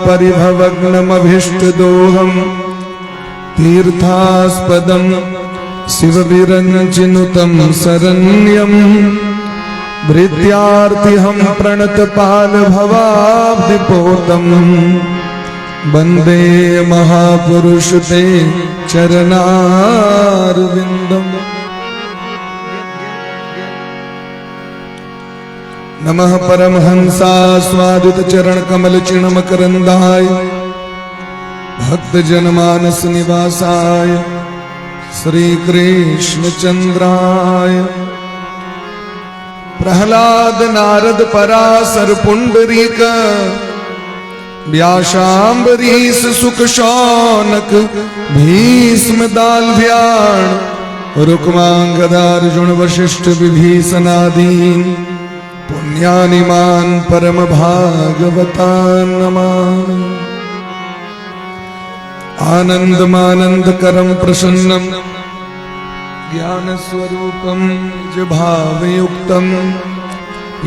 परिभवग्नमभीष्टदोहं तीर्थास्पदं शिवविरञ्चिनुतं शरण्यं भृत्यार्तिहं प्रणतपालभवाब्धिपोतम् वन्दे महापुरुष ते चरणारविन्दम्। नमः परमहंसास्वादित चरण कमल चिणमकरंदाय भक्त जनमानस निवासाय श्री कृष्ण चंद्राय। प्रहलाद नारद पराशर पुंडरीक व्यासाम्बरीश सुख शौनक भीष्म दाल्भ्याण रुक्मांगदार्जुन वशिष्ठ विभीषणादीन पुण्यानिमान परम भागवतान् नमामि। आनंदमानंद करम प्रसन्नम ज्ञान स्वरूपम निज भावयुक्तम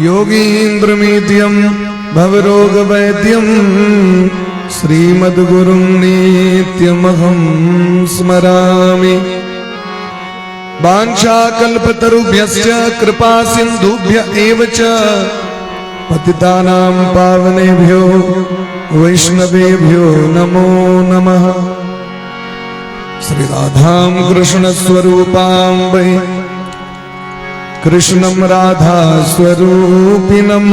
योगीन्द्रमीड्यम भवरोग वैद्यम श्रीमद्गुरुं नित्यमहं स्मरामि। वाञ्छाकल्पतरुभ्यश्च कृपा सिन्धुभ्य एव च पतितानां पावनेभ्यो वैष्णवेभ्यो नमो नमः। श्री राधां कृष्ण स्वरूपां वै कृष्णं राधा स्वरूपिणं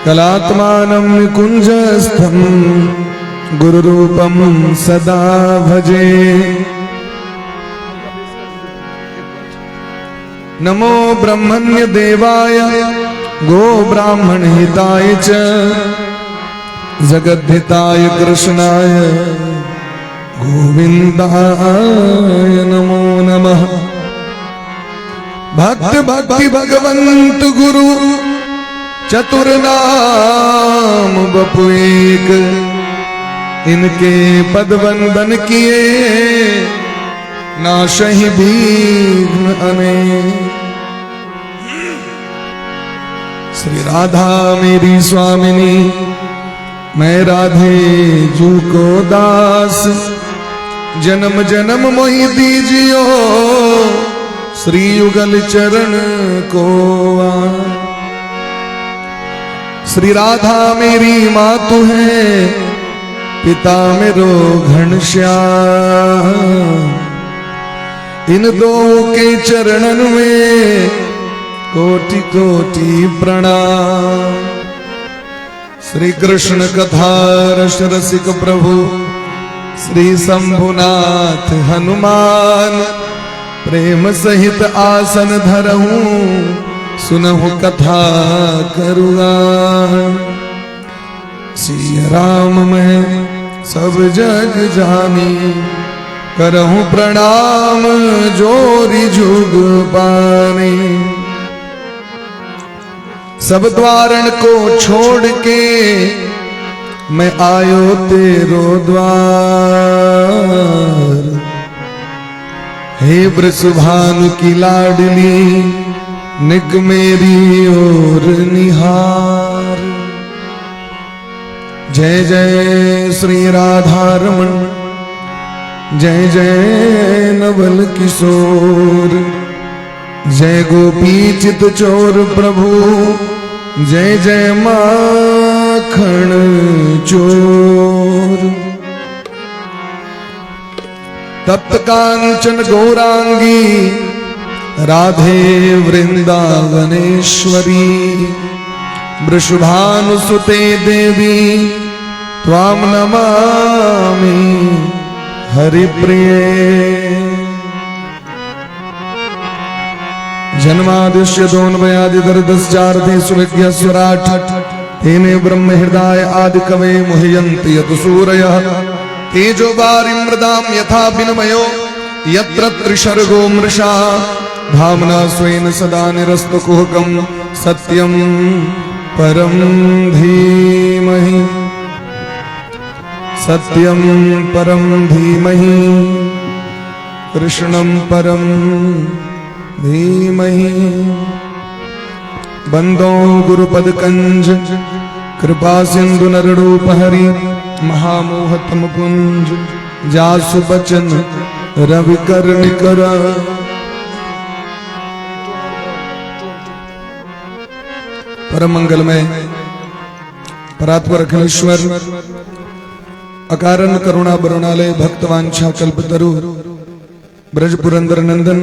कलात्मानं निकुञ्जस्थं गुरुरूपं सदा भजे। नमो ब्रह्मण्य देवाय गो ब्राह्मण हिताय च जगद्धिताय कृष्णाय गोविंदाय नमो नमः। भक्त भक्ति भगवंत गुरु चतुर नाम बपु एक, इनके पद वंदन किए नाशहि विघ्न अनेक। श्री राधा मेरी स्वामिनी मैं राधे जू को दास, जन्म जन्म मोहि दीजियो श्री युगल चरण को। श्री राधा मेरी मातु है पिता मेरो घनश्याम, इन दो के चरणन में कोटि कोटि प्रणाम। श्री कृष्ण कथा रस रसिक प्रभु श्री शंभुनाथ हनुमान, प्रेम सहित आसन धरहूं सुनहु कथा करुणा। श्री राम मैं सब जग जानी, करहूं प्रणाम जोरी जुग पानी। सब द्वारन को छोड़ के मैं आयो तेरो द्वार, हे वृषभानु की लाडली निक मेरी ओर निहार। जय जय श्री राधा रमण जय जय नवल किशोर, जय गोपी चित चोर प्रभु जय जय माखन चोर। तप्त कांचन गौरांगी राधे वृंदावनेश्वरी, वृषभानुसुते देवी त्वां नमामि हरिप्रिये। जन्मादिश्य दोन्वयादिदर्दश्चार्थे सुविज्ञस्वराट् तेने ब्रह्म हृदय आदि कवे मुह्यन्ति यत सूरयः। तेजो वारि मृदां यथा विनिमयो यत्र त्रिसर्गो मृषा, धाम्ना स्वेन सदा निरस्तकुहकं सत्यं परं धीमहि। सत्यं परं धीमहि कृष्णं परं धीमहि। बंदो गुरुपदकंज कृपा सिंधु नररूप हरि महामोह तम कुंज जासु बचन रवि कर निकर। परम मंगलमय परात्पर अखिलेश्वर अकारण करुणा बरुणालय भक्तवांछा कल्पतरु ब्रज पुरंदर नंदन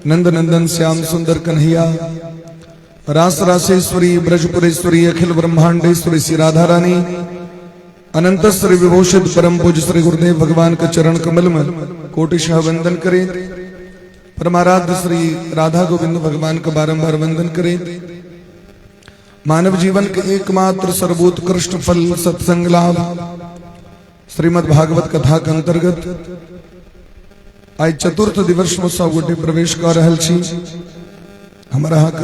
नंद नंदन श्याम सुंदर कन्हैया रास रासेश्वरी ब्रजपुरेश्वरी अखिल ब्रह्मांडेश्वरी श्री राधा रानी अनंत श्री विभूषित परम पूज्य श्री गुरुदेव भगवान के चरण कमल में कोटिशः वंदन करें। परमाराध्य श्री राधा गोविंद भगवान का बारंबार वंदन करें। मानव जीवन के एकमात्र सर्वोत्कृष्ट फल सत्संग लाभ श्रीमद् भागवत कथा के अंतर्गत आइ चतुर्थ दिवस में सब गोटे प्रवेश कर रहल छी। हमारा हक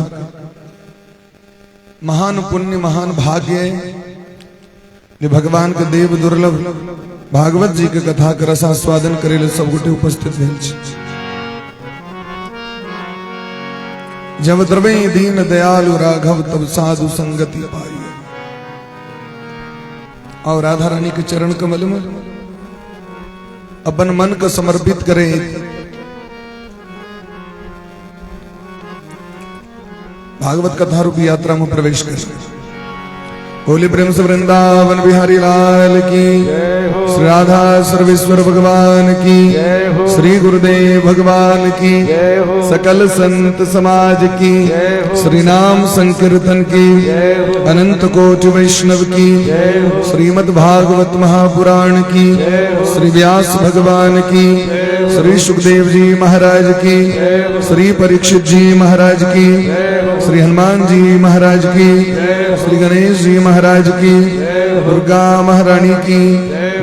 महान पुण्य महान भाग्य जे भगवान के देव दुर्लभ भागवत जी के कथा के रसास्वादन करे ले सब गोटे उपस्थित भेल छी। जब द्रवे दीन दयालु राघव तब साधु संगति पाई। और राधा रानी के चरण कमल में अपन मन को समर्पित करे भागवत कथा रूपी यात्रा में प्रवेश करे। बोले प्रेम से वृंदावन बिहारी लाल की, श्री राधा सर्वेश्वर भगवान की, श्री गुरुदेव भगवान की, सकल संत समाज की, श्री नाम संकीर्तन की, अनंत कोटि वैष्णव की, श्रीमद् भागवत महापुराण की, श्री व्यास भगवान की, श्री सुखदेव जी महाराज की, श्री परीक्षित जी महाराज की, श्री हनुमान जी महाराज की, श्री गणेश जी महाराज की, दुर्गा महारानी की,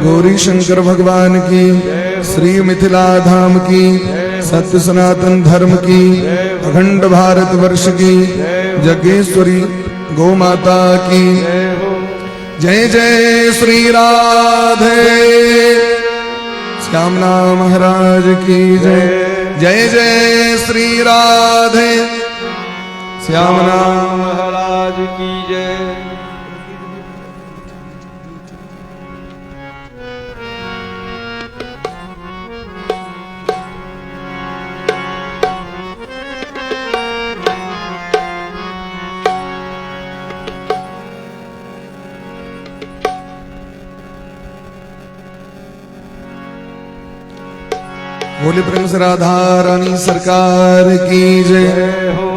गौरी शंकर भगवान की, श्री मिथिला धाम की, सत्य सनातन धर्म की, अखंड भारत वर्ष की, जगेश्वरी गौ माता की जय जय श्री राधे। श्याम नाम महाराज की जय जय जय श्री राधे। श्याम नाम महाराज की जय। बोले प्रेम से राधा रानी सरकार की जय हो।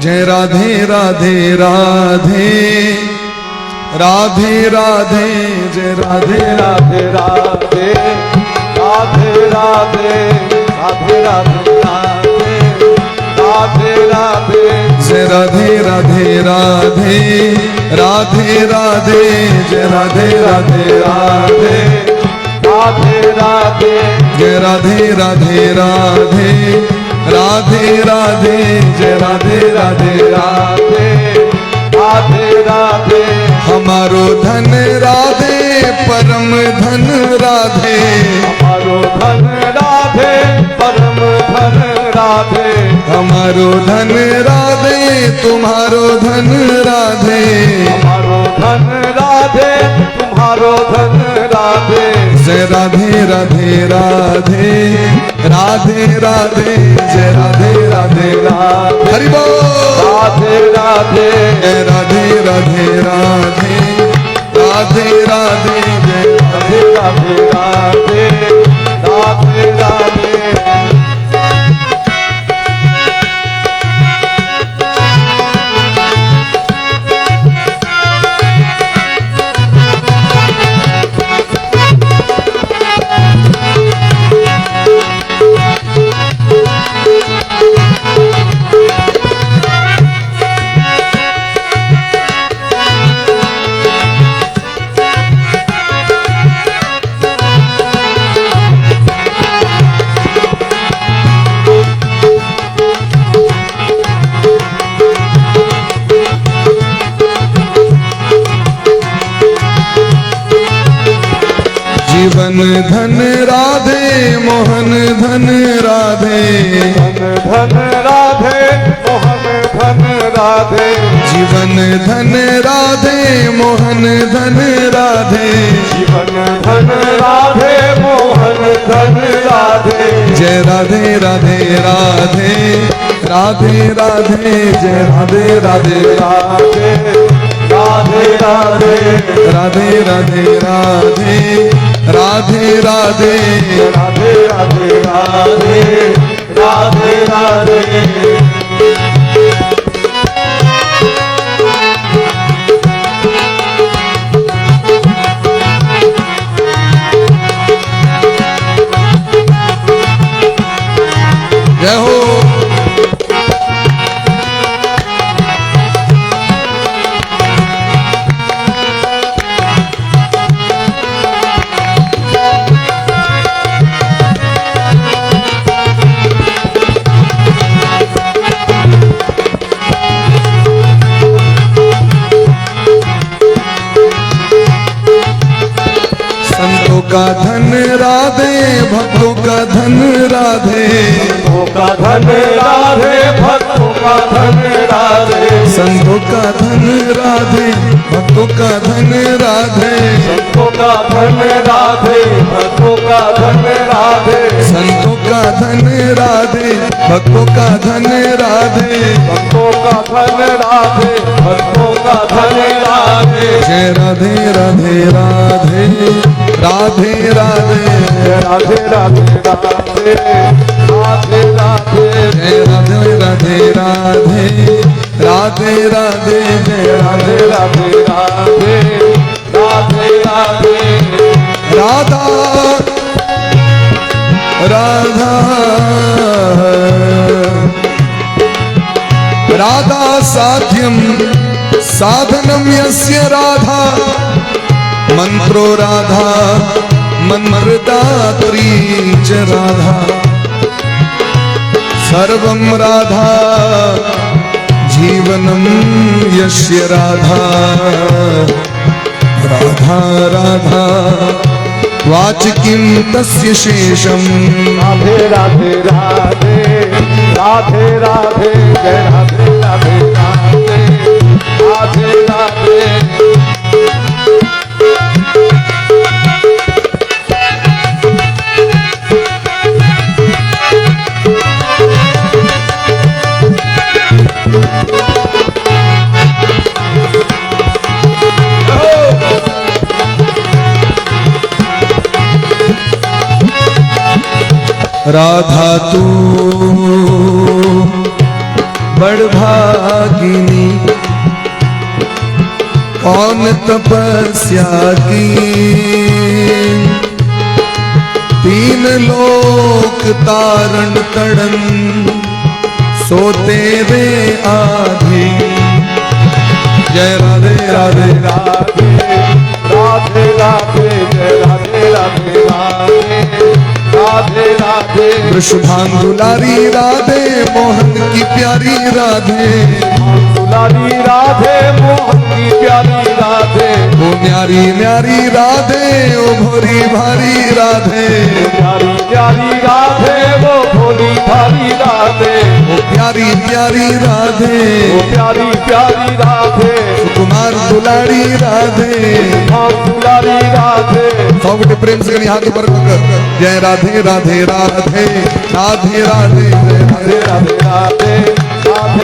जय राधे राधे राधे राधे राधे जय राधे राधे राधे राधे राधे राधे राधे राधे राधे जय राधे राधे राधे राधे राधे जय राधे राधे राधे राधे राधे जय राधे राधे राधे राधे राधे जय राधे राधे राधे राधे राधे। हमारो धन राधे परम धन राधे, हमारो धन राधे परम धन राधे, हमारो धन राधे तुम्हारो धन राधे, हमारो धन राधे तुम्हारो धन राधे। जय राधे राधे राधे राधे राधे जय राधे राधे राधे हरि बोल राधे राधे जय राधे राधे राधे राधे राधे जय राधे राधे राधे राधे राधे। जीवन धन राधे मोहन धन राधे, धन धन राधे मोहन धन राधे, जीवन धन राधे मोहन धन राधे, जीवन धन राधे मोहन धन राधे, जय राधे राधे राधे राधे राधे, जय राधे राधे राधे राधे राधे, राधे राधे राधे राधे राधे, राधे राधे राधे राधे राधे। जय हो। संतों का धन राधे, भक्तों का धन राधे, भक्तों का धन राधे, भक्तों का धन राधे, संतों का धन राधे, भक्तों का धन राधे, संतों का धन राधे, भक्तों का धन राधे, संतों का धन राधे, भक्तों का धन राधे, भक्तों का धन राधे, भक्तों का धन राधे, जय राधे राधे राधे राधे राधे, राधे राधे राधे राधे राधे, जय राधे राधे राधे राधे राधे, जय राधे राधे राधे राधे राधे। राधा राधा राधा साध्यम साधनम यस्य राधा, मंत्रो राधा मंत्रदात्री च राधा, सर्वं राधा जीवनम यस्य राधा, राधा राधा वाच किं तस्य शेषम। राधे राधे राधे राधे राधे, जय राधे राधे राधे राधे राधे। राधा तू बड़भागिनी, कौन तपस्या की, तीन लोक तारण तड़न सो तेरे आधे। जय राधे राधे राधे राधे राधे, जय राधे राधे राधे राधे राधे। वृषभान दुलारी राधे मोहन की प्यारी राधे, दुलारी राधे मोहन की प्यारी राधे, ओ न्यारी न्यारी राधे ओ भोरी भारी राधे, प्यारी प्यारी राधे वो भोली भारी राधे, ओ प्यारी प्यारी राधे, ओ प्यारी प्यारी राधे, कुमार दुलारी राधे, दुलारी राधे। सौ गोटे प्रेम से हाथ ऊपर जय राधे राधे राधे राधे राधे, राधे राधे राधे राधे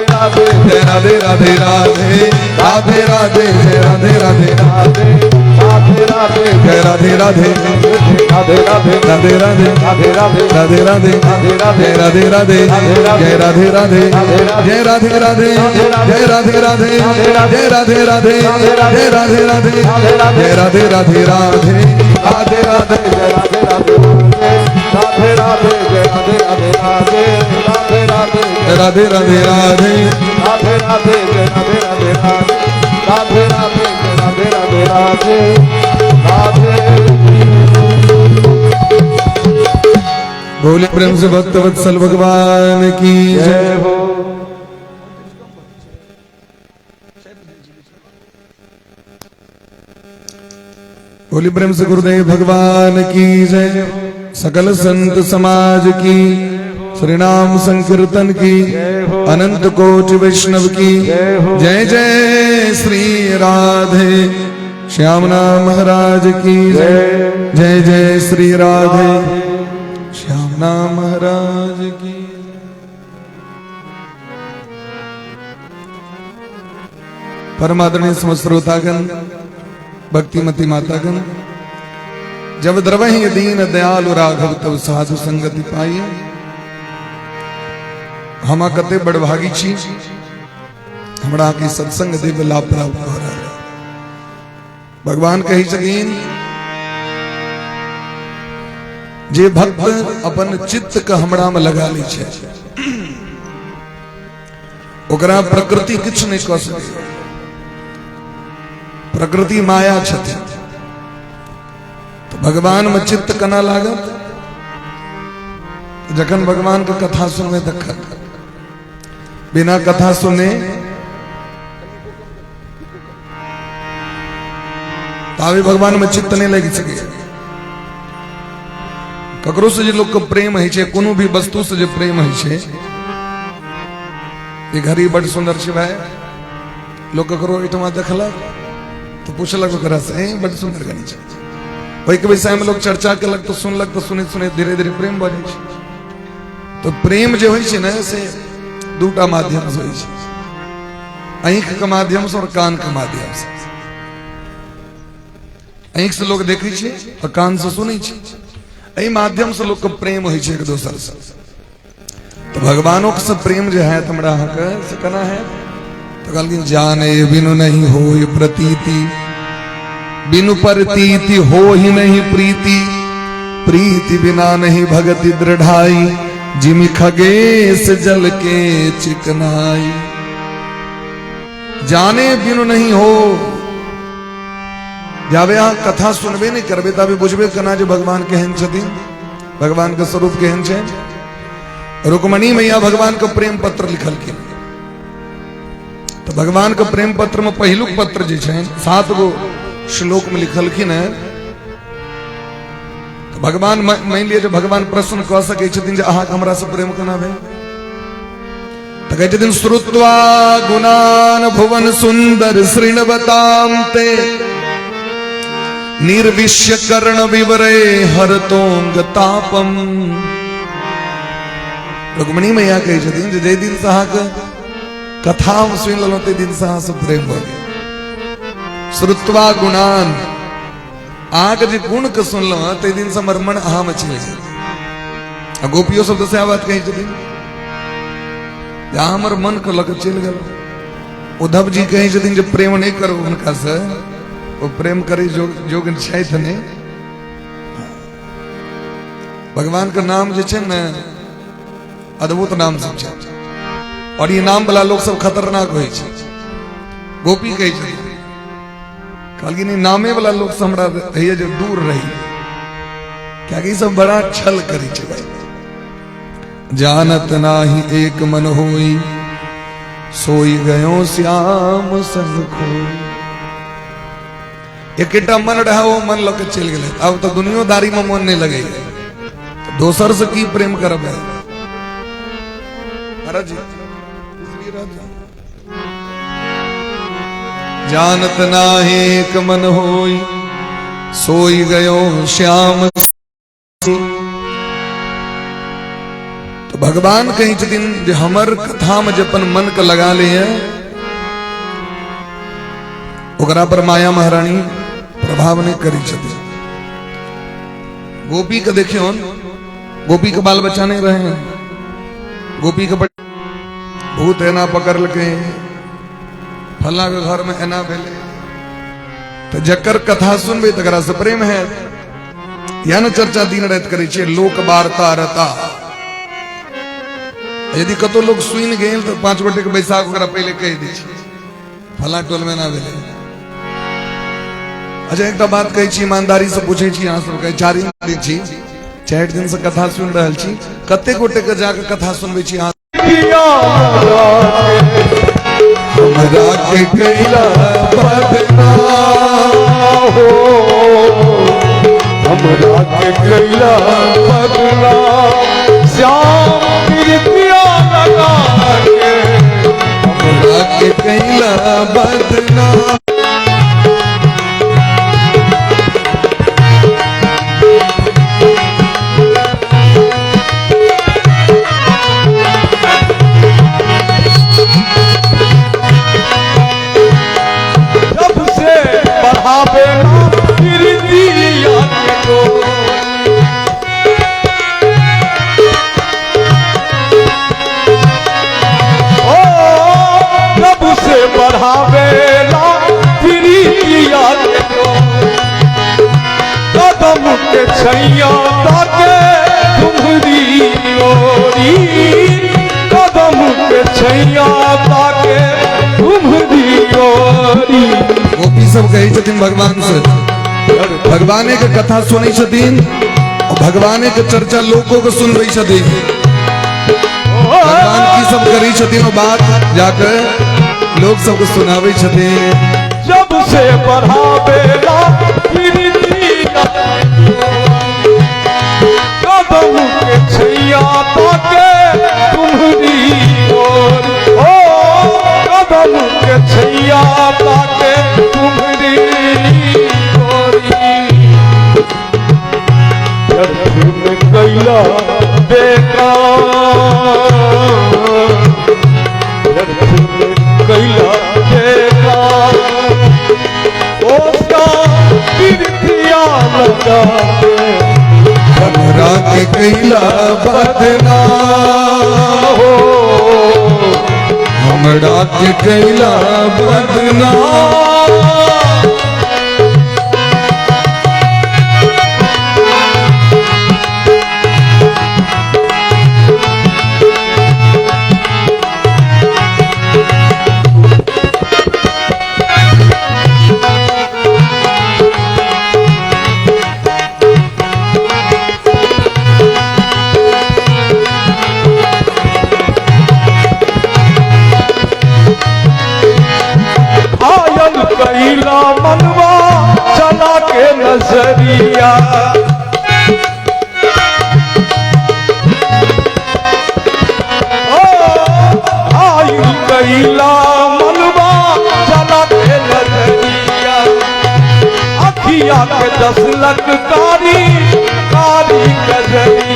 राधे, जय राधे राधे राधे राधे राधे, जय राधे राधे राधे राधे राधे, जय राधे राधे राधे राधे राधे राधे राधे राधे राधे राधे राधे राधे, जय राधे राधे जय राधे राधे जय राधे राधे जय राधे राधे जय राधे राधे जय राधे राधे जय राधे राधे राधे राधे राधे, जय राधे राधे राधे राधे, जय राधे राधे राधे राधे राधे, राधे राधे राधे राधे राधे, जय राधे राधे राधे राधे, जय राधे राधे राधे राधे। बोले प्रेम से भक्त वत्सल भगवान की जय हो। बोले प्रेम से गुरुदेव भगवान की जय। सकल संत समाज की, श्री नाम संकीर्तन की, अनंत कोटि वैष्णव की जय। जय श्री राधे श्यामनाथ महाराज की जय। जय जय श्री राधे श्यामनाथ महाराज की। परमादरणीय समस्त श्रोतागण, भक्तिमती मातागण, जब द्रवहि दीन दयालु राघव तब साधु संगति पाई। हम कते बड़भागी छी, हमरा के सत्संग दिव्य लाभ प्राप्त हो रहा है। भगवान कही छथिन जे भक्त अपन चित्त के हमरा में लगा लै छै ओकरा प्रकृति किछु नहीं कऽ सकै। प्रकृति माया छथिन, तो भगवान में चित्त केना लागत? जखन भगवान के कथा सुनबै तखन, बिना कथा सुने तावे भगवान में चित्त नहीं लागि सके। ककरो से जे लोग के प्रेम होइ छै, कोनो भी वस्तु से जे प्रेम होइ छै, ई घड़ी बड़ सुंदर छै भाई, लोग ककरो एहिठमा देखलक तो पूछलक ओकरा से, ए बड़ सुंदर घड़ी छै। ओहिके विषय में लोग चर्चा केलक तो सुनलक, तो सुनैत सुनैत धीरे धीरे प्रेम भऽ जाइ छै। तो प्रेम जे होइ छै ने से दूटा माध्यम से होइ छै, आँखि के माध्यम से और कान के माध्यम से। आँखि से लोग देखै छै और कान से सुनै छै, एहि माध्यम से लोग के प्रेम होइ छै एक दोसर से। तो भगवानों से प्रेम जे है हमरा अहाँके से केना है? तो कहलखिन जाने बिनु नहीं होय प्रतीति, बिनु प्रतीति हो ही नहीं प्रीति, प्रीति बिना नहीं भगति दृढ़ाई, जिमि खगेश जल के चिकनाई। जाने बिनु नहीं हो, जाबे अहाँ कथा सुनबे नहीं करबे ताबे बुझबे केना जे भगवान केहन छथिन, भगवान के स्वरूप केहन छै। रुक्मणी मैया भगवान के प्रेम पत्र लिखलखिन, तो भगवान के प्रेम पत्र में पहिलुक पत्र जे छै 7 गो श्लोक में लिखलखिन है। तो भगवान मान लिअ जे भगवान प्रश्न कऽ सकै छथिन जे अहाँके हमरा से प्रेम केना भेल, तो कहै छथिन श्रुत्वा गुणान भुवन सुंदर शृण्वताम ते, निर्विश्य कर्ण विवरे हरतोंग तापम। रुक्मणी मैया कहै छथिन जे जाहि दिन से अहाँके कथा हम सुनि लेलहुँ ताहि दिन से अहाँ से प्रेम भऽ गेल। श्रुत्वा गुणान, अहाँके जे गुण के सुनलहुँ ताहि दिन से हमर मन अहाँ में चलि गेल। आ गोपियो सब तऽ सएह बात कहै छथिन जे अहाँ हमर मन के लऽ कऽ चलि गेलहुँ। उद्धव जी कहै छथिन जे प्रेम नहि करू हुनका से, ओ प्रेम करै जोग छथि नहि। भगवान के नाम जे छै ने अद्भुत नाम सब छै, और ई नाम वाला लोग सब खतरनाक होइ छै। गोपी कहै छथिन, कहलखिन ई नामे वाला लोग सब हमरा होइए जे दूर रही, कियाकि ई सब बड़ा छल करै छै भाई। जानत नाही एक मन होई, सोई गयो श्याम संग खोई। एकेटा मन रहे ओ मन लऽ के चलि गेलै, आब तऽ दुनियोदारी में मन नहीं लगैया, दोसर से की प्रेम करबै। महाराज जी जानत नाही एक मन होई, सोई गयो श्याम। तो भगवान कहै छथिन जे हमर कथा में जे अपन मन के लगा ले है ओकरा पर माया महारानी प्रभाव नहीं करी छथिन। गोपी के देखियो, गोपी के बाल बच्चा नहीं रहे हैं, गोपी के भूत एना पकड़लकै, फला के घर में एना भेलै, तो जकर कथा सुनबै तकरा से प्रेम है। या ने चर्चा दिन राति करै छियै लोक वार्ता रता। यदि कतौ लोग सुनि गेल तो 5 गोटे के बैसा कऽ ओकरा पहिले कहि दै छियै फला टोल में एना भेलै। अच्छा एकटा बात कहै छी, ईमानदारी से पूछै छी अहाँ सबके, 4 दिन छी, 4 दिन से कथा सुनि रहल छी, कते गोटे के जाके कथा सुनबै छी अहाँ? हमरा के कैला बदनाम हो, हमरा के कैला बदनाम, श्याम बढ़ावे प्रीतिया के डोरी। ओ प्रभु से बढ़ावे प्रीतिया के डोरी। कदम के छैया ताके तुम्हारी ओरी, कदम के छैया ताके तुम्हारी ओरी। गोपी सब कहै छथिन भगवान से, भगवाने के कथा सुनै छथिन और भगवाने के चर्चा लोगों के सुनबै छथिन। भगवान की सब करै छथिन ओ बात जाकर लोग सबके सुनाबै छथिन। जब से बढ़ावेला प्रीतिया कदम के छैया ताके तुम्हारी ओर, ओ कदम के छैया ताके तुम्हारी ओरी। व्यर्थ में कैला बेकार, व्यर्थ में कैला बेकार, ओ प्रीतिया लगा के हमरा के कैला बदनाम हो, हमरा के कैला बदनाम। आयल कैला मनवा चला के नजरिया, ओ आयल कैला मनवा चला के नजरिया। अखिया के 10 लख कारी कारी कजरी,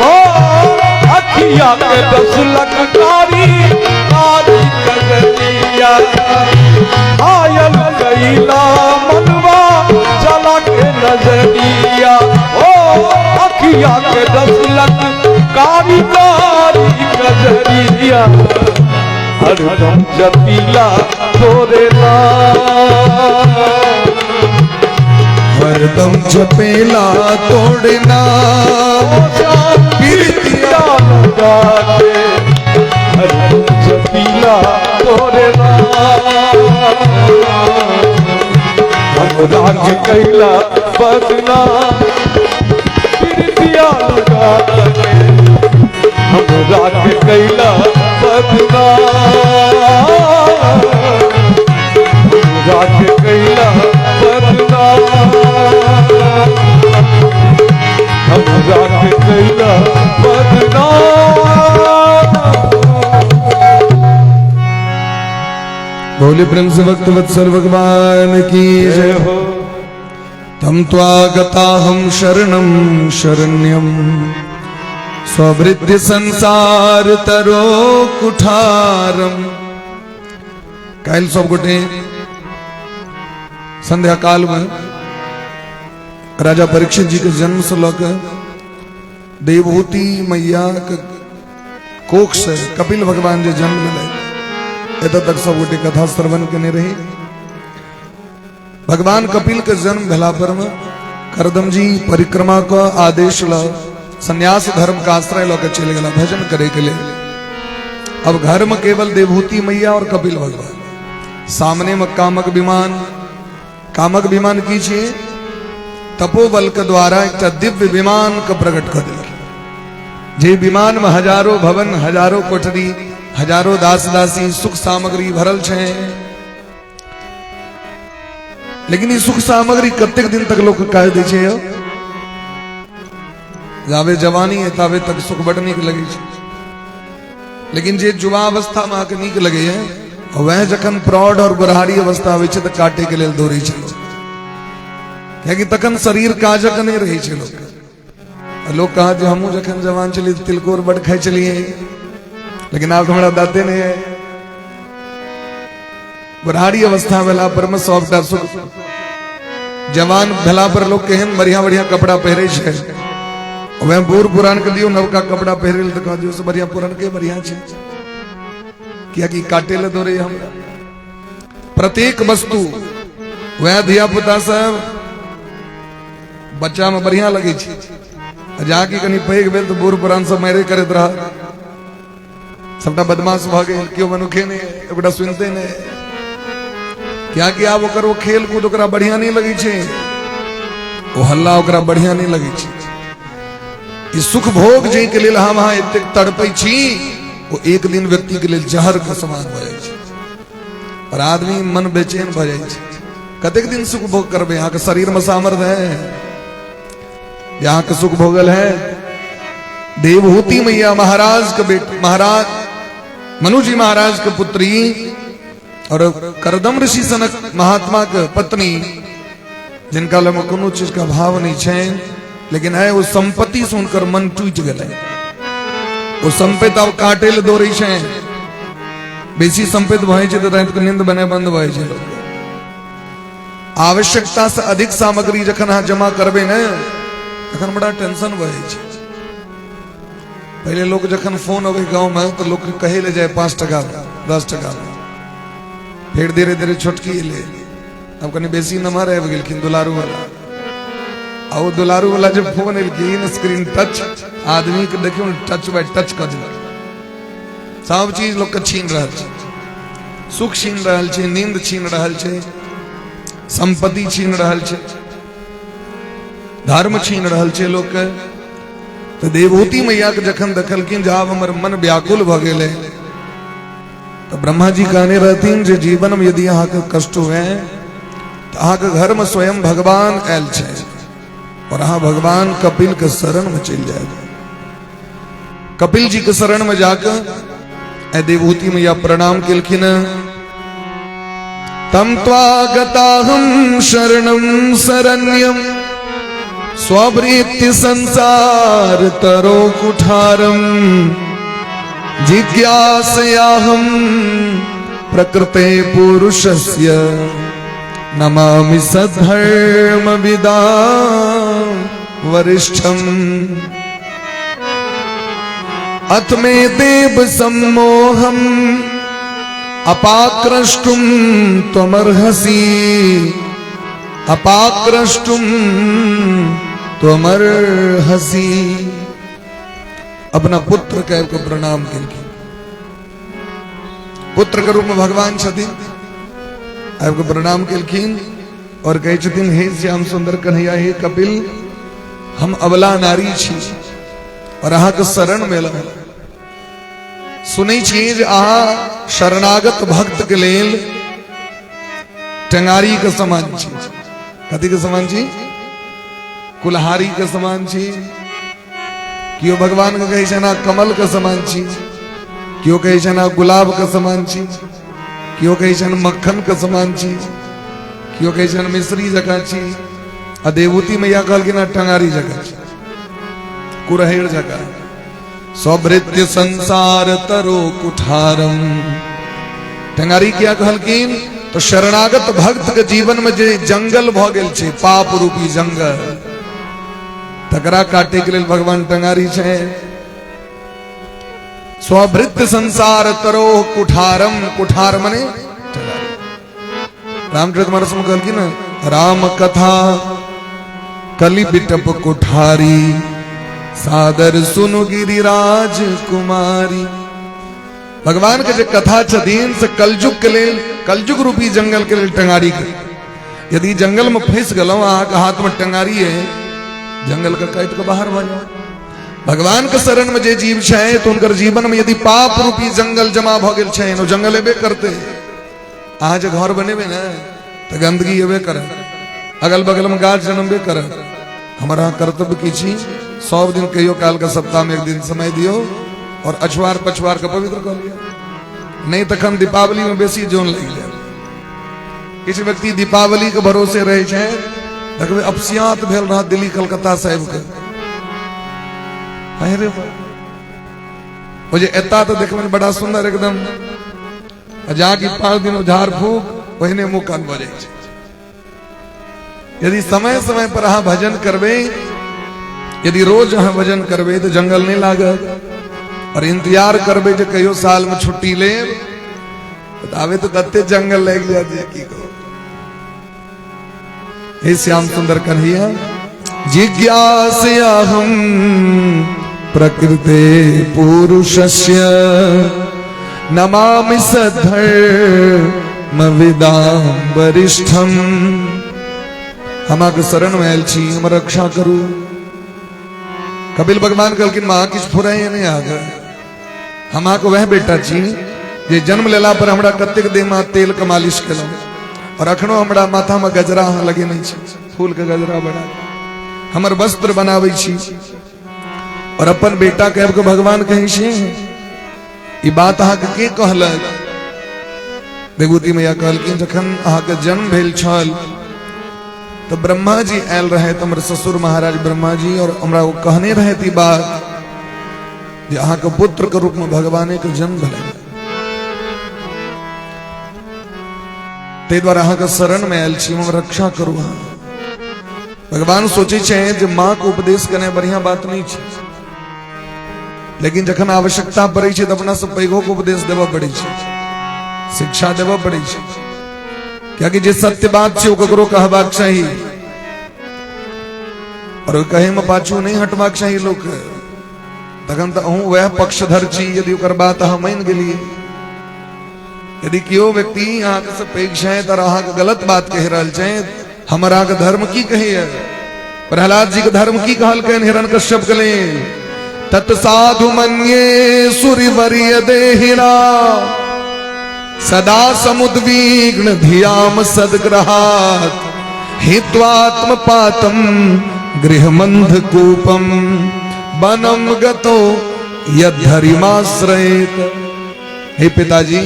ओ अखिया के 10 लख कारी कारी कजरिया। आयल कैला मनवा चला के नजरिया, ओ अखिया के 10 लख कारी कारी कजरिया। हरदम जपीला तोरे नाम, हरदम जपेला तोड़े नाम, प्रीतिया लगा के हरदम जपीला तोरे नाम। हमरा के कैला बदनाम, प्रीतिया लगा के हमरा के कैला बदनाम, हमरा के कैला बदनाम, हमरा के कैला बदनाम। बोले प्रेम से भक्त वत्सल भगवान की जय हो। तम त्वागता हम शरणम शरण्यम स्ववृद्धि संसार तरो कुठारम। काल्हि सब गोटे संध्या काल में राजा परीक्षित जी के जन्म से लऽ देवहूति मैया के कोख से कपिल भगवान जे जन्म लेलथि, एतऽ तक सब गोटे कथा श्रवण केने रही। भगवान कपिल के जन्म भेला पर में करदम जी परिक्रमा के आदेश ल संन्यास धर्म का आश्रय लऽ के चलि गेला भजन करे के लिए। अब घर में केवल देवहूति मैया और कपिल भगवान, सामने में कामक विमान। कामक विमान की छियै? तपोबल के द्वारा एक दिव्य विमान के प्रकट कर देलक, जे विमान में हजारों भवन, हजारों कोठरी, हजारों दास दासी, सुख सामग्री भरल छै। लेकिन ई सुख सामग्री कतेक दिन तक लोग काज दै छै? जाबे जवानी है ताबे तक सुख बड नीक लगै छै, लेकिन जे युवावस्था में अहाँके नीक लगै है वह जखन प्रौढ़ और बुढ़ारी अवस्था आबै छै तऽ काटे के लेल दौड़ै छै, कियाकि तखन शरीर काजक नहीं रहै छै लोक। लोग कहा जे हमहूँ जखन जवान छलियै तऽ तिलकोर बड खाइ छलियै, लेकिन आब हमरा दाते नहीं है। बुढ़ारी अवस्था भेला पर में सबटा सुख जवान भेला पर लोग केहन बढ़िया बढ़िया कपड़ा पहिरे छै, वएह बूढ़ पुरान के दियौ नवका कपड़ा पहिरे तऽ कह दियौ से बढ़िया पुरान के बढ़िया छै, कियाकि काटे ले दौड़े हमरा। प्रत्येक वस्तु वएह धिया पुता सब बच्चा में बढ़िया लगे छै, जाकि कनि पैघ भेल तऽ बूढ़ पुरान सब मारे करैत रह, सबटा बदमाश भऽ गेल, केओ मनुखे नहि, ओकरा सुनते नहि, कियाकि आब ओकर ओ खेल कूद ओकरा बढ़िया नहि लगै छै, ओ हल्ला ओकरा बढ़िया नहि लगै छै। ई सुख भोग जाहि के लेल हम अहाँ एतेक तड़पै छी, ओ एक दिन व्यक्ति के लेल जहर के समान भऽ जाइ छै और आदमी मन बेचैन भऽ जाइ छै। कतेक दिन सुख भोग करबै? अहाँके शरीर में सामर्थ्य है जे अहाँके सुख भोगल है? देवहूति मैया महाराज के बेट, महाराज मनुजी महाराज के पुत्री और करदम ऋषि सनक महात्मा के पत्नी, जिनका लग में कोनो चीज के अभाव नहीं छै, लेकिन है वो संपत्ति से हुनकर मन टूटि गेलै। ओ संपत्ति आब काटे ले दौड़ै छै, बेसी संपत्ति भऽ छै तऽ राति के नींद बने बंद भऽ छै लोक। आवश्यकता से अधिक सामग्री जखन अहाँ जमा करबै ने, तखन बड़ा टेंशन भऽ जाइ छै। पहिले लोक जखन फोन अबै गाँव में तऽ लोक कहै ले जाय 5 टका 10 टका, फिर धीरे धीरे छोटकी एलै, आब कनि बेसी नमहर आबि गेलखिन दुलारू वाला। आ ओ दुलारू वाला जब फोन एलखिन स्क्रीन टच, आदमी के देखियौ टच बाय टच कऽ देलक, सब चीज लोक के छीन रहल छै, सुख छीन रहल छै, नींद छीन रहल छै, संपत्ति छीन रहल छै, धर्म छीन रहल छै लोक के। तऽ देवहूति मैया के जखन देखलखिन जे आब हमर मन व्याकुल भऽ गेलै, तऽ ब्रह्मा जी कहने रहथिन जे जीवन में यदि अहाँके कष्ट हुए तऽ अहाँके घर में स्वयं भगवान आयल छै और अहाँ भगवान कपिल के शरण में चलि जायब। कपिल जी के शरण में जाकर ए देवहूति मैया प्रणाम केलखिन। तम त्वागताहं शरणं शरण्यम स्ववृत्ति संसार तरो कुठारम जिज्ञासयाहं प्रकृते पुरुषस्य नमामि सद्धर्म विदा वरिष्ठम। अथ मे देव सम्मोहम अपाक्रष्टुम त्वमर्हसि, अपाक्रष्टुम त्वमर्हसि। अपना पुत्र के आबि कऽ प्रणाम केलखिन। पुत्र के रूप में भगवान छथिन, आबि कऽ प्रणाम केलखिन और कहै छथिन हे श्याम सुंदर कन्हैया, हे कपिल, हम अबला नारी छी और अहाँके शरण में एलहुँ। सुनै छी जे अहाँ शरणागत भक्त के लेल टेंगारी के समान छी। कथी के समान छी? कुल्हारी के समान छी। केओ भगवान के कहै छै ना कमल के समान छी, केओ कहै छै ना गुलाब के समान छी, केओ कहै छै मक्खन के समान छी, केओ कहै छै मिश्री जकाँ छी। आ देवहूति मैया कहलखिन ना टंगारी जकाँ छी, कुरहेड़ जकाँ। सभृत्य संसार तरो कुठारम। टंगारी किया कहलखिन? तो शरणागत भक्त के जीवन में जे जंगल भ गेल छै, पाप रूपी जंगल, तकरा काटे के लेल भगवान टंगारी छै। स्वभृत्य संसार तरो कुठारम, कुठार मने टंगारी। रामचरितमानस में कहलखिन राम कथा कलि बिटप कुठारी, सादर सुनु गिरिराज कुमारी। भगवान के जे कथा छथिन से कलयुग के लेल, कलयुग रूपी जंगल के लेल टंगारी के। यदि जंगल में फंस गेलहुं, अहाँके हाथ में टंगारी है, जंगल के काटि के बाहर भऽ जाओ। भगवान के शरण में जे जीव छै तो उनकर जीवन में यदि पाप रूपी जंगल जमा भऽ गेल छै, ओ जंगल एबे करते। अहाँ जे घर बनेबै ने तऽ गंदगी एबे करत, अगल बगल में गाछ जनमबे करत। हमर अहाँ कर्तव्य की छी? सब दिन कहियो काल के सप्ताह में एक दिन समय दियौ और अछुआर पछुआर के पवित्र कऽ लिअ। नहीं तखन दीपावली में बेसी जोन लागि जायत। किछु व्यक्ति दीपावली के भरोसे रहै छै, देखबै अपसियात भेल रहत दिल्ली कलकत्ता साहिब के। अरे ओ जे एता तऽ देखबै बड़ा सुंदर एकदम, आ जाकि 5 दिन झाड़ फूक ओहने मुँह कान भऽ जाइ छै। यदि समय समय पर अहाँ भजन करबै, यदि रोज अहाँ भजन करबै तऽ जंगल नहि लागत। और इंतजार करबै जे कहियो साल में छुट्टी लेब, तऽ आबे तऽ तते जंगल लागि जायत जे की कहू। हे श्याम सुंदर कन्हैया, जिज्ञासयाहम प्रकृते पुरुषस्य नमामि सद्धर्म विदाम वरिष्ठम। हम अहाँके शरण में आयल छी, हमर रक्षा करू। कपिल भगवान कहलखिन, माँ किछु फुराइए नहि अहाँके, हम अहाँके वएह बेटा छी जे जन्म लेला पर हमरा कतेक देह में तेल के मालिश केलहुँ, और अखनो हमरा माथा में गजरा अहाँ लगेने छी, फूल के गजरा बना हमर वस्त्र बनाबै छी, और अपन बेटा के आबि के भगवान कहै छै, ई बात अहाँके के कहलक? विभूति मैया कहलखिन, जखन अहाँके जन्म भेल छल तऽ ब्रह्मा जी आयल रहथि, हमर ससुर महाराज ब्रह्मा जी, और हमरा ओ कहने रहथि ई बात जे अहाँके पुत्र के रूप में भगवाने के जन्म भेलै, ताहि दुआरे अहाँके शरण में आयल छी, हमर रक्षा करू अहाँ। भगवान सोचै छै जे माँ के उपदेश केनाइ बढ़िया बात नहि छै, लेकिन जखन आवश्यकता पड़ै छै तऽ अपना सब पैघो के उपदेश देबऽ पड़ै छै, शिक्षा देबऽ पड़ै छै, कियाकि जे सत्य बात छै ओ ककरो कहबाक चाही, और ओहि कहै में पाछू नहि हटबाक चाही लोक। तखन तऽ अहूँ वएह पक्षधर छी यदि ओकर बात अहाँ मानि गेलियै। यदि केओ व्यक्ति अहाँके से पैघ छथि और अहाँके गलत बात कहि रहल छथि, हमर अहाँके धर्म की कहैया? प्रहलाद जी के धर्म की कहलकनि हिरण्यकश्यप के लेल? तत्साधु मन्ये सूर्यवर्य देहिना सदा समुद्विग्न धियाम सदग्रहात् हित्वात्मपातम गृहमंधकूपम वनम गतो यद्धरिमाश्रयेत। हे पिताजी,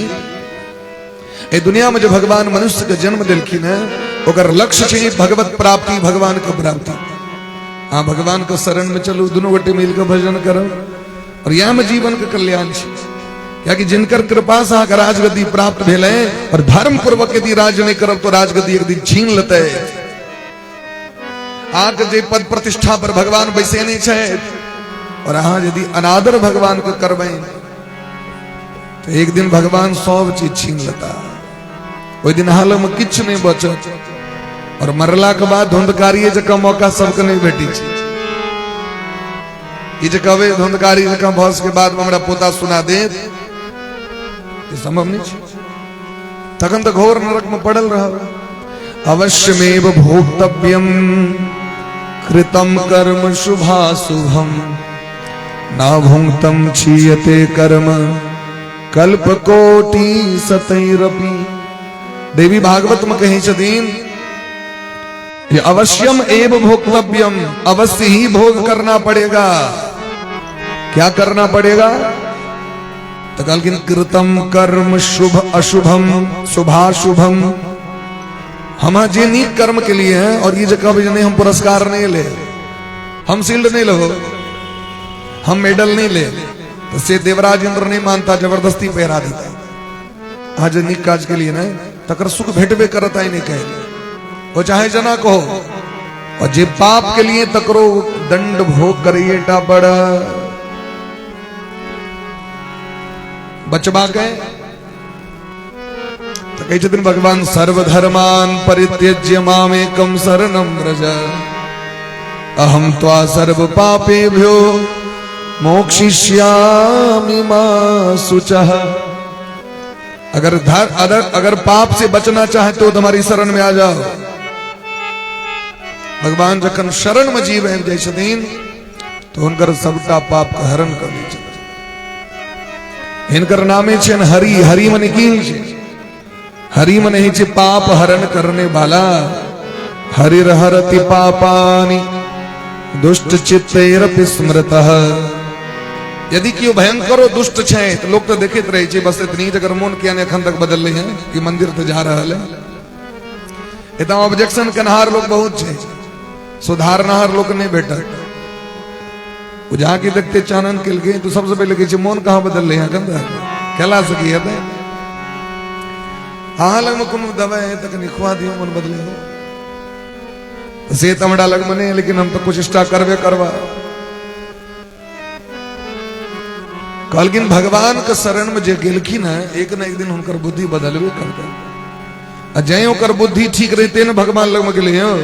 ए दुनिया में जो भगवान मनुष्य के जन्म दिलखिन है, ओकर लक्ष्य छै भगवत प्राप्ति, भगवान के प्राप्ति। हाँ, भगवान के शरण में चलू, दोनों गोटे मिलकर भजन करो, और यह में जीवन के कल्याण छै। कियाकि जिनकर कृपा से अहाँके राजगद्दी प्राप्त भेलै, और धर्म पूर्वक यदि राज नहीं करब तो राजगद्दी एक दिन छीन लेतै। अहाँके जे पद प्रतिष्ठा पर भगवान बैसेने छै, और अहाँ यदि अनादर भगवान के करबै तो एक दिन भगवान सब चीज छीन लेता, ओहि दिन अहाँ लगमे किछु नहीं बचत, और मरला के बाद धुंधकारिये जकाँ मौका सबके नहीं भेटी छै। ई जे कहबै धुंधकारी जकाँ भस के बाद हमरा पोता सुना देत, ई संभव नहीं छै। तखन तऽ घोर नरक में पड़ल रहब। अवश्यमेव भोक्तव्यम कृतम कर्म शुभाशुभम न भुंक्तम क्षीयते कर्म कल्पकोटि सतैरपि। देवी भागवत में कहै छथिन कि अवश्यम एव भोक्तव्यम, अवश्य ही भोग करना पड़ेगा। क्या करना पड़ेगा? तो कहलखिन कृतम कर्म शुभ अशुभम शुभाशुभम। हम जे नीक कर्म के लिए हैं, और ये जो कहबै जे नहीं हम पुरस्कार नहीं ले, हम शील्ड नहीं लो, हम मेडल नहीं ले, तो से देवराज इंद्र नहीं मानता, जबरदस्ती पहरा देता। आज नीक काज के लिए नहीं तकर सुख भेटबे करत आई नहीं कहे, वो चाहे जना कहो, और जे पाप के लिए तकरो दंड भोग करिए टा बड़ा बचबा के। तो कहै छथिन भगवान सर्वधर्मान परित्यज्य मामेकम शरणम व्रज अहम त्वा सर्व पापेभ्यो मोक्षयिष्यामि मा शुचः। अगर धर अगर अगर पाप से बचना चाहते हो तो हमारी शरण में आ जाओ। भगवान जखन शरण में जीव आबि जाइ छथिन तो हुनकर सबटा पाप के हरण कर दै छथिन। हिनकर नामे छनि हरि। हरि मने की होइ छै? हरि मने होइ छै पाप हरण करने वाला। हरिर हरति पापानि दुष्ट चित्तैरपि स्मृतः। यदि केओ भयंकरो दुष्ट छै तो लोग तो देखैत रहै छै, बस इतनी जकर मोन किया नहि एखन तक बदललै है कि मंदिर तो जा रहल है। एतऽ ऑब्जेक्शन केनहार लोग बहुत छै, सुधारनहार लोग नहीं भेटत। ओ जाके देखते चानन केलकै तो सबसे पहिले कहै छै मोन कहाँ बदललै है एखन तक, केला से की हेतै? अहाँ लगमे कोनो दवाइ है तऽ कनि खुआ दियौ, मोन बदलै। से तऽ हमरा लगमे नहि, लेकिन हम तऽ कुचेष्टा करबे करबा। कहलखिन भगवान के शरण में जे गेलखिन है, एक न एक दिन हुनकर बुद्धि बदलबे करतै। आ जै ओकर बुद्धि ठीक रहते ने भगवान लगमे गेलै हँ,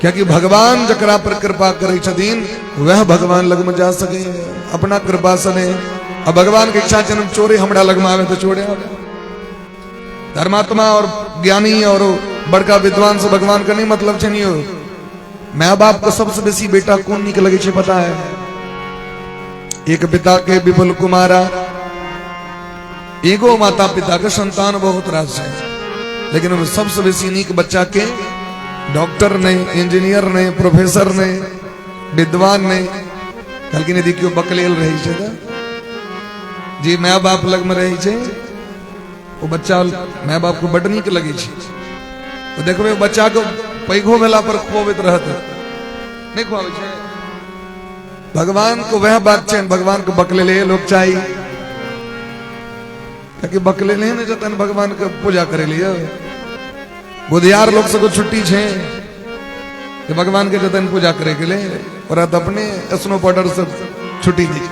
कियाकि भगवान जकरा पर कृपा करै छथिन वह भगवान लगमे जा सकै, अपना कृपा से नहीं। आ भगवान के इच्छा छनि चोरे हमरा लगमे आवे तो चोरे आवे। धर्मात्मा और ज्ञानी और बड़का विद्वान से भगवान का नहीं मतलब छनि यौ। My बाप के सबसे बेसी बेटा कोन नीक लगे छै पता है? एक पिता के विपुल कुमारा, एगो माता पिता के संतान बहुत रास है, लेकिन ओहिमे सबसे बेसी नीक बच्चा के डॉक्टर नहीं, इंजीनियर नहीं, प्रोफेसर नहीं, विद्वान नहीं, कहलखिन यदि केओ बकलेल रहै छै तऽ जे my बाप लगमे रहै छै ओ बच्चा my बाप के बड नीक लगै छै। तो देखबै बच्चा के पैघो भेला पर खुआबैत रहत, नहीं खुआबै छै। भगवान को वह बात छै, भगवान के बकलेले लोग चाही, कियाकि बकलेले ने जतन भगवान के पूजा करे लिए। बुधियार लोग सबके छुट्टी छै कि भगवान के जतन पूजा करे के लिए, और अपने स्नो पाउडर सब छुट्टी दी।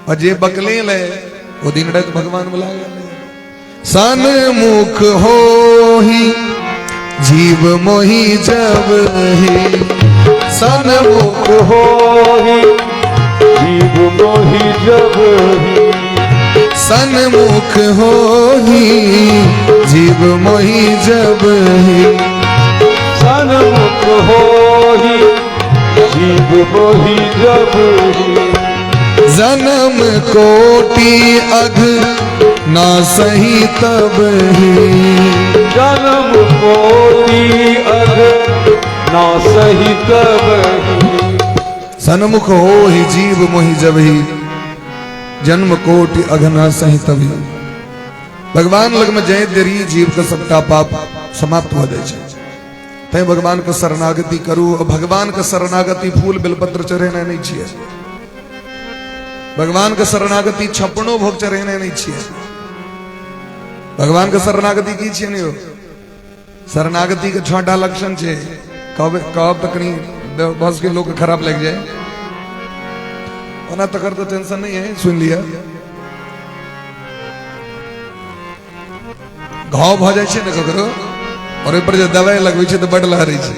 और जे बकलेल है वो दिन रात भगवान बुला गए। सन्मुख हो ही जीव मोही जब ही, सन्मुख हो ही जीव मोही जब ही, सन्मुख हो ही जीव मोही जब ही, सन्मुख हो ही जीव मोही जब ही, जन्म कोटि अघ ना सही तब ही, जन्म कोटि अघ ना सही तब ही, सन्मुख हो ही जीव मोहि जब ही, जन्म कोटि अघ ना सही तब ही। भगवान लग में जय देरी जीव के सबटा पाप समाप्त हो जाए छै। तैं भगवान के शरणागति करू। और भगवान के शरणागति फूल बेलपत्र चढ़ेनाइ नहीं छियै। भगवान के शरणागति छप्पनो भोग चढ़ेनाइ नहीं छियै। भगवान के शरणागति की छियै ने? शरणागति के छठा लक्षण छै। कहब कहब तऽ कनि बस के लोग खराब लागि जाए, ओना तकर तऽ टेंशन नहीं है, सुन लिया। घाव भऽ जाइ छै ने ककरो, और ओहि पर जे दवाई लगबै छै तऽ बड लहरै छै,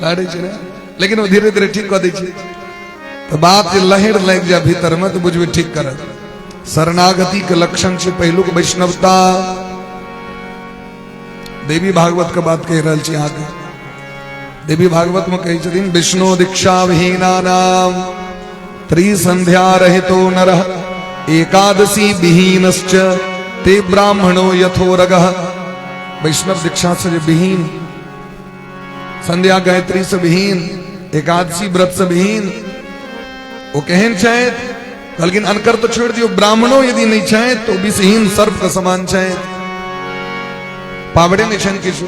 लहरै छै ने, लेकिन ओ धीरे धीरे ठीक कऽ दै छै। तऽ बात जे लहर लागि जाय भीतर में तऽ बुझबै ठीक करत। शरणागति के लक्षण छै पहिलुक वैष्णवता। देवी भागवत के बात कहि रहल छी अहाँके। देवी भागवत में कहै छथिन विष्णु दीक्षा विहीना नाम त्रिसंध्या रहितो नरः एकादशी विहीनश्च ते ब्राह्मणो यथोरगः। वैष्णव दीक्षा से जे विहीन, संध्या गायत्री से विहीन, एकादशी व्रत से विहीन, ओ केहन छथि? कहलखिन अनकर तो छोड़ि दियौ, ब्राह्मणो यदि नहीं छथि तो विषहीन सर्प के समान छथि। पावड़े नहीं छनि किछु,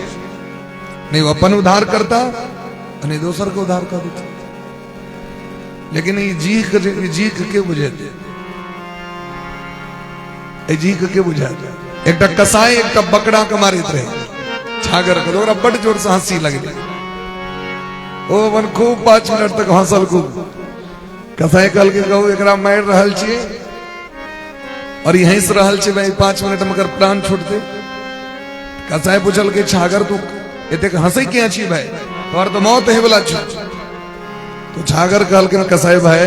नहीं वो अपन उद्धार करता नहीं दोसर के उद्धार कर देता। लेकिन ई जीख के बुझेतै, ई जीख के बुझेतै? एकटा कसाई एकटा बकरा के मारैत रहे छागर के, ओकरा बड जोर से हंसी लगलै, ओ अपन खूब 5 मिनट तक हंसल खूब। कसाई कहलकै कहू एकरा मारि रहल छियै और ई हंसि रहल छै, भाई 5 मिनट में एकर प्राण छूटतै। कसाई पुछलकै छागर तू एतेक हंसै किया छी भाई, तोहर तऽ मौत होय वाला छौ। तो छागर कहलकै कसाई भाई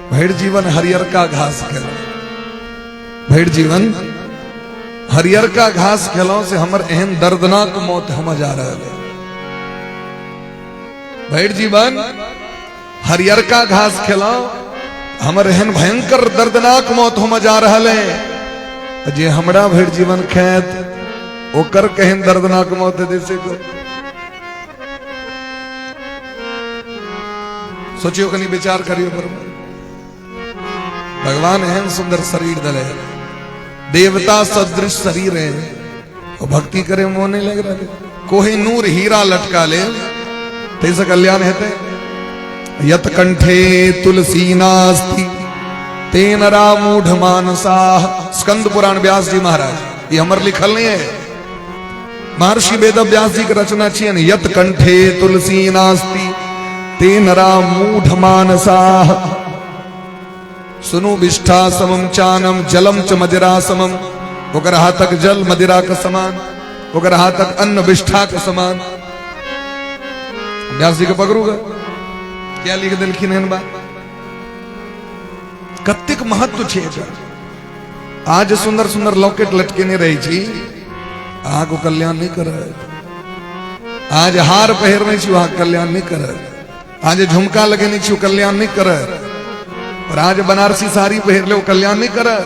भरि जीवन हरियरका घास खेलौं, भरि जीवन हरियरका घास खेलौं से हमर एहन दर्दनाक मौत हम जा रहल है। भरि जीवन हरियरका घास खेलौं, हमर एहन भयंकर दर्दनाक मौत हम जा रहल है। जे हमरा भरि जीवन खायत ओकर केहन दर्दनाक मौत हेतै से सोचियो, कनि विचार करियो। पर भगवान एहन सुंदर शरीर दले, देवता सदृश शरीर है, और भक्ति करे मोह नहीं लग रहा है। कोहे नूर हीरा लटका ले तैसे कल्याण हेतै। यत कंठे तुलसी नास्ति तेन रामूढ़ मानसा। स्कंद पुराण व्यास जी महाराज, ये हमर लिखल नहीं है। महर्षि वेद व्यास जी के रचना छियनि, यत कंठे तुलसी नास्ति ते नरा मूढ़ मानसाः, सुनु विष्ठा समम चानम जलम च मदिरा समम। ओकर हाथक जल मदिरा के समान, ओकर हाथक अन्न विष्ठा के समान। व्यास जी के पकड़ू गे, क्या लिख देलखिन एहन बात? कतेक महत्व छै एकर। आज सुंदर सुंदर लॉकेट लटकेने रहै छी, अहाँके कल्याण नहि करत। आज हार पहिरने छी, अहाँके कल्याण नहि करत। आज झुमका लगेने छी, कल्याण नहि करत। और आज बनारसी साड़ी पहिर ले, कल्याण नहि करत।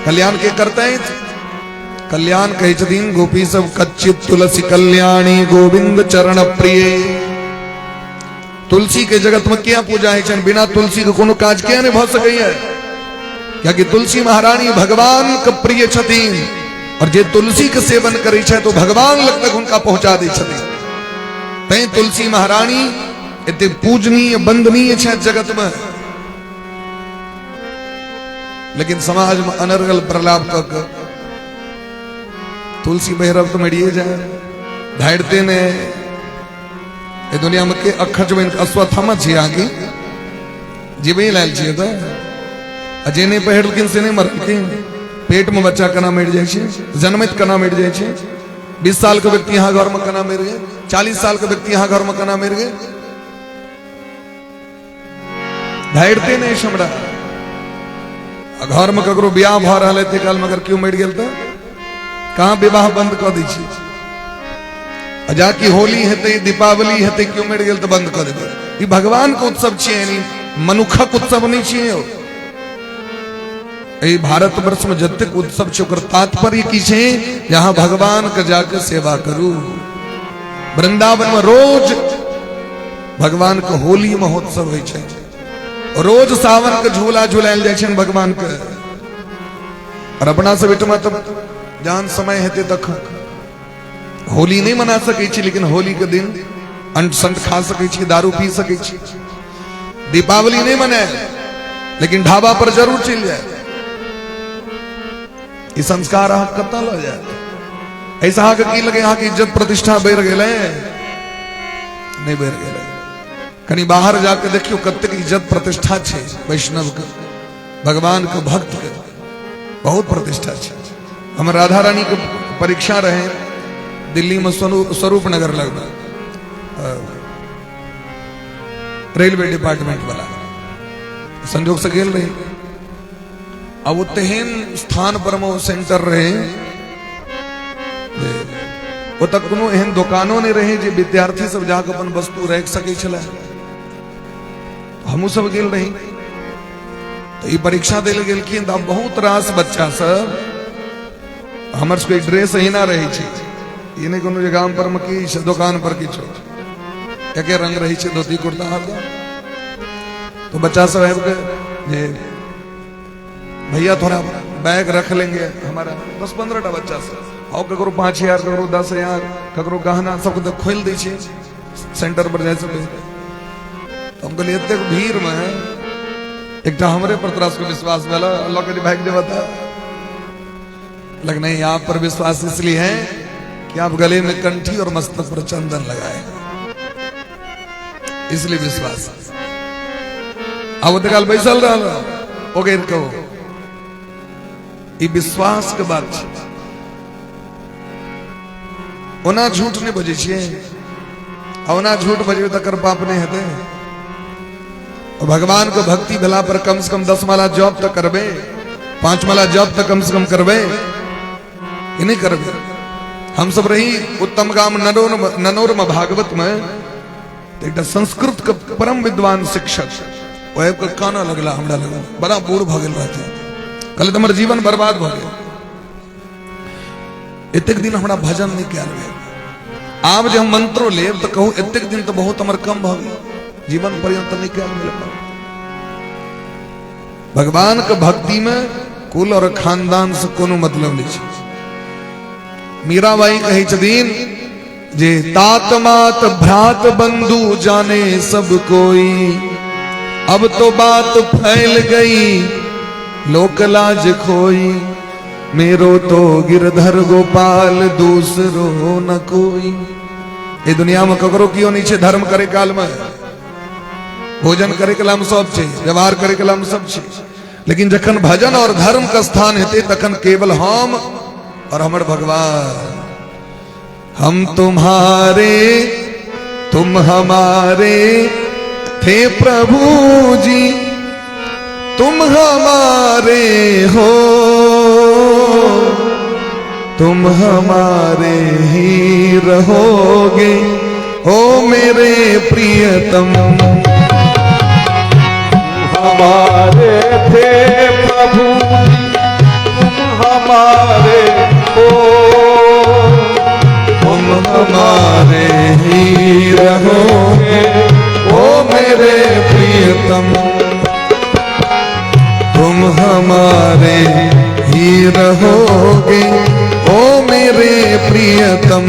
कल्याण के करतै? कल्याण कहै छथिन गोपी सब, कच्चित तुलसी कल्याणी गोविंद चरण प्रिय। तुलसी के जगत में क्या पूजा है? बिना तुलसी के कोनो काज किया नहीं भऽ सकैया, कियाकि तुलसी महारानी भगवान के प्रिय छथिन, और जे तुलसी के सेवन करै छै तो भगवान लग तक हुनका पहुंचा दै छथिन। तैं तुलसी महारानी एते पूजनीय वंदनीय छै जगत में। लेकिन समाज में अनर्गल प्रलाप कऽ के तुलसी बहिरब तो मरिए जाए, धाड़ते ने। ए दुनिया में के अखज बनि कऽ अश्वत्थामा छी अहाँके जीवे लायल छियै तऽ, आ जे नहि पहिरलखिन से नहि मरलखिन। पेट में बच्चा केना मरि जाइ छै, जन्मैत केना मरि जाइ छै? 20 साल के व्यक्ति यहाँ घर में केना मरि गेल? 40 साल के व्यक्ति यहाँ घर में केना मरि गेल? धैर्यते नहि अछि हमरा। आ घर में ककरो बियाह भऽ रहल है, ताहि काल में अगर केओ मरि गेल तऽ कहाँ विवाह बंद कऽ दै छी? आ जाकि होली हेतै, दीपावली हेतै, केओ मरि गेल तऽ बंद कऽ देबै। ई भगवान के उत्सव छियै, यानी मनुखक उत्सव नहि छियै यौ। एहि भारत वर्ष में जतेक उत्सव छै ओकर तात्पर्य की छै? यहाँ भगवान के जाके सेवा करू। वृंदावन में रोज भगवान के होली महोत्सव होइ छै, रोज सावन के झूला झुलायल जाइ छै भगवान के। और अपना सब एहिठमा तऽ जहन समय हेतै तखन होली नहीं मना सकै छी, लेकिन होली के दिन अंट संट खा सकै छी, दारू पी सकै छी। दीपावली नहीं मनाए, लेकिन ढाबा पर जरूर चलि जाए। ई संस्कार अहाँ कतऽ लऽ जायत? ऐसा अहाँके की लगे, अहाँके इज्जत प्रतिष्ठा बढ़ि गेलै? नहीं बढ़ि गेलै। कनि बाहर जाके देखियौ कतेक इज्जत प्रतिष्ठा छै वैष्णव के, भगवान के भक्त के बहुत प्रतिष्ठा छै। हमर राधा रानी के परीक्षा रहे दिल्ली में स्वरूप नगर लगभग रेलवे डिपार्टमेंट वाला संजोग से गेल रही। अब वो तेहन स्थान पर में सेंटर रहे, ओतऽ कोनो एहन दोकानो नहि रहे जे विद्यार्थी सब जाके अपन वस्तु राखि सकै छलै। हमहूँ सब गेल रही तऽ ई परीक्षा दै लए गेलखिन तऽ बहुत रास बच्चा सब, हमर सबके ड्रेस अहिना रहै छै, ई नहि कोनो जे गाम पर मे की छै, दोकान पर किछो एके रंग रहै छै, धोती कुर्ता हरदम। तो बच्चा सब आबि के जे भैया थोड़ा बैग रख लेंगे हमारा, 10-15 टा बच्चा सब, और ककरो 5,000, ककरो 10,000, ककरो गहना सबके तऽ खोलि दै छै सेंटर पर जाइ से पहिले। हम कहलियै एतेक भीड़ में एकटा हमरे पर तोरा सबके विश्वास भेल, लऽ के भागि जेबह तऽ? लग नहीं, आप पर विश्वास इसलिए है कि आप गले में कंठी और मस्तक पर चंदन लगाए, इसलिए विश्वास। अब ओते काल बैसल रहल ओ गैर कहो, ई विश्वास के बात छै। ओना झूठ नहि बजै छियै, आ ओना झूठ बजबै तकर पाप नहि हेतै? भगवान के भक्ति भेला पर कम से कम 10 माला जप तऽ करबै, 5 माला जप तऽ कम से कम करबै कि नहि करबै? हम सब रही उत्तम गाम ननौर में भागवत में, एकटा संस्कृत के परम विद्वान शिक्षक ओ आबि कऽ कानऽ लगला हमरा लग, बड़ा बूढ़ भऽ गेल रहथिन। कहले हमर जीवन बर्बाद भऽ गेल, एतेक दिन हमरा भजन नहि कयल गेल, आब जे हम मंत्रो लेब तऽ कहू एतेक दिन तऽ बहुत हमर कम भऽ गेल, जीवन पर्यंत नहि कयल गेल। भगवान के भक्ति में कुल और खानदान से कोनो मतलब नहीं छै। मीराबाई कहै छथिन जे तात मात भ्रात बंधु जाने सब कोई, अब तो बात फैल गई लोक लाज खोई। मेरो तो गिरधर गोपाल दूसरो न कोई। ए दुनिया में ककरो कियो नहीं छे धर्म करे काल में, भोजन करे काल में सब छे, व्यवहार करे काल में सब छे, लेकिन जखन भजन और धर्म का स्थान हेते तखन केवल हम और हमर भगवान। हम तुम्हारे तुम हमारे थे प्रभु जी, तुम हमारे हो, तुम हमारे ही रहोगे ओ मेरे प्रियतम। हमारे थे प्रभु जी, तुम हमारे हो, तुम हमारे ही रहोगे ओ मेरे प्रियतम। तुम हमारे ही रहोगे ओ मेरे प्रियतम।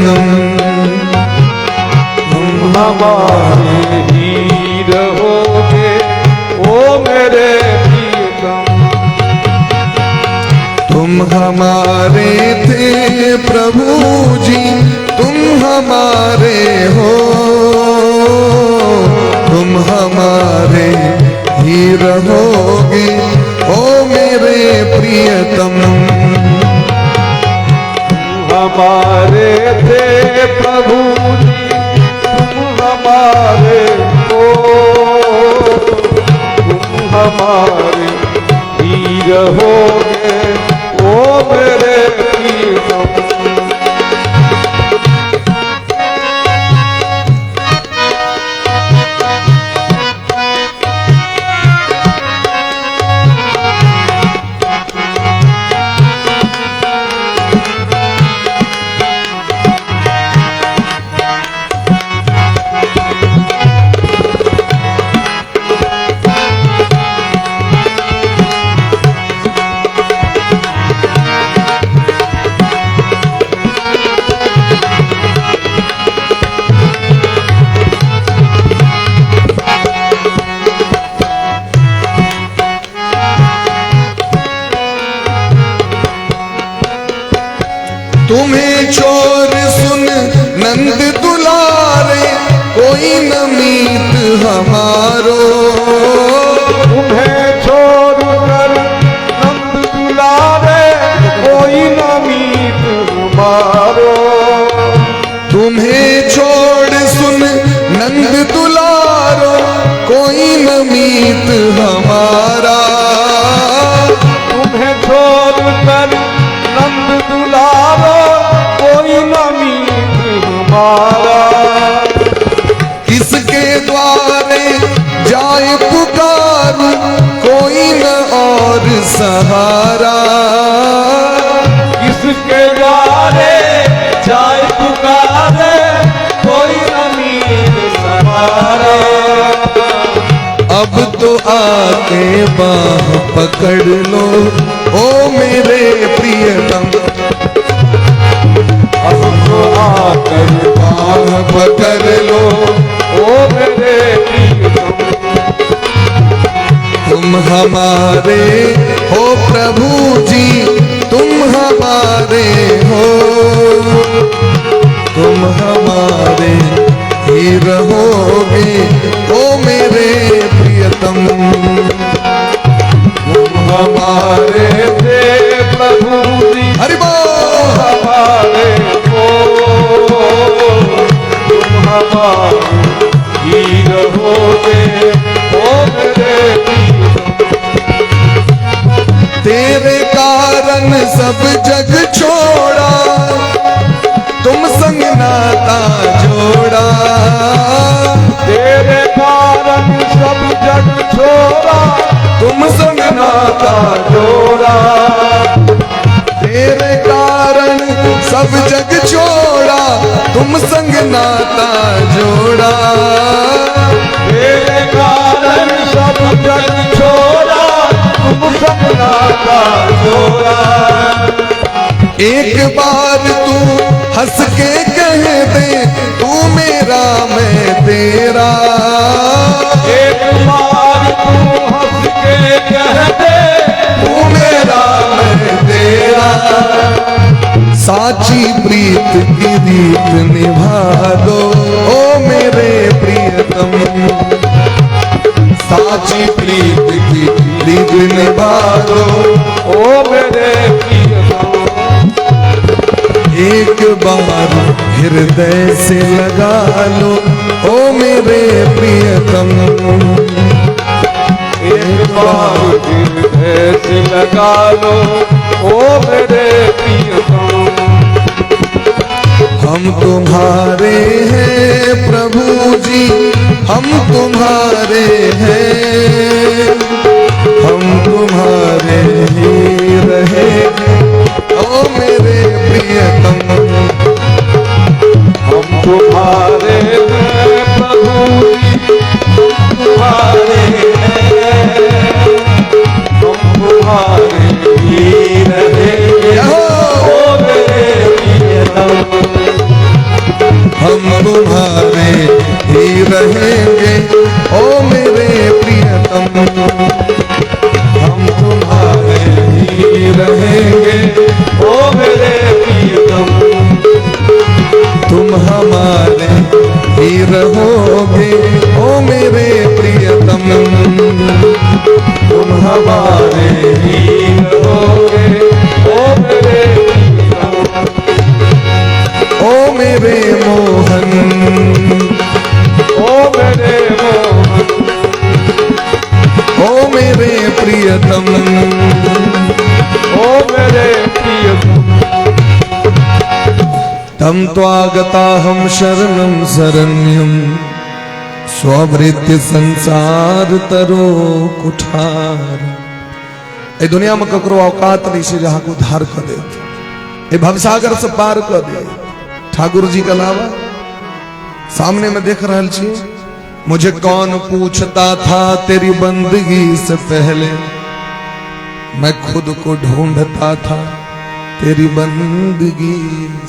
तुम हमारे ही रहोगे ओ मेरे प्रियतम। तुम हमारे थे प्रभु जी, तुम हमारे हो, तुम हमारे ही रहोगे ओ मेरे प्रियतम। हमारे थे प्रभु जी, तुम हमारे हो, तुम हमारे ही रहोगे ओ मेरे प्रियतम। तुम्हें चोर सुन नंद दुलारे, कोई न मीत हमारो। तुम्हें छोड़ कर नंद दुलारे, कोई न मीत हमारो। तुम्हें छोड़ सुन नंद दुलारो, कोई न मीत हमारा। तुम्हें छोड़ कर नंद दुलारो, कोई न मीत हमारा। किसके द्वारे जाए पुकारू, कोई न और सहारा। किसके द्वारे जाए पुकारे, कोई न मीत सहारा। अब तो आके बाह पकड़ लो ओ मेरे प्रियतम। अब तो आकर बाह पकड़ लो ओ मेरे प्रियतम। तुम हमारे हो प्रभु जी, तुम हमारे हो, तुम हमारे ही रहोगे ओ मेरे प्रियतम। तुम हमारे थे प्रभु जी, हरि बोल। हमारे हो, तुम हमारे ही रहोगे ओ मेरे प्रियतम। तेरे कारण सब जग छोड़ा, तुम संग नाता जोड़ा। तेरे कारण सब जग छोड़ा, तुम संग नाता जोड़ा। तेरे कारण सब जग छोड़ा, तुम संग नाता जोड़ा। तेरे कारण सब जग छोड़ा, तुम संग नाता जोड़ा। एक बार तू हंस के कह दे, तू मेरा मैं तेरा। एक बार तू हंस के कह दे, तू मेरा मैं तेरा। साची प्रीत की रीत निभा दो ओ मेरे प्रियतम। साची प्रीत की रीत निभा दो ओ मेरे प्रियतम। एक बार हृदय से लगा लो ओ मेरे प्रियतम। एक बार हृदय से लगा लो ओ मेरे प्रियतम। हम तुम्हारे हैं प्रभु जी, हम तुम्हारे हैं, हम तुम्हारे ही रहे ओ मेरे प्रियतम। हम तुम्हारे हैं प्रभु जी, तुम्हारे हैं, हम तुम्हारे ही रहे ओ मेरे प्रियतम। हम तुम्हारे ही रहेंगे ओ मेरे प्रियतम। हम तुम्हारे ही रहेंगे ओ मेरे प्रियतम। तुम हमारे ही रहोगे ओ मेरे प्रियतम। तुम हमारे ही रहोगे ओ मेरे प्रियतम। ओ मेरे मोहन, ओ मेरे मोहन, ओ मेरे प्रियतम, ओ मेरे प्रियतम। तम त्वागताहं शरणं शरण्यं स्ववृत्ति संसार तरो कुठार। ए दुनिया में ककरो औकात नहीं से जहां को उद्धार कर दे, ए भवसागर से पार कर दे। ठाकुर जी के अलावा सामने में देख रहल छी, मुझे कौन पूछता था तेरी बंदगी से पहले, मैं खुद को ढूंढता था तेरी बंदगी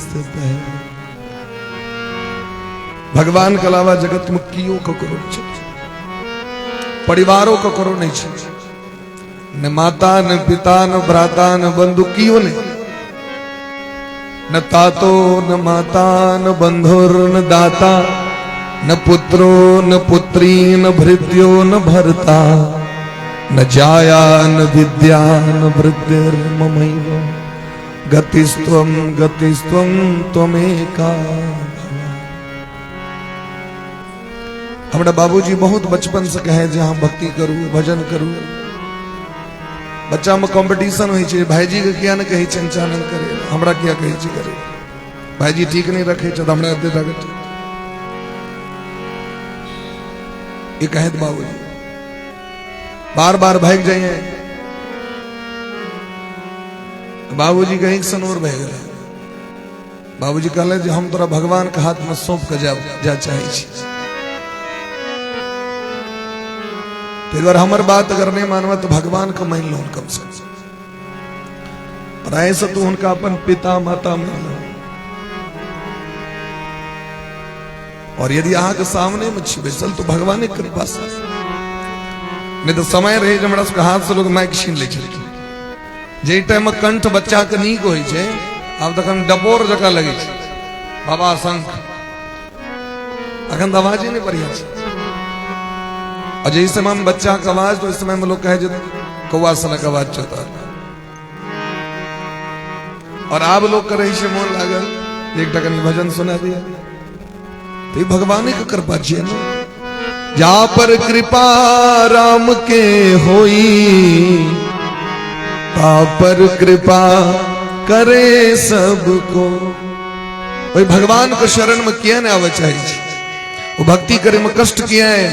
से पहले। भगवान के अलावा जगत में कियो ककरो नहीं, परिवारों ककरो नहीं, न माता न पिता न भ्राता न बंधु, कियो नहीं, न तातो न माता न बंधुर न दाता, न पुत्रो न पुत्री न भृत्यो न भर्ता, न जाया न विद्या न वृद्धिर्ममैव गतिस्त्वं गतिस्त्वं त्वमेका। हमरा बाबूजी बहुत बचपन से कहे जे अहाँ भक्ति करू, भजन करू। बच्चा में कॉम्पिटिशन होइ छै, भाईजी के किया ने कहै छै चानन करे, हमरा किया कहै छै करे। भाईजी ठीक नहीं रखे छै तऽ हमरा एते ताकत। ये कहत बाबूजी बार बार भाग जाइए, बाबूजी कहीं सनोर बह गए। बाबूजी कहले जे हम तोरा भगवान के हाथ में सौंप के जा जा चाहे छी। ताहि दुआरे हमर बात अगर नहीं मानबा तो भगवान के मान लो कम से कम। और ऐसे तू उनका अपन पिता माता मान लो। और यदि अहाँ के सामने में छी बैसल तो भगवान के कृपा से, नहीं तो समय रहे जे हमरा सबके हाथ से लोग माइक छीन लै छलखिन। जे टाइम में कंठ बच्चा के नीक होइ छै, आब तखन डबोर जकाँ लगै छै बाबा शंख, अखन तऽ आवाजे नहि बढ़िया छै। और जाहि समय में बच्चा के आवाज, तो उस समय में लोग कहे जे कौआ सनक आवाज चौता। और आब लोग करै छै मोन लागल एकटा कनि भजन सुना दिया। तो भगवान के कृपा छियै ने, जा पर कृपा राम के होई ता पर कृपा करे सबको। ओहि भगवान के शरण में किया ने आवे चाहे छै, वो भक्ति करे में कष्ट किया है।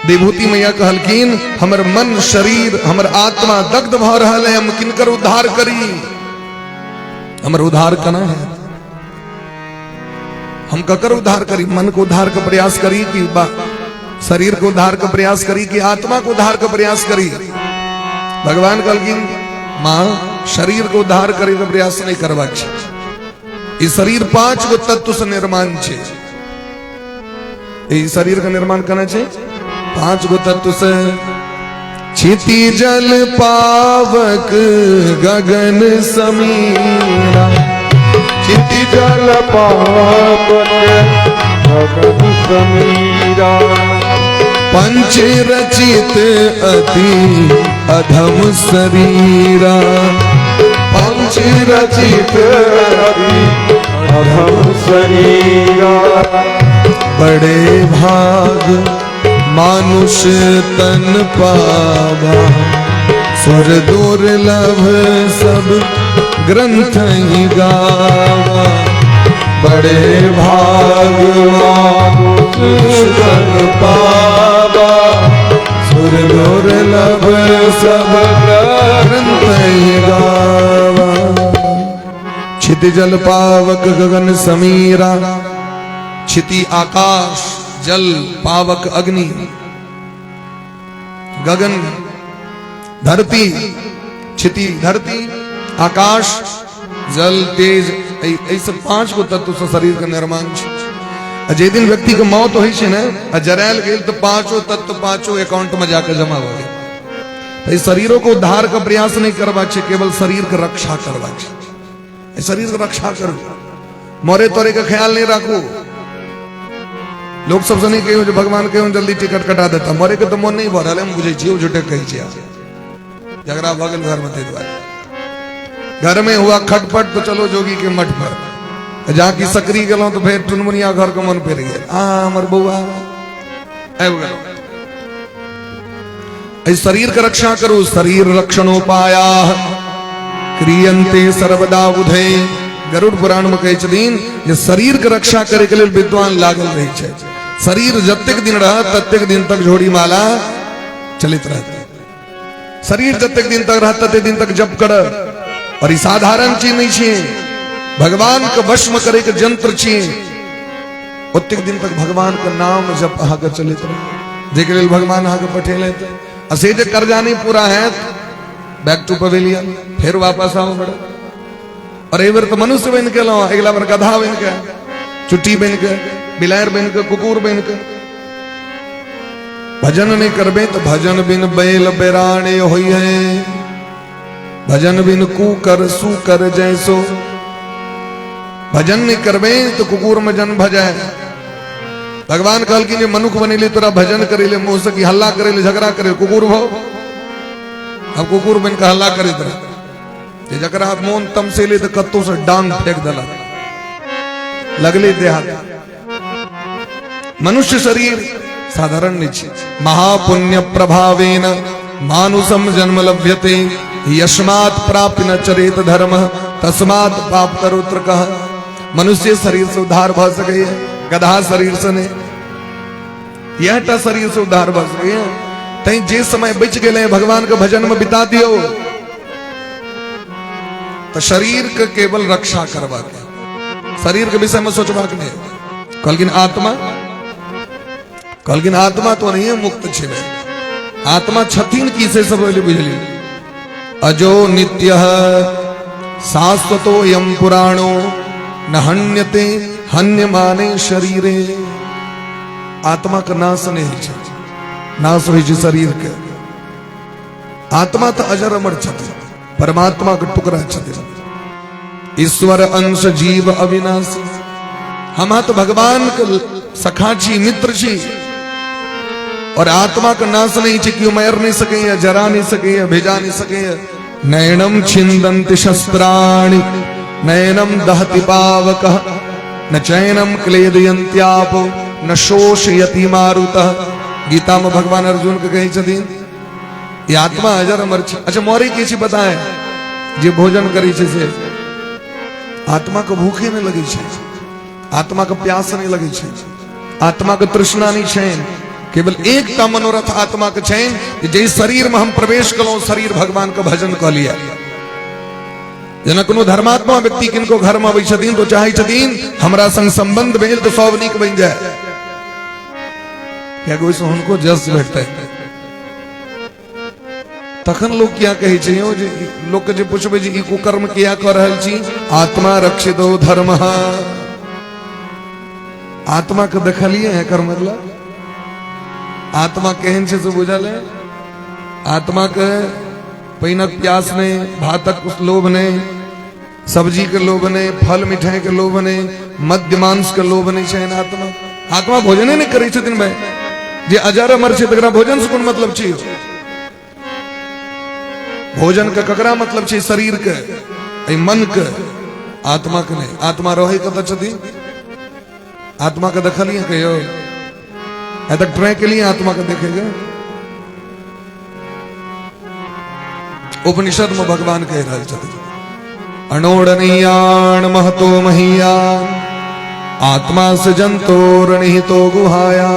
देवहूति मैया कहलखिन हमर मन शरीर हमर आत्मा दग्ध भ रहल है, हम किनकर उद्धार करी, हमर उद्धार केना है, हम ककर उद्धार करी, मन को उद्धार के प्रयास करी कि शरीर को उद्धार के प्रयास करी कि आत्मा को उद्धार के प्रयास करी। भगवान कहलखिन मां शरीर को उद्धार करे के प्रयास नहीं करबाक छै, ई शरीर 5 गो तत्व से निर्माण छै। ई शरीर के निर्माण केना छै? 5 गो तत्व से। क्षिति जल पावक गगन समीरा। क्षिति जल पावक गगन समीरा। पंच रचित अति अधम शरीरा। पंच रचित अति अधम शरीरा। बड़े भाग मानुष तन पावा, सुर दुर्लभ सब ग्रंथ ही गावा। बड़े भाग मानुष तन पावा, सुर दुर्लभ सब ग्रंथ ही गावा। क्षिति जल पावक गगन समीरा। क्षिति आकाश, जल पावक अग्नि, गगन धरती, क्षिति धरती, आकाश जल तेज, एहि सब 5 गो तत्व से शरीर के निर्माण छै। आ जे दिन व्यक्ति के मौत होइ छै ने, आ जरायल गेल तो पांचों तत्व पांचों अकाउंट में जाकर जमा हो गेल। तो शरीरों को उद्धार का प्रयास नहीं करवा छै, केवल शरीर के रक्षा करवा छै। शरीर के रक्षा करू, मरे तोरे के ख्याल नहीं राखू। लोक सबसे नहीं कहियो जे भगवान कहियो जल्दी टिकट कटा देता, मरे के तो मन नहीं भऽ रहल, हम बुझै छियै, झूठे कहै छियै। झगड़ा भऽ गेल घर में, ताहि दुआरे घर में हुआ खटपट तो चलो जोगी के मठ पर। जाकि सकरी गेलहुं तो फेर टुनमुनिया घर के मन पड़ि गेल, आ हमर बौआ आबि गेल। एहि शरीर के रक्षा करू। शरीर रक्षणोपाया क्रियन्ते सर्वदा बुधे। गरुड़ पुराण में कहै छथिन जे शरीर के रक्षा करे के लेल विद्वान लागल रहै छै। शरीर जतेक दिन रहत ततेक दिन तक झोड़ी माला चलैत रहत। शरीर जतेक दिन तक रहत ततेक दिन तक जप कर। और ई साधारण चीज नहीं छियै, भगवान के वश में करे के यंत्र छियै। ओतेक दिन तक भगवान के नाम जप अहाँके चलैत रहत, जाहिके लेल भगवान अहाँके पठेलथि। आ से जे कर्जा नहीं पूरा हैत, बैक टू पवेलियन, फेर वापस आउ बड़े। और एहि बेर तऽ मनुष्य बनि के एलहुँ, अगिला बेर गधा बनि के, चुट्टी बनि के, बिलाड़ि बनि के, कुकुर बनि के। भजन नहीं करबे तो भजन बिन बैल बेराणे होई है, भजन बिन कूकर सूकर जैसो। भजन नहीं करबे तो कुकुर में जन्म भ जाए। भगवान कहलखिन जे मनुख बनेली तोरा भजन करे ले, मुंह से की हल्ला करे ले, झगड़ा करे, कुकुर भो। अब कुकुर बन के हल्ला करैत रह, जे जकरा मोन तमसेले तो कत्तो से डांग फेंक देलक, लगले देहात। मनुष्य शरीर साधारण नहीं छै। महापुण्य प्रभावेन मानुषम जन्म लभ्यते, यस्मात् प्राप्य न चरेत धर्म तस्मात् पाप तरोत्र कह। मनुष्य शरीर से उद्धार भ सकैए, गधा शरीर से नहीं, यह टा शरीर से उद्धार भ सकैए। तैं जे समय बचि गेलै भगवान के भजन में बिता दियो। तो शरीर के केवल रक्षा करबाक, शरीर के विषय में सोचबाक नहीं। कहलखिन आत्मा, कहलखिन आत्मा तो नहीं मुक्त छै, आत्मा छथिन की से सब पहिले बुझली। अजो नित्य शाश्वतो यम पुराणो न हन्यते हन्यमाने शरीरे। आत्मा के नाश नहीं होइ छै, नाश होइ छै शरीर के। आत्मा तो अजर अमर छथिन, परमात्मा के टुकड़ा छथिन। ईश्वर अंश जीव अविनाशी। हम तो भगवान के सखा छी, मित्र छी। और आत्मा के नाश नहीं छै, केओ मारि नहीं सकैया, जरा नहीं सकैया, भेजा नहीं सकैया। नयनम छिन्दन्ति शस्त्राणि नयनम दहति पावकः, न चैनम क्लेदयन्त्यापो न शोषयति मारुतः। गीता में भगवान अर्जुन के कहै छथिन ई आत्मा अजर अमर छै। अच्छा मरे के छै पता है, जे भोजन करै छै से आत्मा के भूखे नहीं लगै छै, आत्मा के प्यास नहीं लगै छै, आत्मा के तृष्णा नहीं छै। केवल एकटा मनोरथ आत्मा के छै जे शरीर में हम प्रवेश कलौं, शरीर भगवान के भजन कऽ लिया। जेना कोनो धर्मात्मा व्यक्ति किनको घर में अबै छथिन तो चाहै छथिन हमरा संग संबंध भेल तो सब नीक बनि जाए, कियाकि ओहिसँ हुनको जस भेटतै। तखन लोक किया कहै छै यौ जे लोक के जे पुछबै जे ई कुकर्म किया कऽ रहल छी, आत्मा रक्षितो धर्म। आत्मा के देखलियै एकर मतलब आत्मा केहन छै से बुझल है? आत्मा के पानिक प्यास नहि, भातक लोभ नहि, सब्जी के लोभ नहि, फल मिठाई के लोभ नहि, मद्य मांस के लोभ नहि छै आत्मा। आत्मा भोजने नहि करै छथिन भाई। जे अजर अमर छै तकरा भोजन से कोन मतलब छै? भोजन के ककरा मतलब छै? शरीर के, एहि मन के, आत्मा के नहि। आत्मा रहै कतऽ छथिन? आत्मा के देखलियै कहियो? आइ तक ट्राई के लिए आत्मा के देखेगा? उपनिषद में भगवान कह रहल छथिन, अणोरणीयान महतो महीयान आत्मा से जंतोरणिहितो गुहाया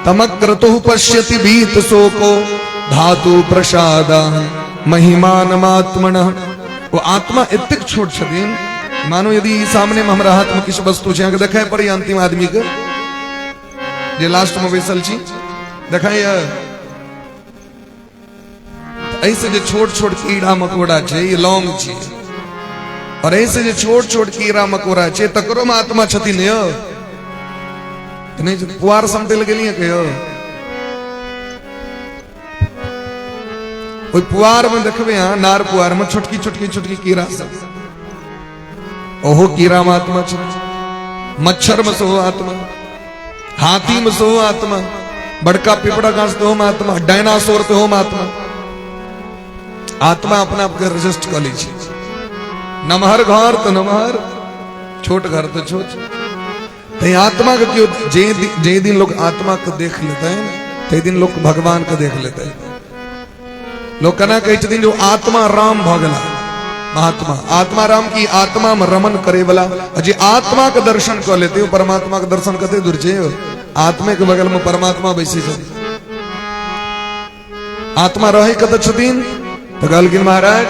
तमक्रतु पश्यति बीत शोको धातु प्रसाद महिमानमात्मनः। वो आत्मा एतेक छोट छथिन, मानो यदि सामने में हमरा हाथ में किछु वस्तु छै, अहाँके देखाइ पड़ैए अंतिम आदमी के जे लास्ट में बैसल छी, देखाइए? एहिसँ जे छोट छोट कीड़ा मकोड़ा छै, ई लौंग छै, और एहिसँ जे छोट छोट कीड़ा मकोड़ा छै तकरो में आत्मा छथिन यौ। नहि पुआर समटै लए गेलियै कहियो? ओहि पुआर में देखबै अहाँ, नार पुआर में छोटकी छोटकी छोटकी कीड़ा सब, ओहो कीड़ा में आत्मा छै। मच्छर में सेहो आत्मा, हाथी में सेहो आत्मा, बड़का पिपड़ा गाछ सेहो में आत्मा, डायनासोर सेहो में आत्मा। आत्मा अपना आपके रजिस्ट कऽ लै छै। नमहर घर तऽ नमहर, छोट घर तऽ छोट। तैं आत्मा के केओ जे दिन लोग आत्मा के देख लेतै तै दिन लोग भगवान के देख लेतै। लोग केना कहै छथिन जो आत्मा राम भऽ गेला महात्मा। आत्मा राम की आत्मा में रमन करे वाला जे आत्मा के दर्शन कऽ लेतै ओ परमात्मा के दर्शन कते दूर छै? आत्मे के बगल में परमात्मा बैसै छथिन। आत्मा रहै कतऽ छथिन? तऽ कहलखिन महाराज,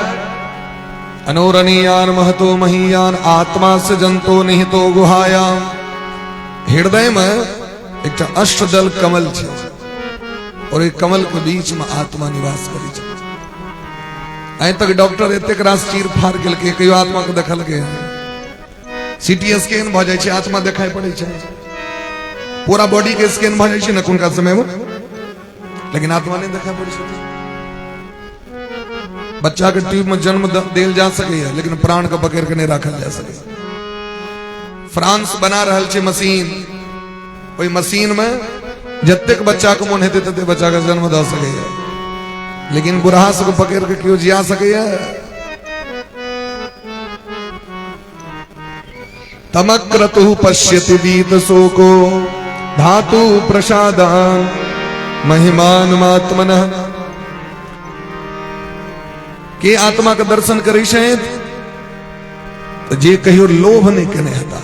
अनोरणीयान महतो महीयान आत्मा से जंतो निहितो गुहायाम। हृदय में एकटा अष्टदल कमल छै और ओहि कमल के बीच में आत्मा निवास करै छै। आइ तक डॉक्टर एतेक रास चीर फाड़ केलकै, कहियो आत्मा के देखलकै? सीटी स्कैन भऽ जाइ छै, आत्मा देखाइ पड़ै छै, पूरा बॉडी के स्कैन भऽ जाइ छै ने एखुनका समय में, लेकिन आत्मा नहि देखाइ पड़ै छै। बच्चा के ट्यूब में जन्म देल जा सकैए, लेकिन प्राण के पकड़ के नहि राखल जा सकैए। फ्रांस बना रहल छै मशीन, ओहि मशीन में जतेक बच्चा के मोन हेतै तते बच्चा के जन्म दऽ सकैए, लेकिन बुढ़ा सबके पकड़ के केओ जिया सकैए? तमक्रतु पश्यति वीत शोको धातु प्रसादान महिमान मात्मनः। के आत्मा के दर्शन करै छथि? तऽ जे कहियो लोभ नहि केने हेता,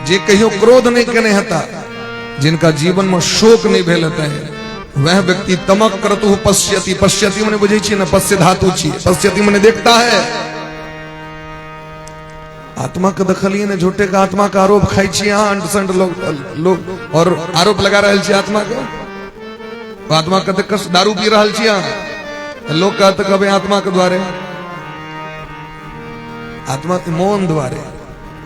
जे कहियो क्रोध नहि केने हेता, जिनका जीवन में शोक नहीं भेल हेतै, वह व्यक्ति तमक क्रतु पश्यति। पश्यति मने बुझै छियै ने, पश्य धातु छियै, पश्यति मने देखता है। आत्मा के देखलियै ने, झूठे के आत्मा के आरोप खाइ छी अहाँ, अंट संट लोग लोग और आरोप लगा रहल छी आत्मा के। आत्मा कते कष्ट, दारू पी रहल छी अहाँ, लोग कहत कहबै आत्मा के द्वारे, आत्मा के मोन द्वारे।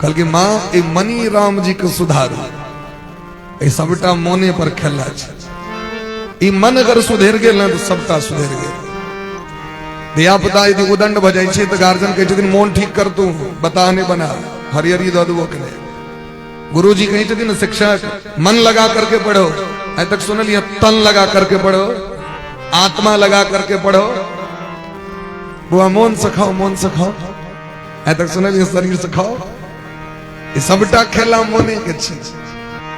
कहलकै माँ ई मनी राम जी के सुधारू, ई सबटा मोने पर खेला छै। ई मन अगर सुधरि गेल ने तऽ सबटा सुधरि गेल। धिया पुता यदि उदंड भऽ जाइ छै तऽ गार्जियन कहै छथिन मोन ठीक कर तू, बताह नहि बना, हरियरी दऽ देबो के। गुरुजी कहै छथिन शिक्षक, मन लगा करके पढ़ो। आइ तक सुनलियै तन लगा करके पढ़ो, आत्मा लगा करके पढ़ो। बुआ मोन से खाओ, मोन से खाओ। आइ तक सुनलियै शरीर से खाओ। ई सबटा खेला मोने के छै।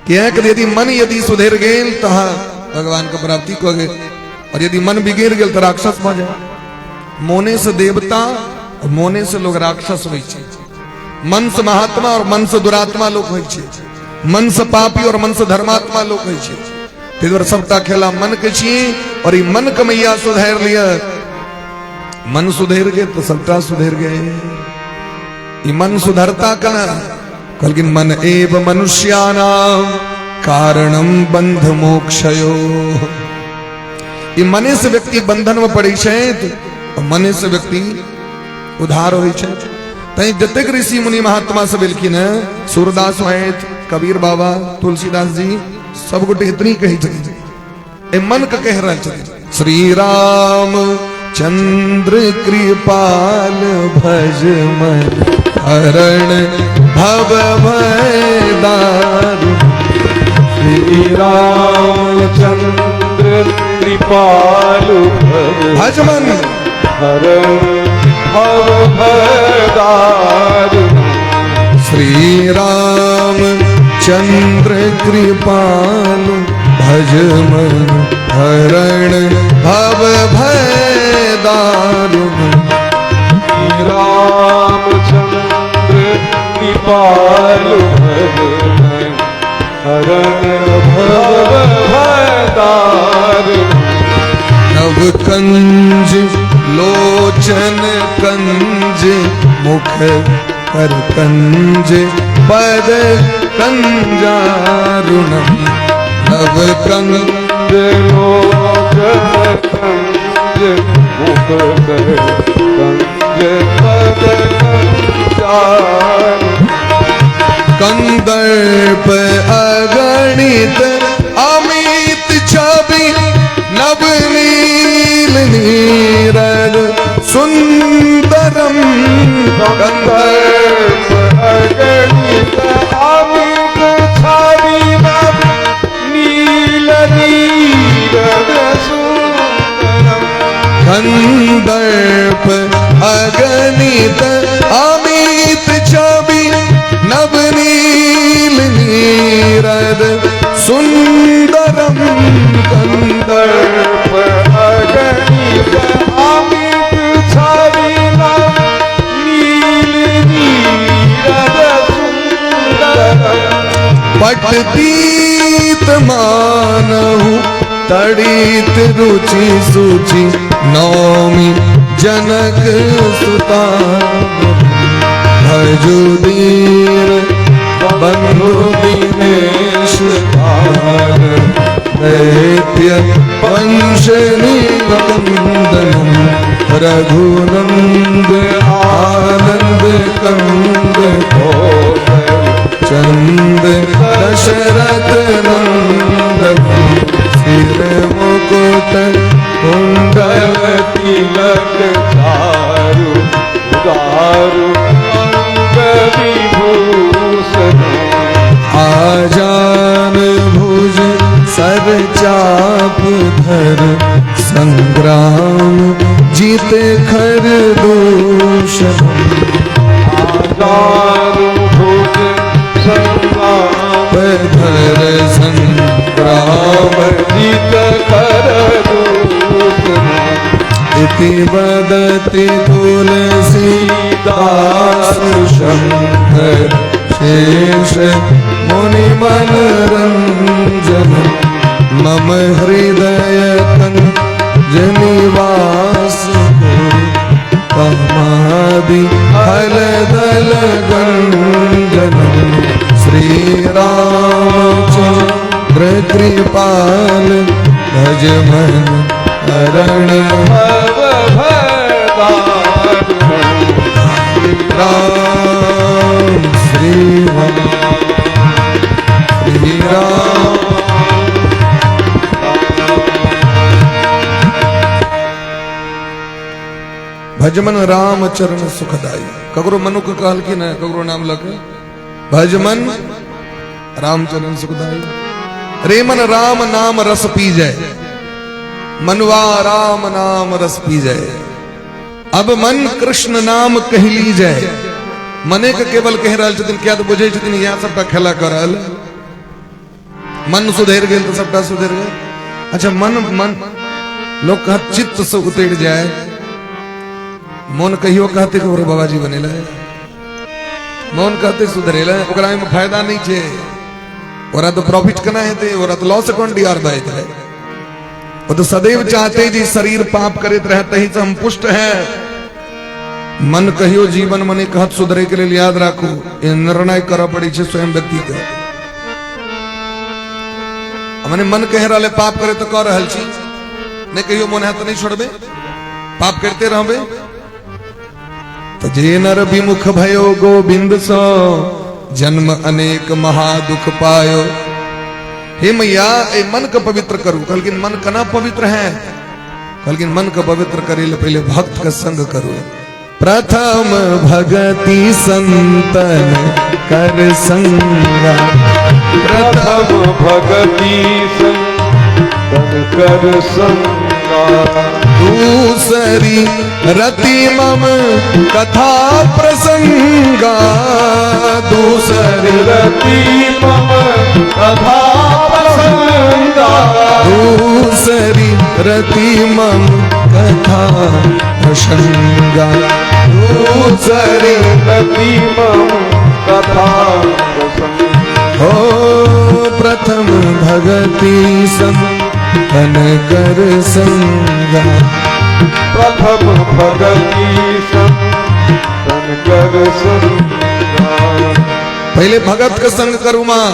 किएक यदि मन यदि सुधरि गेल तऽ भगवान के प्राप्ति कऽ गेल, और यदि मन बिगड़ गेल तऽ राक्षस भऽ जाय। मोने से देवता, मोने से लोग राक्षस होइ छै। मन से महात्मा और मन से दुरात्मा लोग होइ छै। मन से पापी और मन से धर्मात्मा लोग होइ छै। ताहि दुआरे सबटा खेला मन के छी, और ई मन के मैया सुधारि लिअ। मन सुधरि गेल तऽ सबटा सुधरि गेल। ई मन सुधरता केना? कहलखिन मन एव मनुष्याणाम कारणम बंध मोक्षयो। ई मने से व्यक्ति बंधन में पड़ै छथि, मने से व्यक्ति उधार होइ छै। तैं जतेक ऋषि मुनि महात्मा सब एलखिन हैं, सूरदास होइत, कबीर बाबा, तुलसीदास जी, सब गोटे इतनी कहै छथिन, ए मन के कहि रहल छथिन। श्री राम चंद्र कृपाल भज मन हरण भव भय दारुण। श्री रामचंद्र कृपालु भज मन हरण भव भय दारुण। श्री राम चंद्र कृपालु भज मन हरण भव भय दारुण। श्री रामचंद्र कृपालु भज मन हरण भव भय दारुण। नव कंज लोचन कंज मुख कर कंज पद कंजारुणम। नव कंज लोचन कंज मुख कर कंज पद कंजारुण। कंदर्प अगणित अमित छवि नव नील नीरद सुंदरम। कंदर्प अगणित अमित छवि नव नील नीरद सुंदरम। कंदर्प अगणित अमित छवि नव नील नीरद सुंदरम। कंदर्प अगणित अमित छवि नव नील नीरद सुंदरम। पटपीत मानहु तड़ित रुचि सुचि नौमि जनक सुता। भजु दीन बंधु दिनेश तार दैत्य वंश निकंदनम। रघुनंद आनंद कंद चंद दशरथ नंदन। सिर मुकुट कुंडल तिलक चारु दारु अंग विभूषण। आजान भुज सर चाप धर संग्राम जीते खर दूषण। आजान भुज संग्राम धर संग्राम जीत खर दूषण। इति वदति तुलसीदास शंकर शेष मुनि मनरंजन। मम हृदय कंज निवास कामादि हल दल गंजन। श्री रामचंद्र कृपाल भज मन हरण भव भय दारुण। राम श्री राम श्री राम। भजमन राम चरण सुखदाई। ककरो मनुख कहल की न ककरो नाम लके भजमन राम चरण सुखदाई। रे मन राम नाम रस पी जाए, मनवा राम नाम रस पी जाए। अब मन कृष्ण नाम कह ली जाए। मने के केवल कह रहल छथिन, किया तो बुझै छथिन यहाँ सबटा खेला कर रहल। मन सुधरि गेल तो सबटा सुधरि गेल। अच्छा मन मन लोग कहत चित्त से उतरि जाए। मन कहियो कहते कि ओकरो बाबाजी बनेला, मन कहते सुधरेला, ओकरा में फायदा नहीं छे। ओकरा तो प्रॉफिट केना हेतै, ओकरा तो लॉस अकाउंट डी आर दैत है। वो तो सदैव चाहते जी शरीर पाप करैत रहे तही से हम पुष्ट है। मन कहियो जीवन मने कहत सुधरे के लिए याद राखू, ये निर्णय करऽ पड़ै छै स्वयं व्यक्ति के। मने मन कह रहल पाप करे तो कह रहल छी, नहीं कहियो मन है तो नहीं छोड़बे, पाप करते रहबे। तो जे नर विमुख भयो गोविंद सो, जन्म अनेक महादुख पायो। हे मैया, ए मन के पवित्र करू। कहलखिन मन कना पवित्र है? कहलखिन मन के पवित्र करे ले पहले भक्त के संग करू। प्रथम भगति संतन कर संगा, प्रथम भगति संतन कर संगा, दूसरी रति मम कथा प्रसंगा, दूसरी रति मम कथा प्रसंगा, दूसरी रति मम कथा प्रसंगा, दूसरी रति मम कथा प्रसंगा। हो प्रथम भगति संतन कर संगा, प्रथम भगति संतन कर संगा। पहले भगत के संग करू मां,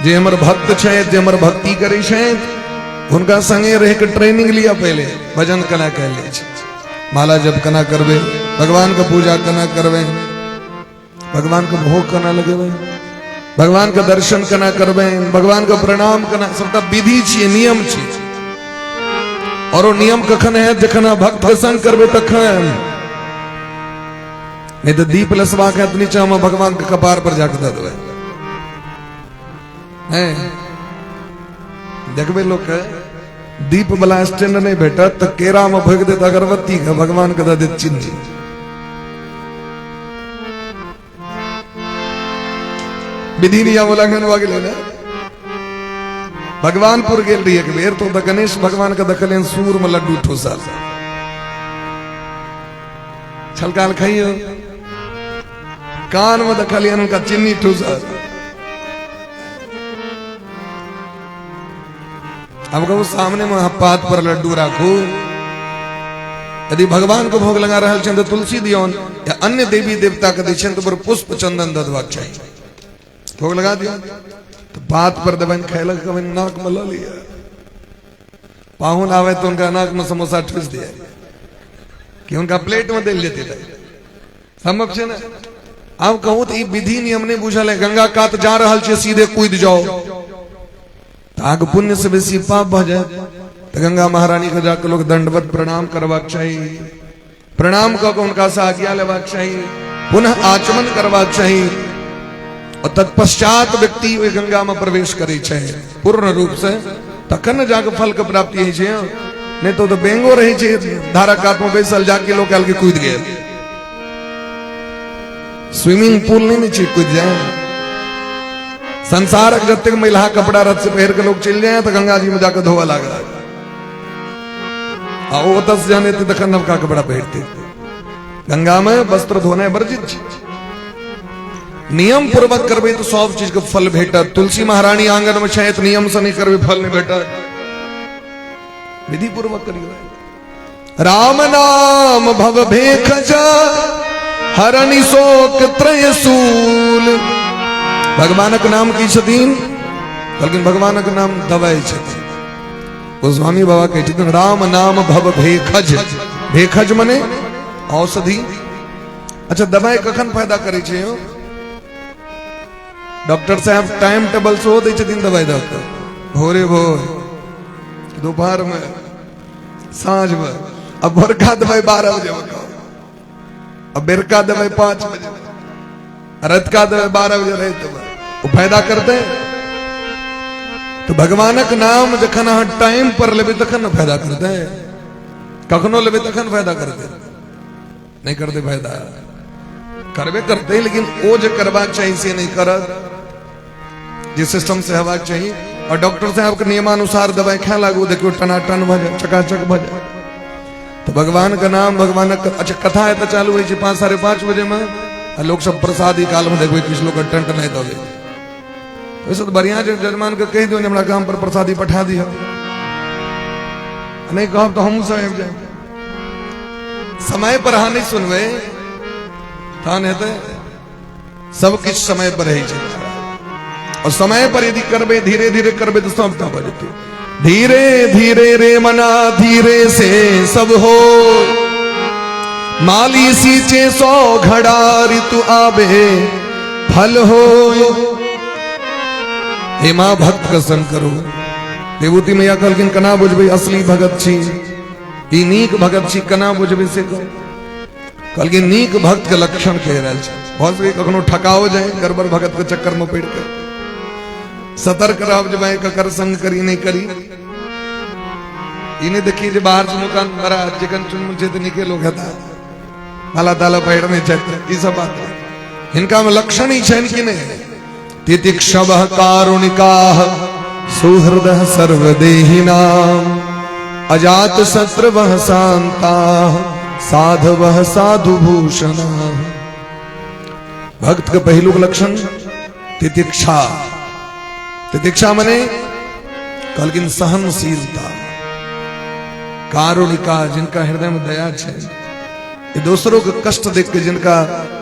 जे हमर भक्त छै, जे हमर भक्ति करै छै, हुनका संगे रह के ट्रेनिंग लिया। पहले भजन कना कह ले छै, माला जप कना करबे, भगवान के पूजा कना करबे, भगवान के भोग कना लगेबे, भगवान के दर्शन कना करबे, भगवान के प्रणाम कना, सबटा विधि छियै, नियम छियै। और ओ नियम कखन है जखन अहाँ भक्त के संग करबे तखन, नहीं तो दीप लसवा के नीचा में भगवान के कपार पर जाके दऽ देबै। हैं देखबे लोग के दीप वाला स्टैंड नहीं भेटत तो केरा में भोग देत अगरबत्ती के, भगवान के दऽ देत चिन्नी। विधि नियम उल्लंघन भऽ गेलै ने। भगवानपुर गेल रही एक बेर, तो गणेश भगवान के देखलियनि सूर में लड्डू ठूसल, छलकाल खाइयो, कान में देखलियनि हुनका चिन्नी ठूसल। हम कहू सामने में पात पर लड्डू राखू, यदि भगवान को भोग लगा रहल छनि तो तुलसी दियौन, या अन्य देवी देवता के दै छनि तो पुष्प चंदन दऽ देबाक चाही, भोग लगा दियौ तो पात पर देबनि, खैलक कहबनि नाक में लऽ लिअ, पाहुन आवे तो उनका नाक में समोसा ठूस दिया कि उनका प्लेट में देल जेतै। संभव छै ने? आब कहू तो ई विधि नियम नहीं बुझल है। गंगा कात जा रहल छियै, सीधे कूद जाओ तो आग पुण्य से बेसी पाप भऽ जाए। तो गंगा महारानी के जाके लोग दंडवत प्रणाम करबाक चाही, प्रणाम कऽ के हुनका से आज्ञा लेबाक चाही, पुनः आचमन करबाक चाही, और तत्पश्चात व्यक्ति ओहि गंगा में प्रवेश करै छै पूर्ण रूप से, तखन ने जाके फल के प्राप्ति होइ छै। नहीं तो बेंगो रहै छै धारा कात में बैसल, जाके लोग आयल के कूद गेल। स्विमिंग पूल नहीं ने छै कूद जाए। संसारक जतेक महिला कपड़ा रथ से पहिर के लोग चलि जाए तो गंगा जी में जाके धोआ लागल, आ ओ ओतऽ से जहन एतै तखन नवका कपड़ा पहिरतै। गंगा में वस्त्र धोनाइ वर्जित छै। नियम पूर्वक करबै तो सब चीज के फल भेटत। तुलसी महारानी आंगन में छै, नियम से नहीं करबै फल नहीं भेटत। विधि पूर्वक करियौ। राम नाम भव भेखज हरनि शोक त्रयशूल। भगवानक नाम की छथिन? कहलखिन भगवानक नाम दवाई छथिन। गोस्वामी बाबा कहै छथिन राम नाम भव भेखज, भेखज मने औषधि। अच्छा दवाई कखन फायदा करै छै यौ? डॉक्टर साहब टाइम टेबल सेहो दै छथिन दवाई दऽ कऽ, भोरे भोर, दोपहर में, साँझ में। अब भोरका दवाई 12 बजे में खाओ, अब बेरका दवाई 5 बजे, रतका दवाई 12 बजे राति में, वो फायदा करते हैं। तो भगवानक नाम जखन अहाँ टाइम पर लेबै तखन ने फायदा करते, कखनो लेबै तखन फायदा करते, नहीं करते फायदा, करबे करते लेकिन ओ जे करबाक चाही से नहीं करत, जे सिस्टम से हेबाक चाही। और डॉक्टर साहब के नियमानुसार दवाई खाए लागू, देखियो टनाटन भऽ जाए, चकाचक भऽ जाए। तो भगवान का नाम भगवानक अच्छा कथा है तो चालू होइ छै 5 साढ़े 5 बजे में, आ लोग सब प्रसादी काल में देखबै किछु लोग टंट नहीं दबे। वैसे तो बढ़िया जे जजमान के कहि दियौ हमरा गाम पर प्रसादी पठा दिह, नहीं कहब तो हमहूँ सब आबि जायब। समय पर अहाँ नहीं सुनबै तहन हेतै। सब किछु समय पर होइ छै, और समय पर यदि करबै, धीरे धीरे करबै तो सबटा भऽ जेतै। धीरे धीरे रे मना धीरे से सब हो, माली सींचे 100 घड़ा ऋतु आवे फल हो। हे माँ भक्त का संग करू। देवूति मैया कहलखिन केना बुझबै असली भगत छी? ई नीक भगत छी केना बुझबै से कहू। कहलखिन नीक भक्त के लक्षण कहि रहल छै। भऽ सकै कखनो ठकाओ जाए गड़बड़ भगत के चक्कर में पड़ि के। सतर्क रहब जे भाई ककर संग करी नहीं करी। ई नहीं देखी जे बाहर से मुकान बड़ा चिकन चुनमुन छै तऽ नीके लोग हेता, माला ताला पहिरने छथि, ई सब बात नहीं। हिनका में लक्षण ही छनि कि नहीं? तितिक्षवः कारुणिकाः सुहृदः सर्वदेहिनाम् अजात शत्रवः शान्ताः साधवः साधुभूषणाः। भक्त के पहिलुक लक्षण तितिक्षा। तितिक्षा मने कहलखिन सहनशीलता, कारुणिका जिनका हृदय में दया छै, ये दोसरों के कष्ट देख के जिनका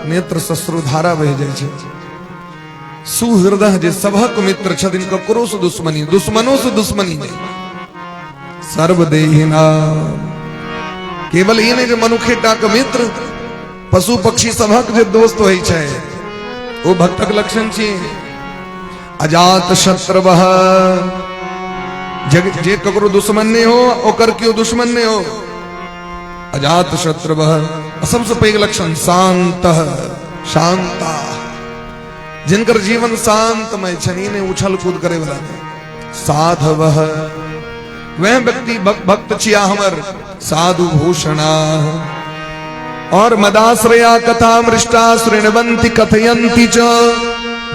नेत्र सश्रुधारा बहि जाइ छै, सुहृदय जे सबहक मित्र छथिन, ककरो से दुश्मनी, दुश्मनों से दुश्मनी नहीं, सर्वदेहिना। केवल ई नहीं जे मनुखे टा के मित्र, पशु पक्षी सबहक जे दोस्त होइ छै ओ भक्तक लक्षण छी। अजात शत्रवः, जे ककरो दुश्मन नहीं हो ओकर केओ दुश्मन नहीं हो, अजात शत्रवः। सबसे पैघ लक्षण शांत, शांता, जिनकर जीवन शांतमय छनि, नहि उछल कूद करे वाला नहीं। साधवः, वह व्यक्ति भक्त छिया हमर, साधु भूषणा। और मदाश्रया कथा मृष्टा शृण्वन्ति कथयन्ति च,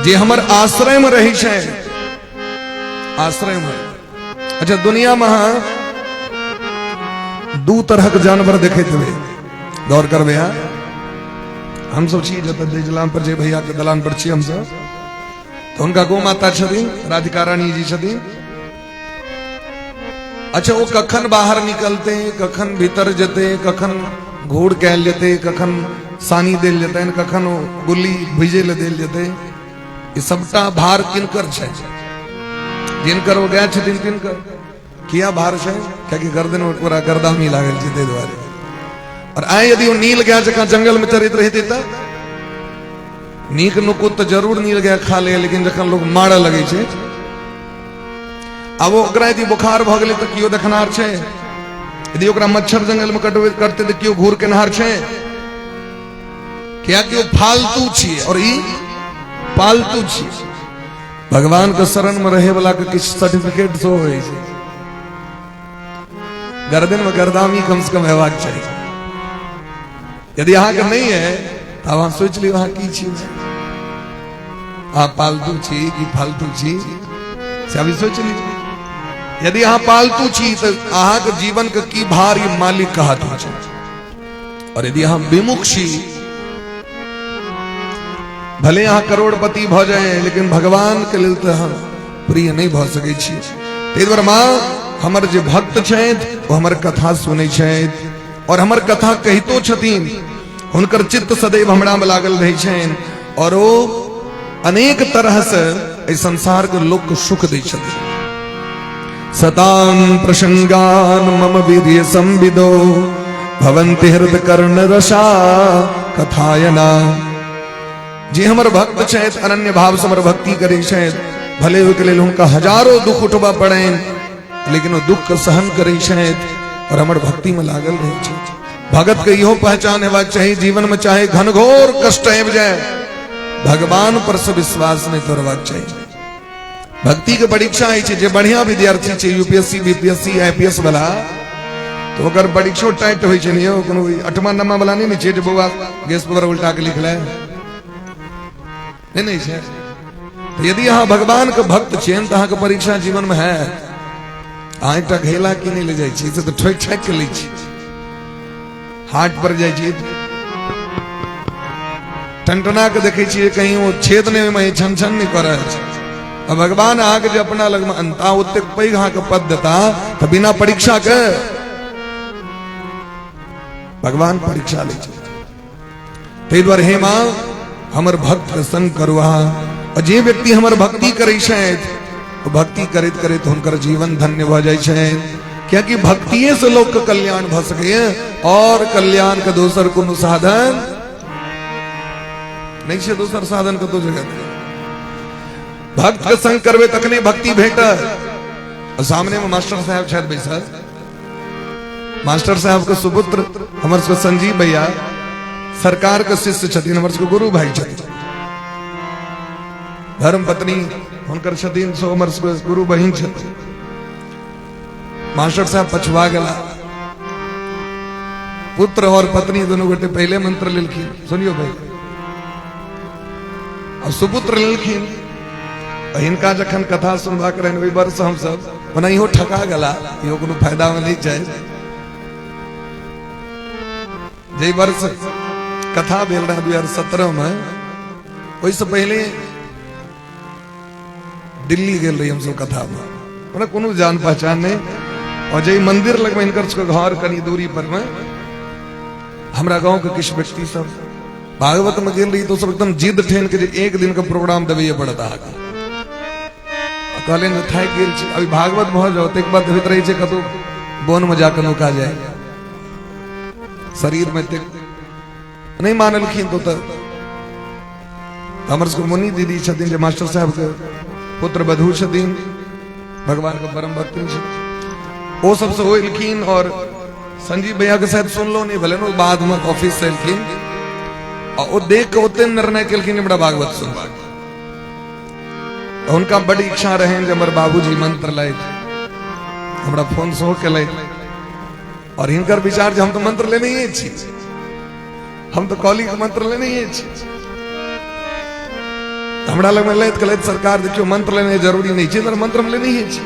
जे हमर आश्रय में रही छै, आश्रय में। अच्छा, दुनिया में अहाँ दू तरह के जानवर देखैत हेबै, गौर करबै अहाँ। हम सब छी जतऽ जे दलान पर, जे भैया के दलान पर छी हमसब, तऽ हुनका गौ माता छथिन, राधिका रानी जी छथिन। अच्छा, ओ कखन बाहर निकलते, कखन भीतर जेते, कखन घूर कयल जेते, कखन सानी देल जेतनि, कखन ओ गुल्ली भिजै लए देल जेते, ई सबटा भार किनकर छै? जिनकर ओ गाय छथिन तिनकर। किया भार छै? कियाकि गर्दन में पूरा गर्दामी लागल छै, ताहि दुआरे। और आइ यदि ओ नील गाय जकाँ जंगल में चरैत रहितै तऽ नीक नुकुत तऽ जरूर नील गाय खा ले, लेकिन जखन लोग मारऽ लगै छै, आब ओकरा यदि बुखार भऽ गेलै तऽ केओ देखनहार छै? यदि ओकरा मच्छर जंगल में कटबै कटतै तऽ केओ घूर केनहार छै? कियाकि ओ फालतू छियै और ई पालतू छियै। भगवान के शरण में रहे वाला के किछु सर्टिफिकेट सेहो होइ छै। गर्दन में गर्दामी कम से कम हेबाक चाही। यदि अहाँके नहीं है तऽ अहाँ सोचि लियौ अहाँ की छी, अहाँ पालतू छी कि फालतू छी, से अभी सोचि लियौ। यदि अहाँ पालतू छी तऽ अहाँके जीवन के की भार ई मालिक के हाथ में छै। और यदि अहाँ विमुख छी, भले अहाँ करोड़पति भऽ जाए, लेकिन भगवान के लेल तऽ अहाँ प्रिय नहीं भऽ सकै छी। ताहि दुआरे माँ, हमर जे भक्त छथि ओ हमर कथा सुनै छथि और हमर कथा कहितो छथिन, हुनकर चित्त सदैव हमरा में लागल रहै छनि और ओ अनेक तरह से एहि संसार के लोक के सुख दै छथिन। सतां प्रसंगान मम वीर्य संविदो भवन्ति हृद कर्ण रसा कथायना। जे हमर भक्त छथि, अनन्य भाव से हमर भक्ति करै छथि, भले ओहिके लेल हुनका हजारों दुख उठबऽ पड़नि, लेकिन ओ दुख के सहन करै छथि और हमर भक्ति में लागल रहै छथि। भगत के इहो पहचान हेबाक चाही, जीवन में चाहे घनघोर कष्ट आबि जाय, भगवान पर से विश्वास नहीं तोड़बाक चाही। भक्ति के परीक्षा होइ छै, जे बढ़िया विद्यार्थी छै यूपीएससी बीपीएससी आईपीएस वाला, तो ओकर परीक्षो टाइट होइ छै ने यौ, कोनो अठमा नम्मा वाला नहि ने छै जे बौआ गैस पेपर उल्टा के लिख ले, नहि नहि छै। तऽ यदि अहाँ भगवान के भक्त छियनि तऽ अहाँके परीक्षा जीवन में हैत। अहाँ एकटा घैला किनै लए जाइ छी से तऽ ठोकि ठाकि के लै छी, हाट पर जाइ छी टनटना के देखै छियै कहीं ओ छेद नहि ओहिमे छन छन नहि कऽ रहल छै। आ भगवान अहाँके जे अपना लगमे अनता, ओतेक पैघ अहाँके पद देता, तऽ बिना परीक्षा के भगवान परीक्षा लै छै। ताहि दुआरे हे माँ, हमर भक्त के संग करू अहाँ। आ जे व्यक्ति हमर भक्ति करै छथि, ओ भक्ति करैत करैत हुनकर जीवन धन्य भऽ जाइ छनि, कियाकि भक्तिये से लोक के कल्याण भऽ सकैए और कल्याण के दोसर कोनो साधन नहीं छै, दोसर साधन कतौ जगह नहि। भक्त के संग करबै तखने भक्ति भेटत। सामने में मास्टर साहब छथि बैसल, मास्टर साहब के सुपुत्र हमर सबके संजीव भैया सरकार के शिष्य छथिन, हमर सबके गुरु भाई छथिन। धर्म पत्नी हुनकर छथिन, सो हमर सबके गुरु बहिन छथिन। मास्टर साहब पछुआ गेला, पुत्र और पत्नी दोनों गोटे पहले मंत्र लेलखिन। सुनियो भाई, और सुपुत्र लेलखिन। हिनका जखन कथा सुनबाक रहनि ओहि वर्ष हमसब ओना इहो ठका गेला, इहो कोनो फायदा में नहीं छै। जे वर्ष कथा भेल रहे 2017 में, ओहिसँ पहले दिल्ली गेल रही हमसब कथा में, ओना कोनो जान पहचान नहीं। और जे मंदिर लग में हिनकर सबके घर कनी दूरी पर में हमरा गांव के किछु व्यक्ति सब भागवत में गेल रही, तो सब एकदम जिद ठेन के जे एक दिन के प्रोग्राम देबैये पड़त अहाँके। कहलियनि जे थाकि गेल छी, अभी भागवत भऽ जाओ ताहिके बाद होइत रहै छै कतहु वन में जाके नुका जाय, शरीर में एतेक नहीं मानलखिन। तो हमर सबके मुनि दीदी छथिन जे मास्टर साहब के पुत्र वधू छथिन, भगवान के परम भक्त छथिन, ओ सबसे ओ एलखिन। और संजीव भैया के शायद सुनलो नहीं भेलै ने, बाद में ऑफिस से एलखिन आ ओ देख के ओते निर्णय केलखिन हमरा भागवत सुनबाक। हुनका बड़ी इच्छा रहनि जे हमर बाबूजी मंत्र लैथ, हमरा फोन सेहो केलथि। और हिनकर विचार जे हम तो मंत्र लेने ही छी, हम तो कॉली के मंत्र लेने ही छी। हमरा लगमे लैत कहलथि सरकार देखियौ मंत्र लेने जरूरी नहीं छै, मंत्र हम लेने ही छी,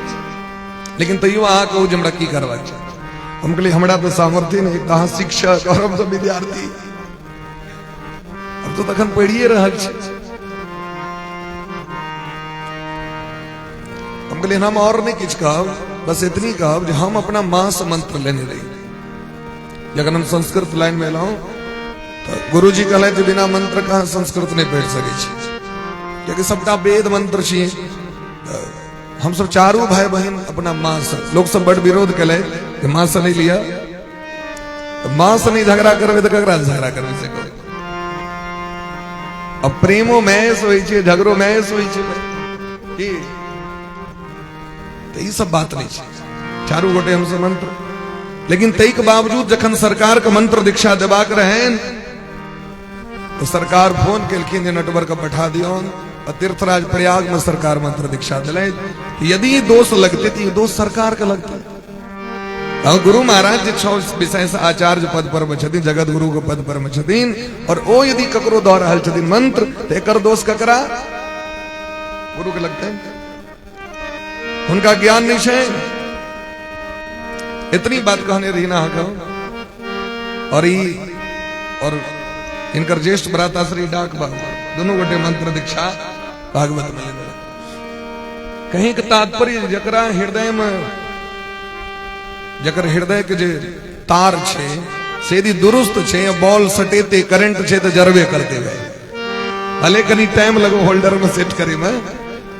लेकिन तैयो अहाँ कहू जे हमरा की करबाक छै। हम कहलियै हमरा तऽ सामर्थ्य नहीं, एक अहाँ शिक्षक और हम सब विद्यार्थी, हम तो तखन पढ़िए रहल छी। हम कहलियै हम और नहीं किछु कहब, बस इतनी कहब जे हम अपना माँ से मंत्र लेने रही। जखन हम संस्कृत लाइन में एलहुँ तऽ गुरुजी कहलथि जे बिना मंत्र के अहाँ संस्कृत नहीं पढ़ि सकै छी, कियाकि सबटा वेद मंत्र छी। हम सब चारू भाई बहन अपना माँ से, लोग सब बड़ विरोध केलथि कि माँ से नहीं लिया, माँ से नहीं झगड़ा करबै तऽ ककरा से झगड़ा करबै से कहू। अब प्रेमो मैस होइ छै, झगड़ो मैस होइ छै की, तऽ ई सब बात नहीं छै। चारू गोटे हमसब मंत्र, लेकिन ताहि के बावजूद जखन सरकार के मंत्र दीक्षा देबाक रहनि तो सरकार फोन केलखिन जे नटवर के पठा दियौन। तीर्थराज प्रयाग में सरकार मंत्र दीक्षा दिलथि। यदि दोष लगते तो दोष सरकार के लगते। गुरु महाराज जे छओ विषय से आचार्य पद पर में छथिन, जगत गुरु के पद पर में छथिन, और ओ यदि ककरो दऽ रहल छथिन मंत्र तो एकर दोष ककरा गुरु के लगते? हुनका ज्ञान नहीं छै। इतनी बात कहने रही ना अहाँके। और ई और इनकर ज्येष्ठ भ्राता श्री डाक बाबू दोनों गोटे मंत्र दीक्षा भागवत में लेने। कहीं के तात्पर्य जकरा हृदय में, जकर हृदय के जे तार छै से यदि दुरुस्त छै, बॉल सटेते करंट छै तो जरबे करते भाई, भले कनी टाइम लगो होल्डर में सेट करे में।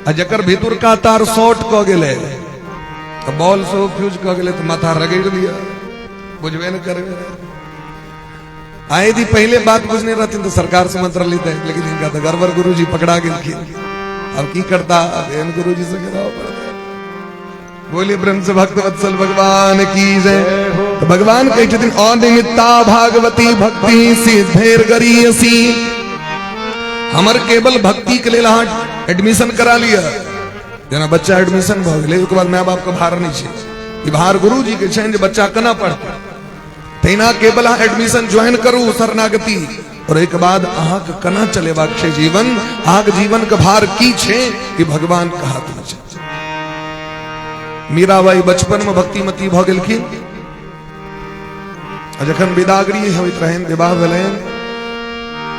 आ जकर भीतरका तार शॉर्ट क गेलै तो बॉल से फ्यूज क गेलै तो माथा रगड़ लिया, बुझबे न करबे। आ यदि पहले बात बुझने रहथिन तो सरकार से मंत्र लेते, लेकिन इनका तो गड़बड़ गुरुजी पकड़ा गेलखिन। अब की करता, अब एहन गुरुजी से गिराव पड़ता। बोले ब्रह्म से भक्त वत्सल भगवान की जय। तो भगवान कहै छथिन अनिमित्ता भागवती भक्ति सिद्धेर गरीयसी। हमर केवल भक्ति के लेल अहाँ एडमिशन करा लिया, जेना बच्चा एडमिशन भऽ गेलै ओकर बाद माय बाप के भार नहीं छै, ई भार गुरुजी के छनि जे बच्चा केना पढ़तै। तहिना केवल अहाँ एडमिशन ज्वाइन करू शरणागति, और एक बाद अहाँके केना चलेबाक छै जीवन, अहाँके जीवन के भार की छै ई भगवान के हाथ में छै। मीराबाई बचपन में भक्तिमती भऽ गेलखिन, आ जखन विदागरी होइत रहनि, विवाह भेलनि,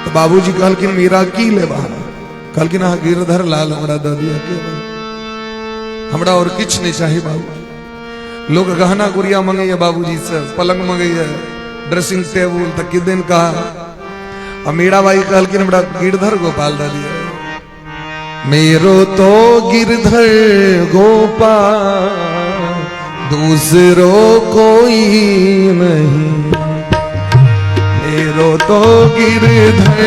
तो बाबूजी कहलखिन मीरा की लेबा? कहलखिन अहाँ गिरधर लाल हमरा दऽ दिअ केवल, हमरा और किछु नहीं चाही बाबू। लोग गहना गुड़िया मंगैया बाबूजी से, पलंग मंगैया, ड्रेसिंग टेबुल, तऽ किदन कहा। आ मीराबाई कहलखिन हमरा गिरधर गोपाल दऽ दिअ। मेरो तो गिरधर गोपाल दूसरो कोई नहीं, मेरो तो गिरधर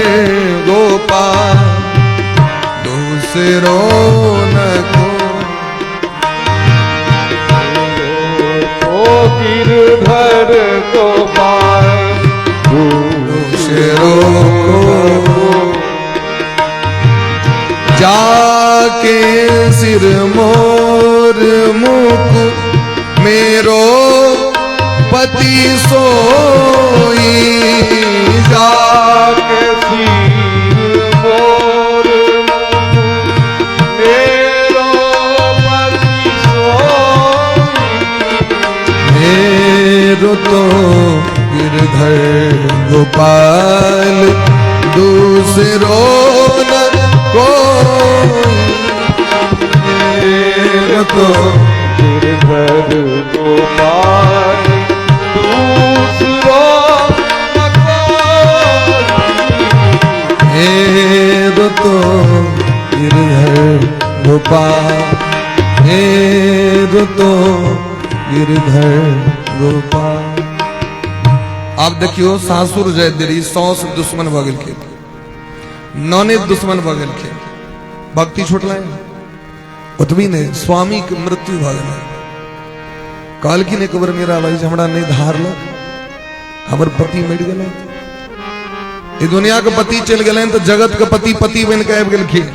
गोपाल दूसरो न को। ओ गिरधर गिरधर गोपाल, दूसरो को जाके सिर मोर मुख मेरो पति सोई, जाके सिर मोर मुख मेरो पति सोई, मेरो तो गिरधर गोपाल, दूसरो न कोई, मेरो तो गिरधर गोपाल, दूसरो न कोई, मेरो तो गिरधर गोपाल, मेरो तो गिरधर गोपाल। आब देखियो सासुर जाय देरी साउस दुश्मन भऽ गेलखिन, ननद दुश्मन भऽ गेलखिन, भक्ति छुटलै। ओतबी नहि, स्वामी के मृत्यु भऽ गेलै। कहलखिन एक बेर मीरा बाई जे हमरा नहि धारलक, हमर पति मरि गेलै। ई दुनिया के पति चलि गेलनि तऽ जगत के पति पति बनि के आबि गेलखिन,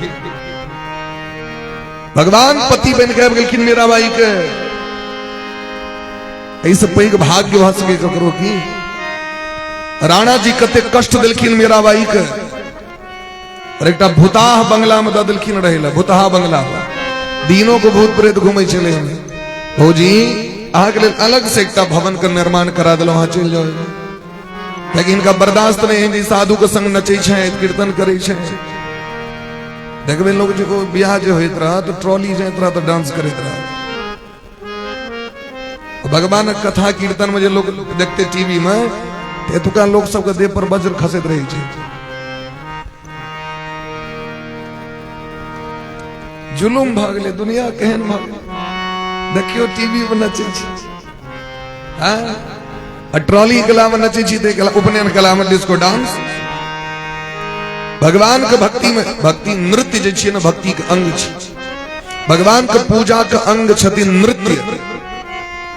भगवान पति बनि के आबि गेलखिन मीराबाई के। एहिसँ पैघ भाग्य भऽ सकै ककरो की? राणा जी कते कष्ट देलखिन मीराबाई के, और एकटा भूताह बंगला में दऽ देलखिन रहै लए, भूताह बंगला में दिनों को भूत प्रेत घूमै छलै। भौजी अहाँके लेल अलग से एकटा भवन के निर्माण करा देलहुँ, अहाँ चलि जाउ। लेकिन हिनका बर्दाश्त नहि है जे साधु के संग नचै छै, कीर्तन करै छै। देखबै लोग जे बियाह जे होइत रह तऽ ट्रॉली जाइत रह तऽ डांस करैत रह। भगवान कथा कीर्तन में जे लोग देखते टीवी में, तऽ एतुका लोग सबके देह पर वज्र खसैत रहै छै। जुलुम भऽ गेलै दुनिया, केहन भऽ गेलै देखियौ। टीवी में नचै छै, हाँ, आ ट्रॉली कला में नचै छी, तऽ उपनयन कला में डिस्को डांस। भगवान के भक्ति में भक्ति नृत्य जे छियै ने, भक्ति के अंग छै। भगवान के पूजा के अंग छथिन नृत्य।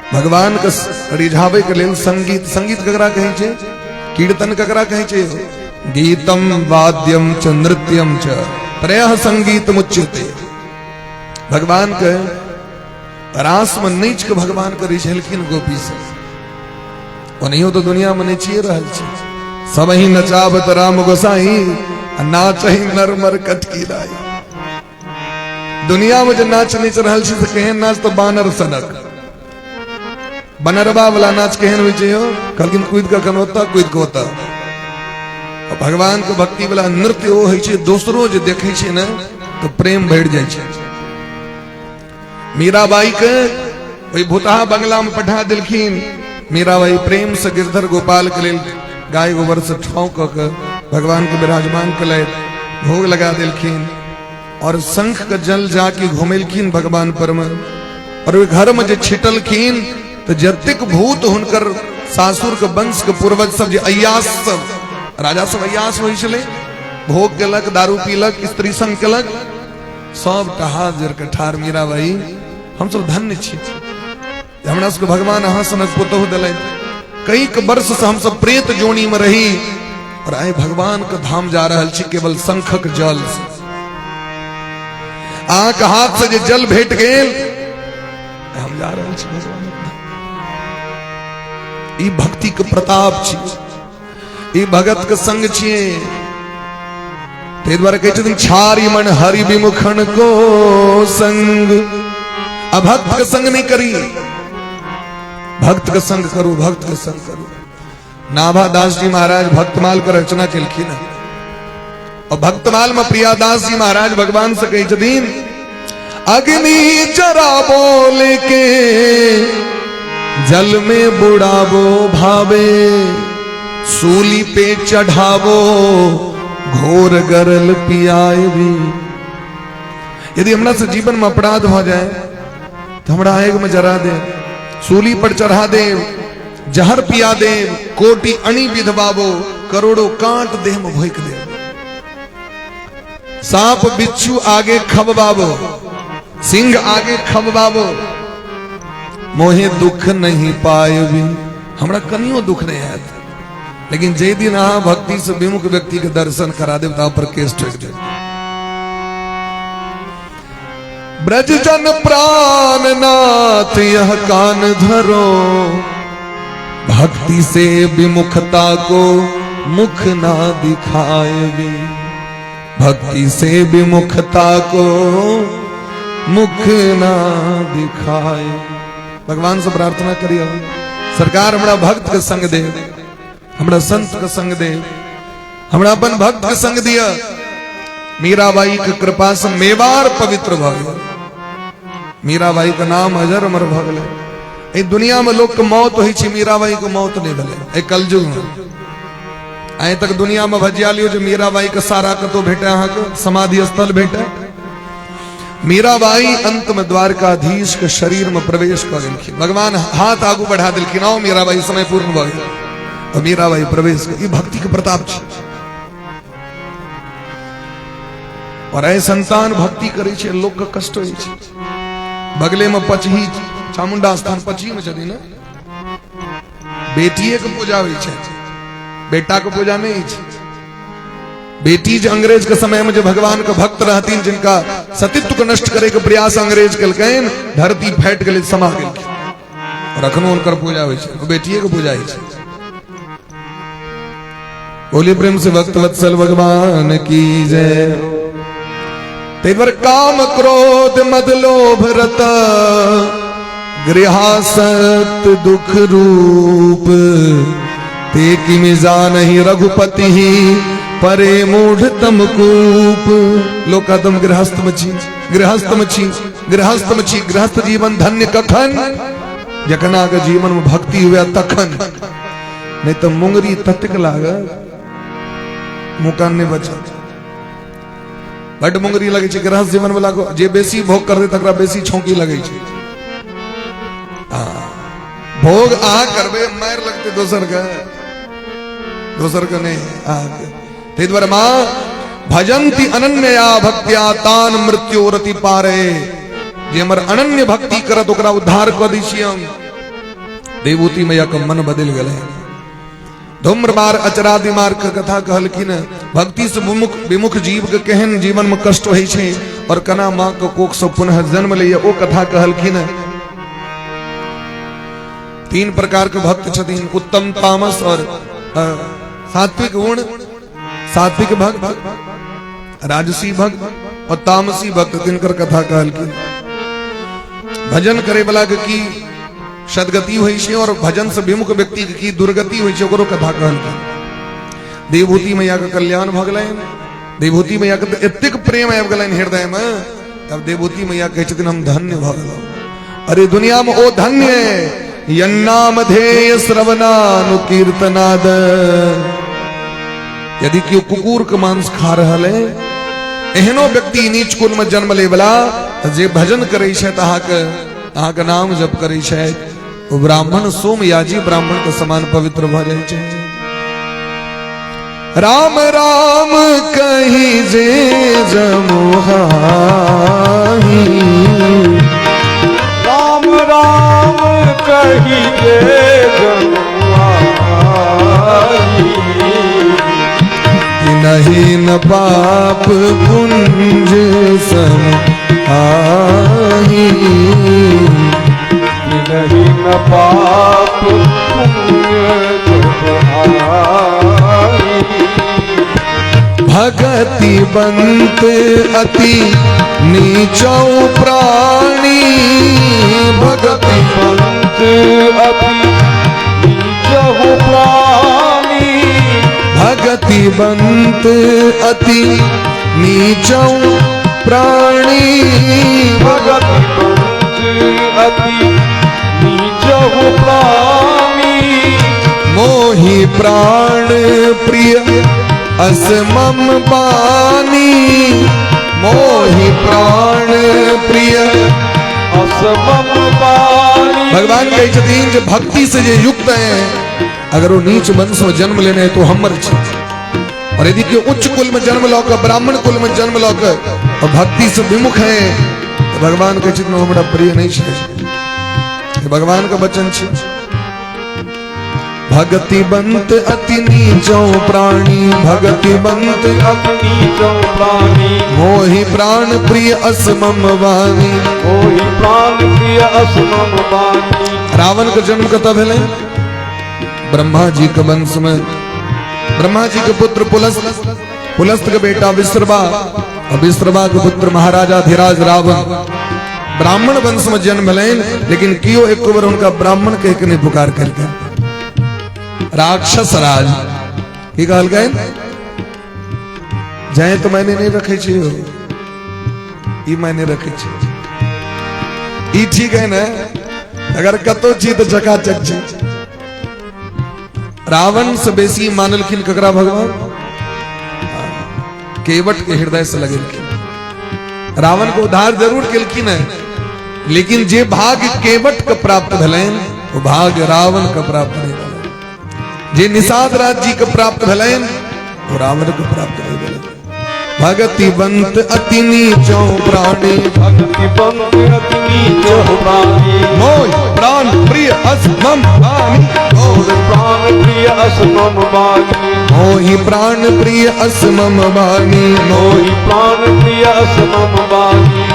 भगवान के रिझाबै के लेल संगीत, संगीत ककरा कहै छै? कीर्तन ककरा कहै छै? गीतम वाद्यम च नृत्यम च त्रयः संगीत मुच्यते। भगवान के रास में नैच के भगवान के रिझेलखिन गोपी सब। ओनहियो तो दुनिया में नचिए रहल छै। सब ही नचाबत राम गोसाई, नाचही नर मर कटकी राई। दुनिया में जे नाच नच रहल छै से केहन नाच? तो बानर सनक बनरबा वाला नाच केहन होइ छै यौ? कहलखिन कूदि कऽ कन ओतऽ, कूदि कऽ ओतऽ। भगवान के भक्ति वाला नृत्य ओ होइ छै, दोसरो जे देखै छै ने तऽ प्रेम बढ़ि जाइ छै। मीराबाई के ओहि भूतहा बंगला में पठा देलखिन। मीराबाई प्रेम से गिरधर गोपाल के लेल गाय गोबर से ठाव कऽ के भगवान के विराजमान केलथि, भोग लगा देलखिन और शंख के जल जाके घुमेलखिन भगवान पर में। और ओहि घर में जे छिटलखिन तऽ जतेक भूत हुनकर सासुर के वंश के पूर्वज सब जे अय्यास सब, राजा सब अय्यास होइ छलै, भोग केलक, दारू पीलक, स्त्री संग केलक, सबटा हाथ जोड़ के ठार। मीराबाई हमसब धन्य छी, हमरा सबके भगवान अहाँ सनक पुतोहु देलथि। कई वर्ष से हमसब प्रेत जोनी में रही और आइ भगवान के धाम जा रहल छी केवल शंखक जल से। अहाँके हाथ से जे जल भेट गेल, हम जा रहल छी भगवान के धाम। ई भक्ति के प्रताप छी, ई भगत के संग छियै। ताहि दुआरे कहै छथिन छारी मन हरि विमुखन को संग। अभक्त के संग नहीं करी, भक्त के संग करू, भक्त के संग करू। नाभा दास जी महाराज भक्तमाल के रचना केलखिन और भक्तमाल में प्रियादास जी महाराज भगवान से कहै छथिन अग्नि जराबो लेके जल में बुड़ाबो भावे, सूली पे चढ़ाबो घोर गरल पियाए भी। यदि हमरा से जीवन में अपराध भऽ जाए तो हमरा आग में जरा दे, सूली पर चढ़ा दे, जहर पिया दे, कोटि अणि विधवाबो, करोड़ों कांट देह में भोंक दे, सांप बिच्छू आगे खबबाबो, सिंह आगे खबबाबो, मोहे दुख नहीं पाए भी। हमरा कनियो दुख नहीं हैत, लेकिन जे दिन अहाँ भक्ति से विमुख व्यक्ति के दर्शन करा देब त पर केस ठोक देब। ब्रज जन प्राण नाथ यह कान धरो, भक्ति से विमुखता को मुख ना दिखाए, भक्ति से विमुखता को मुख ना दिखाए। भगवान से प्रार्थना करिए, सरकार हमरा भक्त के संग दे, हमरा संत के संग दे, हमरा अपन भक्त के संग दिया। मीराबाई के कृपा से मेवाड़ पवित्र भ गेल। मीराबाई के नाम अजर अमर भ गेलै। एहि दुनिया में लोग के मौत होइ छै, मीराबाई के मौत नहीं भेलै एहि कलयुग में। आइ तक दुनिया में भजिया लियो जे मीराबाई के सारा कतौ भेटे, अहाँके समाधि स्थल भेटे। मीराबाई अंत में द्वारकाधीश के शरीर में प्रवेश कऽ गेलखिन। भगवान हाथ आगू बढ़ा देलखिन, आओ मीराबाई, समय पूर्ण भऽ गेल। और मीराबाई प्रवेश कर, ई भक्ति के प्रताप छै। और ऐ संतान भक्ति करै छै, लोक के कष्ट होइ छै। बगले में पचही चामुंडा स्थान, पचही में छथिन ने, बेटिए के पूजा होइ छै, बेटा के पूजा नहीं छै। बेटी जे अंग्रेज के समय में जे भगवान के भक्त रहथिन, जिनका सतीत्व के नष्ट करे के प्रयास अंग्रेज केलकनि, धरती फाटि गेलै, समा गेलखिन। और अखनो हुनकर पूजा होइ छै, बेटिए के पूजा होइ छै। बोलिए प्रेम से भक्त वत्सल भगवान की जय। ताहि दुआरे काम क्रोध मद लोभ रत गृहासक्त दुख रूप, ते किमि जानहि रघुपति ही परे मूढ़ तम कूप। लोक तुम गृहस्थ में छी, गृहस्थ में छी, गृहस्थ में छी। गृहस्थ जीवन धन्य कखन? जखन अहाँके जीवन में भक्ति हुए तखन, नहीं तो मुंगरी ततेक लागत मुँह कान नहीं बचत। बड मुंगरी लगे छै गृहस्थ जीवन वाला को, जे बेसी भोग करते तकरा बेसी छौंकी लगे छै। भोग अहाँ करबै, मारि लगतै दोसर के, दोसर के नहीं अहाँके। ताहि दुआरे माँ भजंती अनन्या भक्त्या तान मृत्योरति पारे। जे हमर अनन्य भक्ति करत ओकरा उद्धार कऽ दै छियै हम। देवहूति मैया के मन बदलि गेलै। धूम्रमार अचरादि मार के कथा कहलखिन, भक्ति से विमुख विमुख जीव के केहन जीवन में कष्ट होइ छै और कना माँ के कोख से पुनः जन्म लैए, ओ कथा कहलखिन। तीन प्रकार के भक्त छथिन, उत्तम, तामस और सात्विक गुण। सात्विक भक्त, राजसी भक्त और तामसी भक्त, तिनकर कथा कहलखिन। भजन करे वाला के की सदगति होइ छै और भजन से विमुख व्यक्ति के की दुर्गति होइ छै, ओकरो कथा कहलखिन। देवहूति मैया के कल्याण भऽ गेलनि। देवहूति मैया के एतेक प्रेम आबि गेलनि हृदय में, तब देवहूति मैया कहै छथिन हम धन्य भऽ गेलहुँ। अरे दुनिया में ओ धन्य यन्नाम ध्येय श्रवणानुकीर्तनाद। यदि केओ कुकुर के मांस खा रहल है, एहनो व्यक्ति नीच कुल में जन्म ले वाला जे भजन करै छथि, अहाँके अहाँके नाम जप करै छथि, ओ ब्राह्मण सोमयाजी ब्राह्मण के समान पवित्र भऽ जाइ छै। राम राम कही जे जमुहाही, राम राम कही जे जमुहाही, नहीं न पाप पुंज सम आही, नहीं न पाप पुंज सम आही। भगति बंत अति नीचौ प्राणी, भगति बंत अति नीचौ प्राणी, भगति बंत अति नीचौ प्राणी, भगति बंत अति नीचौ प्राणी। मोहि प्राण प्रिय अस मम बानी, मोहि प्राण प्रिय अस मम बानी। भगवान कहै छथिन जे भक्ति से जे युक्त है, अगर वो नीच वंश में जन्म लेने है तो हमर छी, और यदि केओ उच्च कुल में जन्म लऽ कऽ, ब्राह्मण कुल में जन्म लऽ कऽ और भक्ति से विमुख है, तो भगवान कहै छथिन हमरा प्रिय नहीं छै। भगवान के वचन छै। भगति बंत अति नीचो प्राणी, भगति बंत अति नीचो प्राणी, मोहि प्राण प्रिय असमम वाणी, मोहि प्राण प्रिय असमम वाणी। रावण के जन्म कतऽ भेलै? ब्रह्मा जी के वंश में। ब्रह्मा जी के पुत्र पुलस्त, पुलस्त के बेटा विश्रवा, और विश्रवा के पुत्र महाराजा धीराज रावण। ब्राह्मण वंश में जन्म भेलनि, लेकिन कियो एक बेर हुनका ब्राह्मण कह के नहीं पुकार करके राक्षस राज की कहलकनि? जाय तो मायने नहीं रखे छी, ई मायने रखे छी, ई ठीक है ने? अगर कतो छी तो चकाचक छी। रावण से बेसी मानलखिन ककरा भगवान? केवट के हृदय से लगेलखिन। रावण को उद्धार जरूर केलखिन है, लेकिन जे भाग्य केवट के प्राप्त भेलनि वो भाग्य रावण के प्राप्त नहीं भेलनि। जे निषाद राज जी के प्राप्त भेलनि वो रावण के प्राप्त नहीं भेलनि। भगति बंत अति नीचो प्राणी, भगति बंत अति नीचो प्राणी, मोहि प्राण प्रिय अस मम वाणी, मोहि प्राण प्रिय अस मम वाणी, मोहि प्राण प्रिय अस मम वाणी, मोहि प्राण प्रिय अस मम वाणी।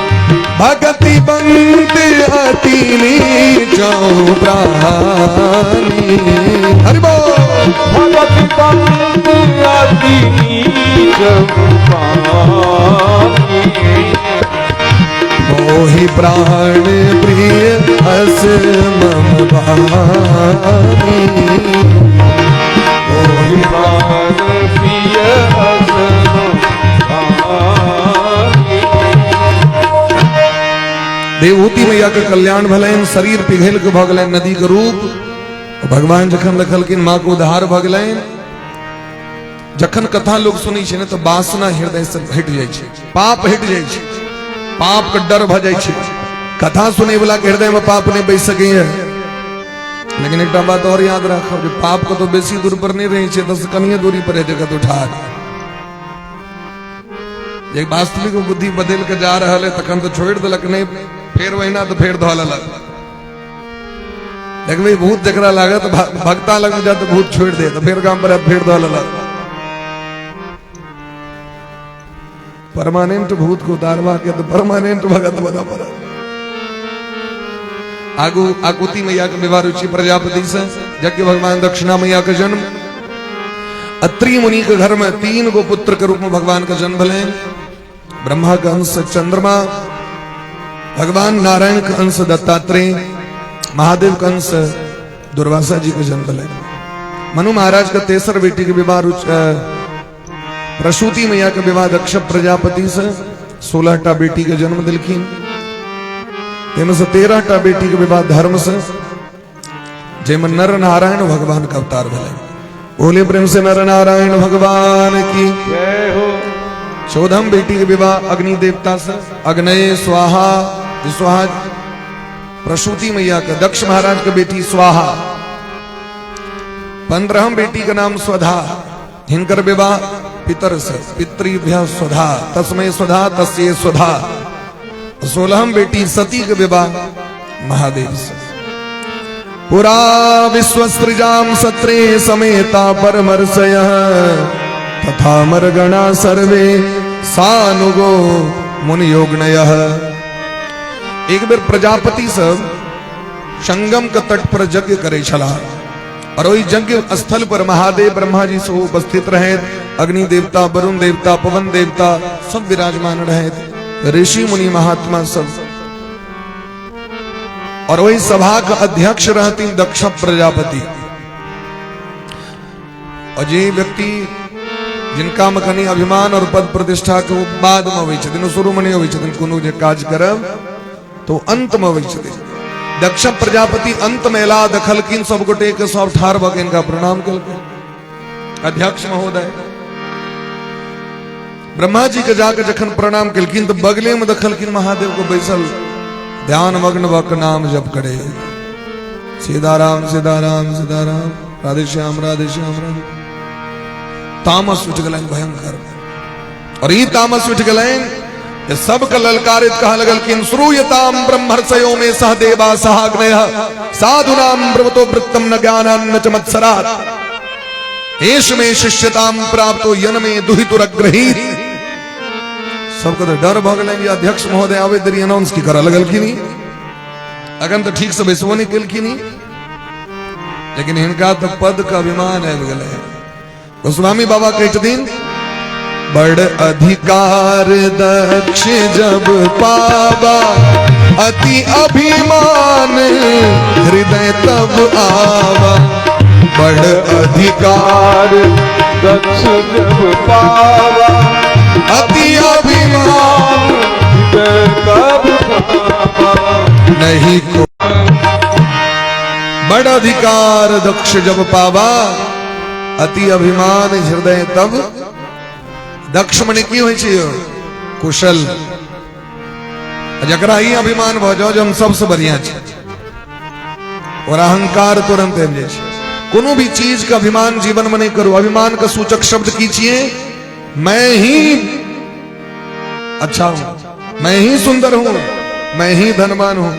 भगति बंत अति नीचो प्राणी। हरि बोल। भगति बंत अति नीचो प्राणी, मोहि प्राण प्रिय अस मम वाणी, मोहि प्राण प्रिय अस मम वाणी। देवहूति मैया के कल्याण भेलनि, शरीर पिघल के भऽ गेलनि नदी के रूप। भगवान जखन देखलखिन माँ के उद्धार भऽ गेलनि, जखन कथा लोग सुनै छै ने तऽ वासना हृदय से हटि जाइ छै, पाप हटि जाइ छै, पाप के डर भऽ जाइ छै। कथा सुनै वाला के हृदय में पाप नहीं बैस सकैए। लेकिन एकटा बात और याद राखब जे पाप कतौ बेसी दूर पर नहीं रहै छै, तऽ कनिये दूरी पर हेतै कतौ ठाढ़। जे वास्तविक बुद्धि बदलि के जा रहल है तखन तऽ छोड़ि देलक, नहीं फेर वहिना तऽ फेर धऽ लेलक। देखबै भूत जकरा लागत भक्ता लग जात तऽ भूत छोड़ि दे, तऽ फेर गाम पर आयत फेर धऽ लेलक। परमानेंट भूत को उतारवा के तो परमानेंट भगत बना पड़ा। आगू आकुति मैया के विवाह रुचि प्रजापति से, यज्ञ भगवान दक्षिणा मैया के जन्म। अत्रि मुनि के घर में 3 गो पुत्र के रूप में भगवान का जन्म भेलनि। ब्रह्मा के अंश चंद्रमा, भगवान नारायण के अंश दत्तात्रेय, महादेव के अंश दुर्वासा जी के जन्म भेलनि। मनु महाराज के तेसर बेटी के विवाह प्रसूति मैया के विवाह दक्ष प्रजापति से, 16 टा बेटी के जन्म दिलखिन। ताहिमे से 13 टा बेटी के विवाह धर्म से, जाहिमे नर नारायण भगवान के अवतार भेलनि। बोले प्रेम से नर नारायण भगवान की जय हो। 14 बेटी के विवाह अग्नि देवता से, अग्नये स्वाहा स्वाहा। प्रसूति मैया के दक्ष महाराज के बेटी स्वाहा। 15 बेटी के नाम स्वधा, हिनकर विवाह पितर से, पितृभ्य स्वधा, तस्मै स्वधा तस्यै स्वधा। 16 बेटी सती के विवाह महादेव से। पुरा विश्वसृजाम सत्रे समेता परमर्षय, तथा मरगणा सर्वे सानुगो मुनियोगणयः। एक बेर प्रजापति सब संगम के तट पर यज्ञ करे छलाह और ओहि यज्ञ स्थल पर महादेव ब्रह्मा जी सेहो उपस्थित रहे, अग्नि देवता, वरुण देवता, पवन देवता सब विराजमान रहे, ऋषि मुनि महात्मा सब। और वही सभा के अध्यक्ष रहती दक्ष प्रजापति। और जे व्यक्ति जिनका में कनी अभिमान और पद प्रतिष्ठा के वो बाद में अबै छथिन, शुरू में नहीं अबै छथिन, कोनो जे काज करब तो अंत में अबै छथिन। दक्ष प्रजापति अंत में एला, देखलखिन सब गोटे के सब ठाढ़ भऽ के इनका प्रणाम केलखिन। अध्यक्ष महोदय ब्रह्मा जी के जाके जखन प्रणाम केलखिन तो बगले में देखलखिन महादेव को बैसल ध्यान मग्न भऽ के नाम जप करे, सीताराम सीताराम सीताराम, राधे श्याम राधे श्याम राधे। तामस उठि गेलनि भयंकर। और ई तामस उठि गेलनि सबके ललकारित कह लगलखिन, श्रूयताम ब्रह्मर्षयो में सह देवा सहाग्नय साधुनाम ब्रवतो वृत्तम न ज्ञानान न च मत्सरात् एष में शिष्यताम प्राप्तो यन में दुहितुरग्रहीत। सबके तो डर भऽ गेलनि जे अध्यक्ष महोदय आबै देरी अनाउंस की करऽ लगलखिन, अखन तऽ ठीक से बैसबो नहि केलखिन, लेकिन हिनका तऽ पद के अभिमान आबि गेलै। गोस्वामी बाबा कहै छथिन, बड़ अधिकार दक्ष जब पावा, अति अभिमान हृदय तब आवा। बड़ अधिकार दक्ष जब पावा, अति अभिमान हृदय तब आवा। नहीं को बड़ अधिकार दक्ष जब पावा, अति अभिमान हृदय तब। दक्ष मने की होइ छै यौ? कुशल। जकरा ई अभिमान भऽ जाओ जे हम सबसे बढ़िया छी, और अहंकार तुरंत आबि जाइ छै। कोनो भी चीज के अभिमान जीवन में नहीं करू। अभिमान के सूचक शब्द की छियै? मैं ही अच्छा हूं, मैं ही सुंदर हूं, मैं ही धनवान हूं,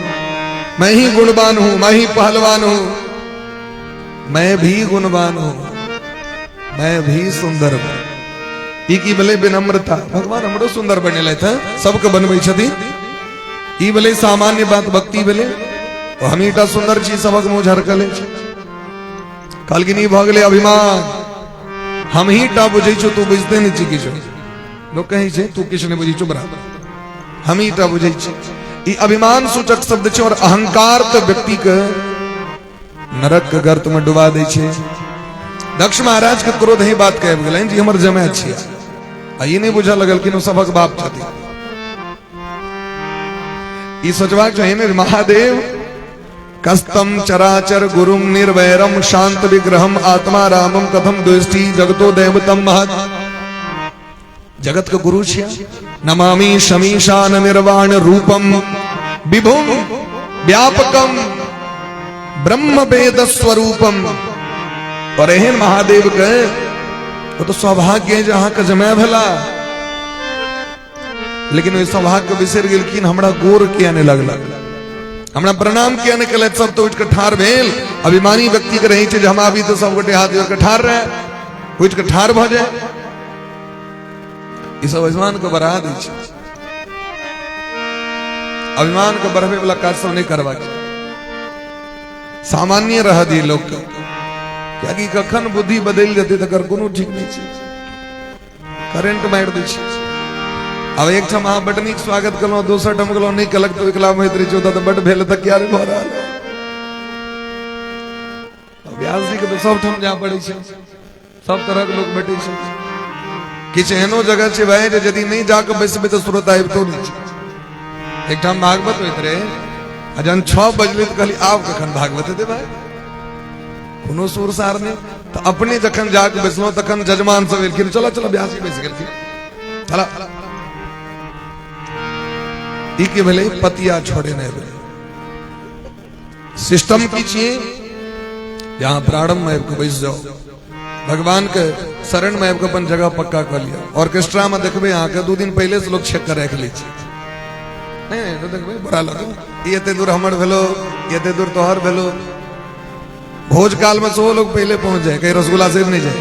मैं ही गुणवान हूं, मैं ही पहलवान हूं, मैं भी गुणवान हूं, मैं भी सुंदर हूं। ई की भेलै? विनम्रता। भगवान हमरो सुंदर बनेलथि हैं, सबके बनबै छथिन। ई भेलै सामान्य बात, भक्ति भेलै। हमहीटा सुंदर छी, सबक मुंह झरकल अछि। कहलखिन ई भऽ गेलै अभिमान। हमही टा बुझै छौ, तू बुझते नहि छी किछु। लोक कहै छै तू किछु नहि बुझै छौ, बराबर हमही टा बुझै छी। ई अभिमान सूचक शब्द छै। और अहंकार तऽ व्यक्ति के नरक के गर्त में डुबा दै छै। दक्ष महाराज के क्रोध ही बात के आबि गेलनि जे हमर जमाय छियै, आ ई नहि बुझऽ लगलखिन ओ सभक बाप छथिन। ई सोचबाक चाही ने, महादेव कस्तम चराचर गुरुम निर्वैरम शांत विग्रहम आत्मा रामम कथम द्वेष्टि जगतो दैवतम महत। जगत के गुरु छिया। नमामि शमीशान निर्वाण रूपम विभुम व्यापकम ब्रह्म वेद स्वरूपम। और एहन महादेव के वो तो सौभाग्य है जे अहाँके जमाय भेला, लेकिन ओहि सौभाग्य बिसरि गेलखिन। हमरा गोर किया नहि लगलक, हमरा प्रणाम किया नहि केलथि? सब तऽ उठि कऽ ठाढ़ भेल। अभिमानी व्यक्ति के रहै छै जे हम आबी तऽ सब गोटे हाथ जोड़ कऽ ठाढ़ रहै, उठि कऽ ठाढ़ भऽ जाय। ई सब अभिमान के बढ़ा दै छै। अभिमान के बढ़बै वाला काज सब नहि करबाक छै, सामान्य रह दिए लोक के, कियाकि कखन बुद्धि बदलि जेतै तकर कोनो ठीक नहि छै। करेंट मारि दै छै। आब एक ठाम अहाँ बड नीक स्वागत केलहुँ, दोसर ठाम गेलहुँ नहि केलक तऽ ओहिके होइत रहै छै, ओतऽ तऽ बड भेल, तऽ किया भऽ रहल। व्यास जी के तऽ सब ठाम जाय पड़ै छै, सब तरहक लोक भेटै छै। किछु एहनो जगह छै भाई जे यदि नहि जाके बैसबै तऽ श्रोता आबितो नहि छै। एकठाम भागवत होइत रहै, आ जहन 6 बजलै तऽ कहली आब कखन भागवत हेतै भाई, कोनो सुर सार नहि। तऽ अपने जखन जाके बैसलहुँ तखन जजमान सब एलखिन, चलो चलो व्यास जी बैस गेलखिन, चला। ई की भेलै? पतिया छोड़े नहि भेलै। सिस्टम की छियै, यहाँ प्रारंभ में आबि कऽ बैस जाओ, भगवान के शरण में आबि कऽ अपन जगह पक्का कऽ लिअ। ऑर्केस्ट्रा में देखबै अहाँके 2 दिन पहिले से लोग छेक कऽ राखि लै छै। नहि नहि तऽ देखबै बड़ा लग, ई एते दूर हमर भेलो, ई एते दूर तोहर भेलो। भोज काल में सेहो लोग पहिले पहुंच जाए, कहीं रसगुल्ला से नहीं जाए।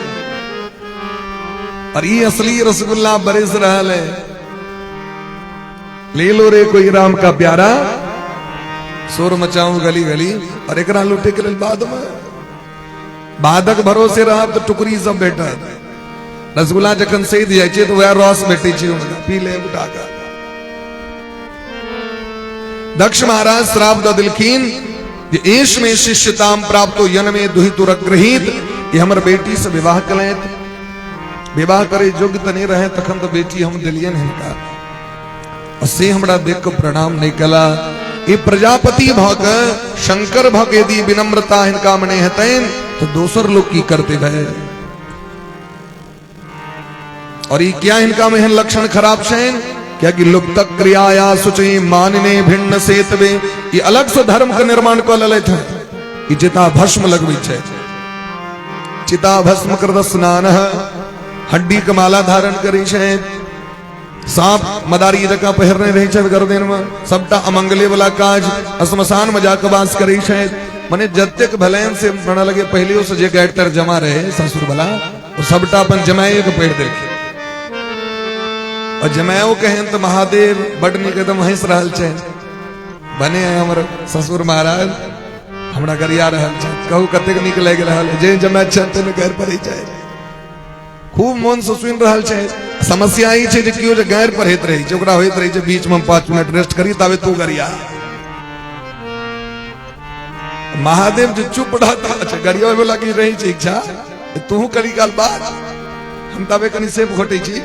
और ई असली रसगुल्ला बरस रहा है, ले लो रे कोई राम का प्यारा, शोर मचाऊं गली गली। और एकरा लूटे के लेल बाद में बादक भरोसे रहब तऽ टुकड़ी सब भेटत। रसगुल्ला जखन सैद जाइ छै तऽ वएह रस भेटै छै, पी ले उठा कऽ। दक्ष महाराज श्राप दऽ देलखिन जे एश में शिष्यताम प्राप्तो यन में दुहितुरग्रहीत। ई हमर बेटी से विवाह केलथि, विवाह करे योग्य तऽ नहि रहे, तखन तऽ बेटी हम देलियनि हिनका, और से हमरा देख कऽ प्रणाम नहि कला। ई प्रजापति भऽ कऽ, शंकर भऽ के यदि विनम्रता हिनका में नहि हेतनि तऽ दोसर लोक की करते भाई? और ई क्या हिनका में एहन लक्षण खराब छनि? कियाकि लुप्त क्रियाया शुचि मानने भिन्न सेतवे, ई अलग से धर्म के निर्माण कऽ लेलथि हैं। ई चिता भस्म लगबै छै, चिता भस्म कृत स्नान, हड्डी के माला धारण करै छै। सांप मदारी जकाँ पहिरने रहै छथि गर्दन में, सबटा अमंगले वाला काज, श्मशान में जाके वास करै छथि। मने जतेक भेलनि से बना लगे पहिलियो से जे गाड़ि तर जमा रहे ससुर वाला, ओ सबटा अपन जमाइए के पहिर देलखिन। और जमाइयो कहें तो महादेव बड नीक एकदम हंस रहल छै, बने हमर ससुर महाराज हमरा गरिया रहल छै, कहू कतेक नीक लागि रहल है, जे जमाइ छनि तैमे गारि पढ़ै छै, खूब मन से सुनि रहल छै। समस्या ई छै जे केओ जे गारि पढ़ैत रहै छै ओकरा होइत रहै छै बीच में 5 मिनट रेस्ट करी ताबे तू गरिया। महादेव जे चुप रहता, अच्छा गरियाबै वाला की रहै छै इच्छा, तू करी काल बात हम ताबे कनी सेब घोटै छी।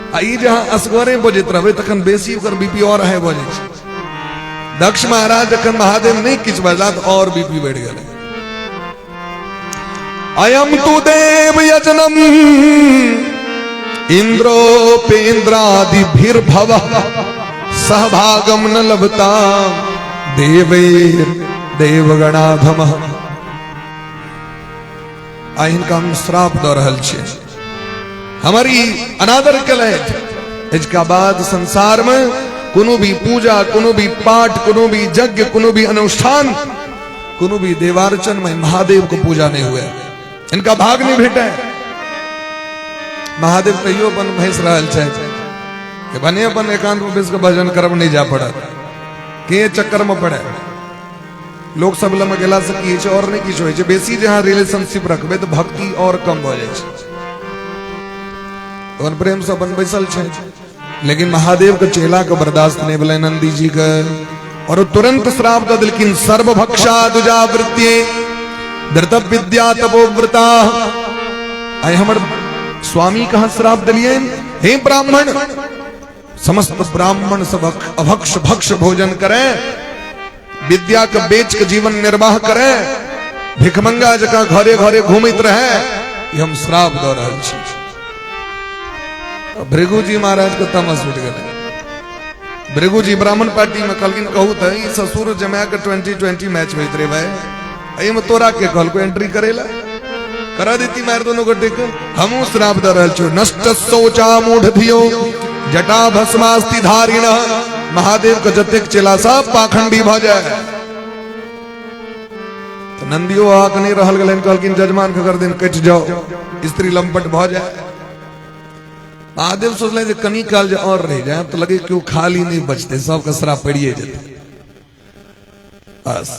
आ ई जे अहाँ असगरे बजैत रहबै तखन बेसी ओकर बीपी और हाई भऽ जाइ छै। दक्ष महाराज जखन महादेव नहीं किछु बजला तऽ और बीपी बढ़ि गेलै। अयम तु देव यजनम इंद्रोपेन्द्रादिभिर्भव सहभागम न लभता देवैर देवगणाधम। आ हिनका हम श्राप दऽ रहल छियै, हमर ई अनादर केलथि। इसका बाद संसार में कोनो भी पूजा, कोनो भी पाठ, कोनो भी यज्ञ, कोनो भी अनुष्ठान, कोनो भी देवार्चन में महादेव को पूजा नहीं हुए, इनका भाग नहीं भेटे। महादेव तैयो अपन भैंस रहल छथि कि भने अपन एकांत में बैस के भजन करब नहीं जा पड़त, के चक्कर में पड़े। लोक सब लग गेला से की होइ छै और नहीं किछु होइ छै। बेसी जे अहाँ रिलेशनशिप रखबै तऽ भक्ति और कम भऽ जाइ छै। तहन प्रेम से अपन बैसल छै, लेकिन महादेव के चेला के बर्दाश्त नहीं भेलै नंदी जी के, और तुरंत श्राप दऽ देलखिन, सर्वभक्षा दुजावृत्ति धृत विद्या तपोव्रता। आइ हमर स्वामी कहाँ श्राप देलियनि, हे ब्राह्मण, समस्त ब्राह्मण सब अभक्ष भक्ष भोजन करें, विद्या के बेच के जीवन निर्वाह करें, भिखमंगा जकाँ घरे घरे घूमैत रहे, ई हम श्राप दऽ रहल छी। भृगुजी महाराज के तमस उठि गेलै। भृगुजी ब्राह्मण पार्टी में कहलखिन, कहू तऽ ई ससुर जमाय के 20-20 मैच होइत रे भाई, एहिमे तोरा के कहलको एंट्री करेला, करा देती मार दोनों गोटे के, हमहूँ श्राप दऽ रहल छियौ। नष्ट शौचा मूढ़ धियो जटा भस्मास्ति धारिण। महादेव के जतेक चेला सब पाखंडी भऽ जाय। तऽ नंदियो आक नहि रहल गेलनि, कहलखिन जजमान के गर्दन कटि जाओ, स्त्री लंपट भऽ जाय। महादेव सोचलनि जे कनी काल जे और रहि जाय तऽ लगे केओ खाली नहि बचतै, सबके श्राप पड़िए जेतै बस।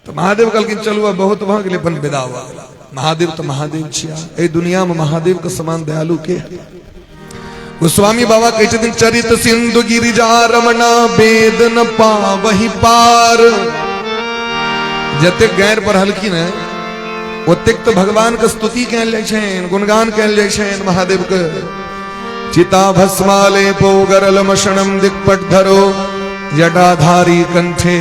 तऽ महादेव कहलखिन चलू आब बहुत भऽ गेलै, अपन विदा भऽ गेल। महादेव तऽ महादेव छिया, एहि दुनिया में महादेव के समान दयालु के। गोस्वामी बाबा कहै छथिन, चरित सिंधु गिरिजा रमणा वेद न पावहि पार। जतेक गैर पढ़लखिन है ओतेक तो भगवान के स्तुति कयल जाइ छनि, गुणगान कयल जाइ छनि महादेव के। चिता भस्माले पोगरल मशणम दिक्पट धरो जटाधारी कंठे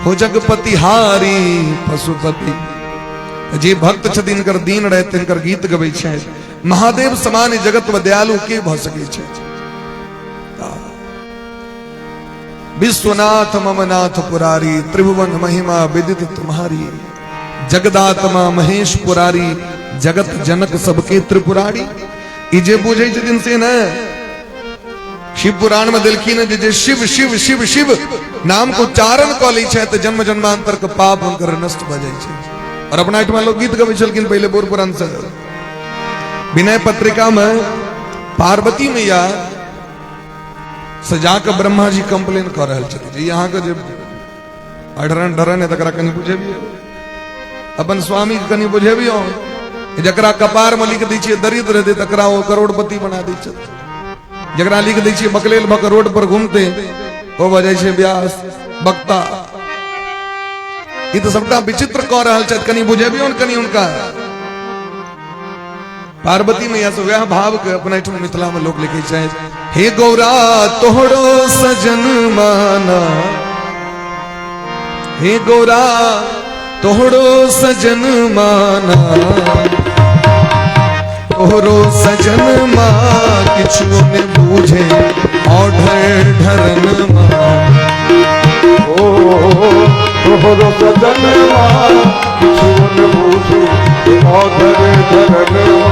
हो जगपति हारी पशुपति। जे भक्त छथिन हिनकर दीन रहते हिनकर गीत गबै छथि। महादेव समान जगत में दयालु के भऽ सकै छै। विश्वनाथ मम नाथ पुरारी त्रिभुवन महिमा विदित तुम्हारी। जगदात्मा महेश पुरारी जगत जनक सबके त्रिपुरारी। ई जे बुझै छथिन से ने शिव पुराण में देलखिन जे शिव शिव शिव शिव नाम को उच्चारण कऽ लै छै तऽ जन्म जन्मांतर के पाप हुनकर नष्ट भऽ जाइ छै। और अपना एहिठमा लोक गीत गबै छलखिन पहिले बूढ़ पुरान से। विनय पत्रिका में पार्वती मैया से जाके ब्रह्मा जी कंप्लेन कऽ रहल छथिन जे अहाँके जे अढ़रन ढरन है तकरा कनि बुझेबियौ, अपन स्वामी के कनि बुझेबियौ, जकरा कपार में लिख दै छियै दरिद्र हेतै तकरा ओ करोड़पति बना दै छथिन, जकरा लिख दै छियै बकलेल भऽ कऽ रोड पर घूमते ओ भऽ जाइ छै व्यास वक्ता। ई तऽ सबटा विचित्र कऽ रहल छथि, कनि बुझेबियौ ने कनि हुनका। पार्वती मैया से वएह भाव के अपना एहिठाम मिथिला में लोक लिखै छथि, हे गौरा तोहरो सजन माना, हे गौरा तोहरो सजन माना, तोहरो सजन मा किछु ने बूझे और ढर ढरन मा। ओ तोहरो सजन मा किछु ने बूझे और ढर ढरन मा।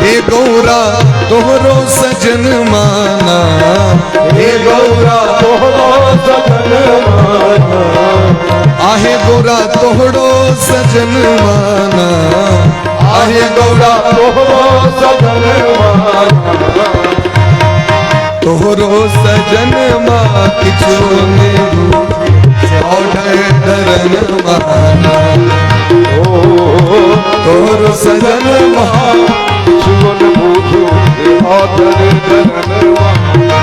हे गौरा तोहरो सजन माना। हे गौरा तोहरो सजन माना। आहे गौरा तोहरो सजन माना। आहे गौरा तोहरो सजन माना। तोहरो सजन मा किछु ने औढर धरन माना। तोहरो सजन मा किछु ने बूझो औढर धरन माना।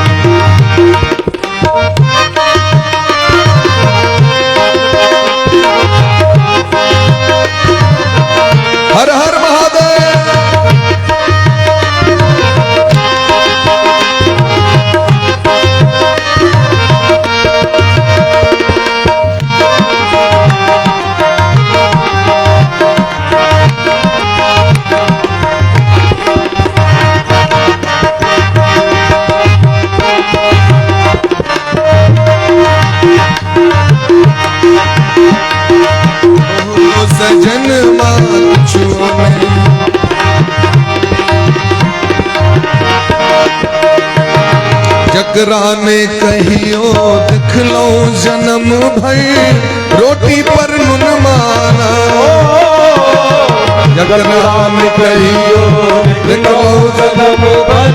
हर हर महादेव। सजन मा किछु ने जकरा ने कहियो देखलो जन्म भई रोटी पर नुन माना। जकरा ने कहियो देखलो जन्म भई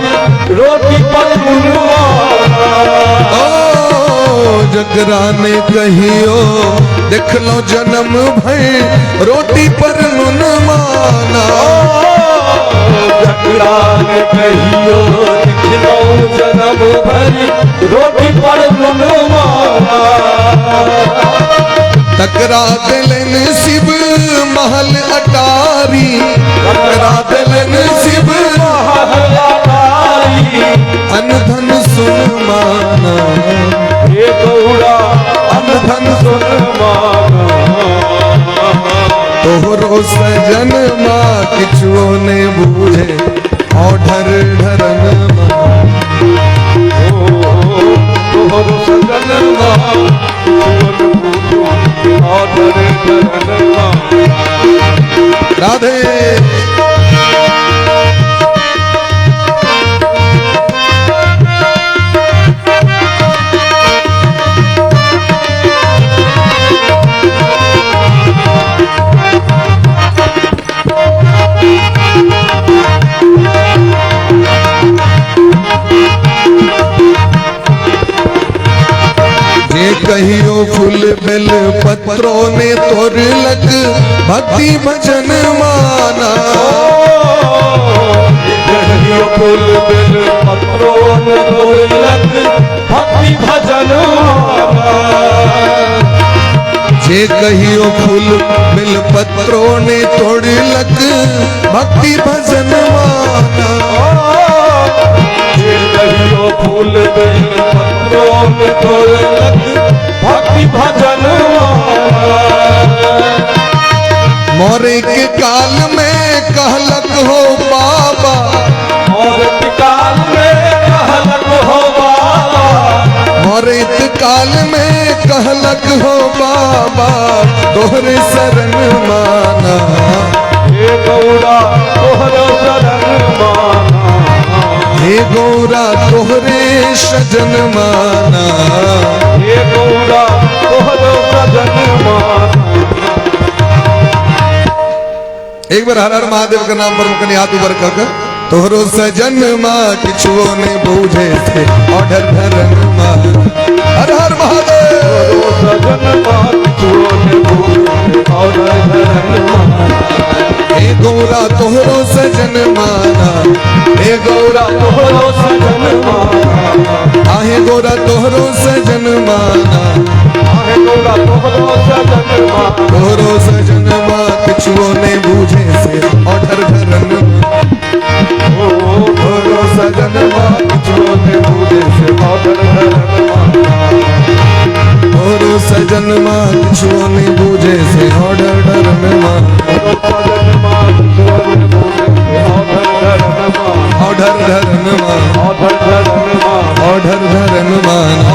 रोटी पर नुन माना। ओ जकरा ने कहियो देखलो जन्म भई रोटी पर नुन माना। जकरा ने कहियो देखलो जन्म भई रोटी पर नुन माना। तकरा दिलन शिव महल अटारी। तकरा दिलन शिव महल अटारी। अनधन सुन माना। हे गौरा अनधन सुन माना। तोहरो सजन मा किछुओ ने बूझे औढर ढरन माना। तोहरो सजन मा किछुओ ने बूझे औढर ढरन माना। राधे। जे कहियो फूल बेल पत्रों ने तोर लग भक्ति भजन माना। कहियो फूल बेल पत्रों ने तोर लग भक्ति भजन माना। जे कहियो फूल बेल पत्रों ने तोड़ लग भक्ति भजन माना। जे कहियो फूल बेल पत्रों ने तोड़ लग भक्ति भजन माना। मोरे के काल में कहलक हो बाबा। मोरे के काल में कहलक हो बाबा। मोरे के काल में कहलक हो बाबा तोहरे शरण माना। हे गौरा तोहरे शरण माना। हे गौरा तोहरे सजन माना। हे गौरा तोहरे सजन माना। एक बार हर हर महादेव के नाम पर मुकनी हाथ ऊपर कर तोहरो सजन माँ किछुओ ने बूझे थे औढर धरन माँ। हर हर महादेव। सजन माँ किछुओ ने बूझे औढर धरन माना। हे गौरा तोहरो सजन माना। हे गौरा तोहरो सजन माना। आहे गौरा तोहरो सजन माना। आहे गौरा तोहरो सजन माना। तोहरो सजन माँ किछुओ ने बूझे से औढर धरन माना। तोहरो सजन माँ किछुओ ने बूझे से औढर धरन माना। तोहरो सजन माँ किछुओ ने बूझे से औढर धरन माना। सजन माँ किछुओ ने बूझे से औढर धरन माना। औढर धरन माना। औढर धरन माना। औढर धरन माना। औढर धरन माना।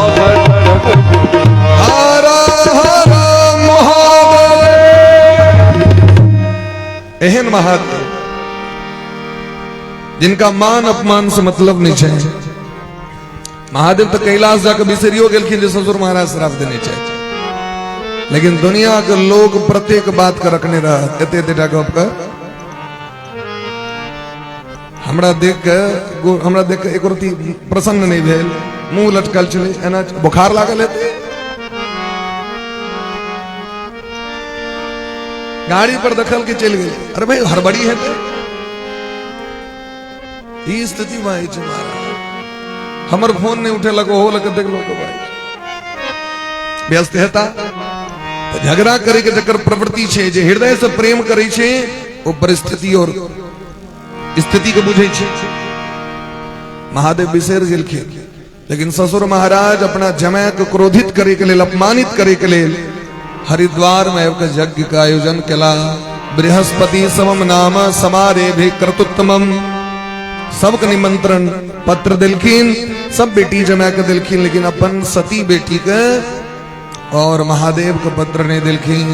हर हर महादेव। एहन महात्मा जिनका मान अपमान से मतलब नहीं छै। महादेव तऽ कैलाश जाके बिसरियो गेलखिन जे ससुर महाराज श्राप देने छै, लेकिन दुनिया के लोग प्रत्येक बात के रखने रहत। एते एते टा गप के हमरा देख के एको रत्ती प्रसन्न नहीं भेल, मुंह लटकल छलै, एना बुखार लागल हेतै। गाड़ी पर दखल के चलि गेलै। अरे भाई हड़बड़ी हेतै। ई स्थिति भाई छै महाराज। हमर फोन नहीं उठेलक, ओहो लग देखलो के भाई व्यस्त हेता। तऽ झगड़ा करे के जकर प्रवृत्ति छै, जे हृदय से प्रेम करै छै, ओ परिस्थिति और स्थिति के बुझै छै। महादेव बिसरि गेलखिन, लेकिन ससुर महाराज अपना जमाय के क्रोधित करे के लेल, अपमानित करे के लेल हरिद्वार में आबि के यज्ञ के आयोजन केला। बृहस्पति समम नाम समारे भी क्रतुत्तमम, सबके निमंत्रण पत्र देलखिन, सब बेटी जमाय के देलखिन, लेकिन अपन सती बेटी के और महादेव के पत्र नहीं देलखिन।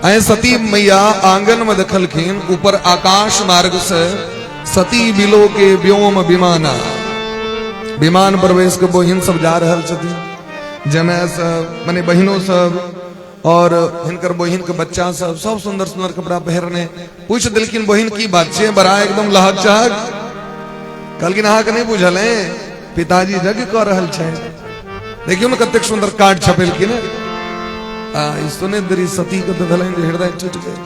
आए सती मैया आंगन में देखलखिन, ऊपर आकाश मार्ग से सती बिलो के व्योम विमाना, विमान प्रवेश के बहिन सब जा रहल छथिन, जमाय सब माने बहिनो सब और हिनकर बहिन के बच्चा सब, सब सुंदर सुंदर कपड़ा पहिरने। पूछ देलखिन बहिन की बात छै, बड़ा एकदम लहक चहक। कहलखिन अहाँके नहीं बुझल है, पिताजी यज्ञ कऽ रहल छै। देखियौ ने कतेक सुंदर कार्ड छपेलखिन। आ ई सुने देरी सती के तऽ भेलनि जे हृदय टूटि गेल,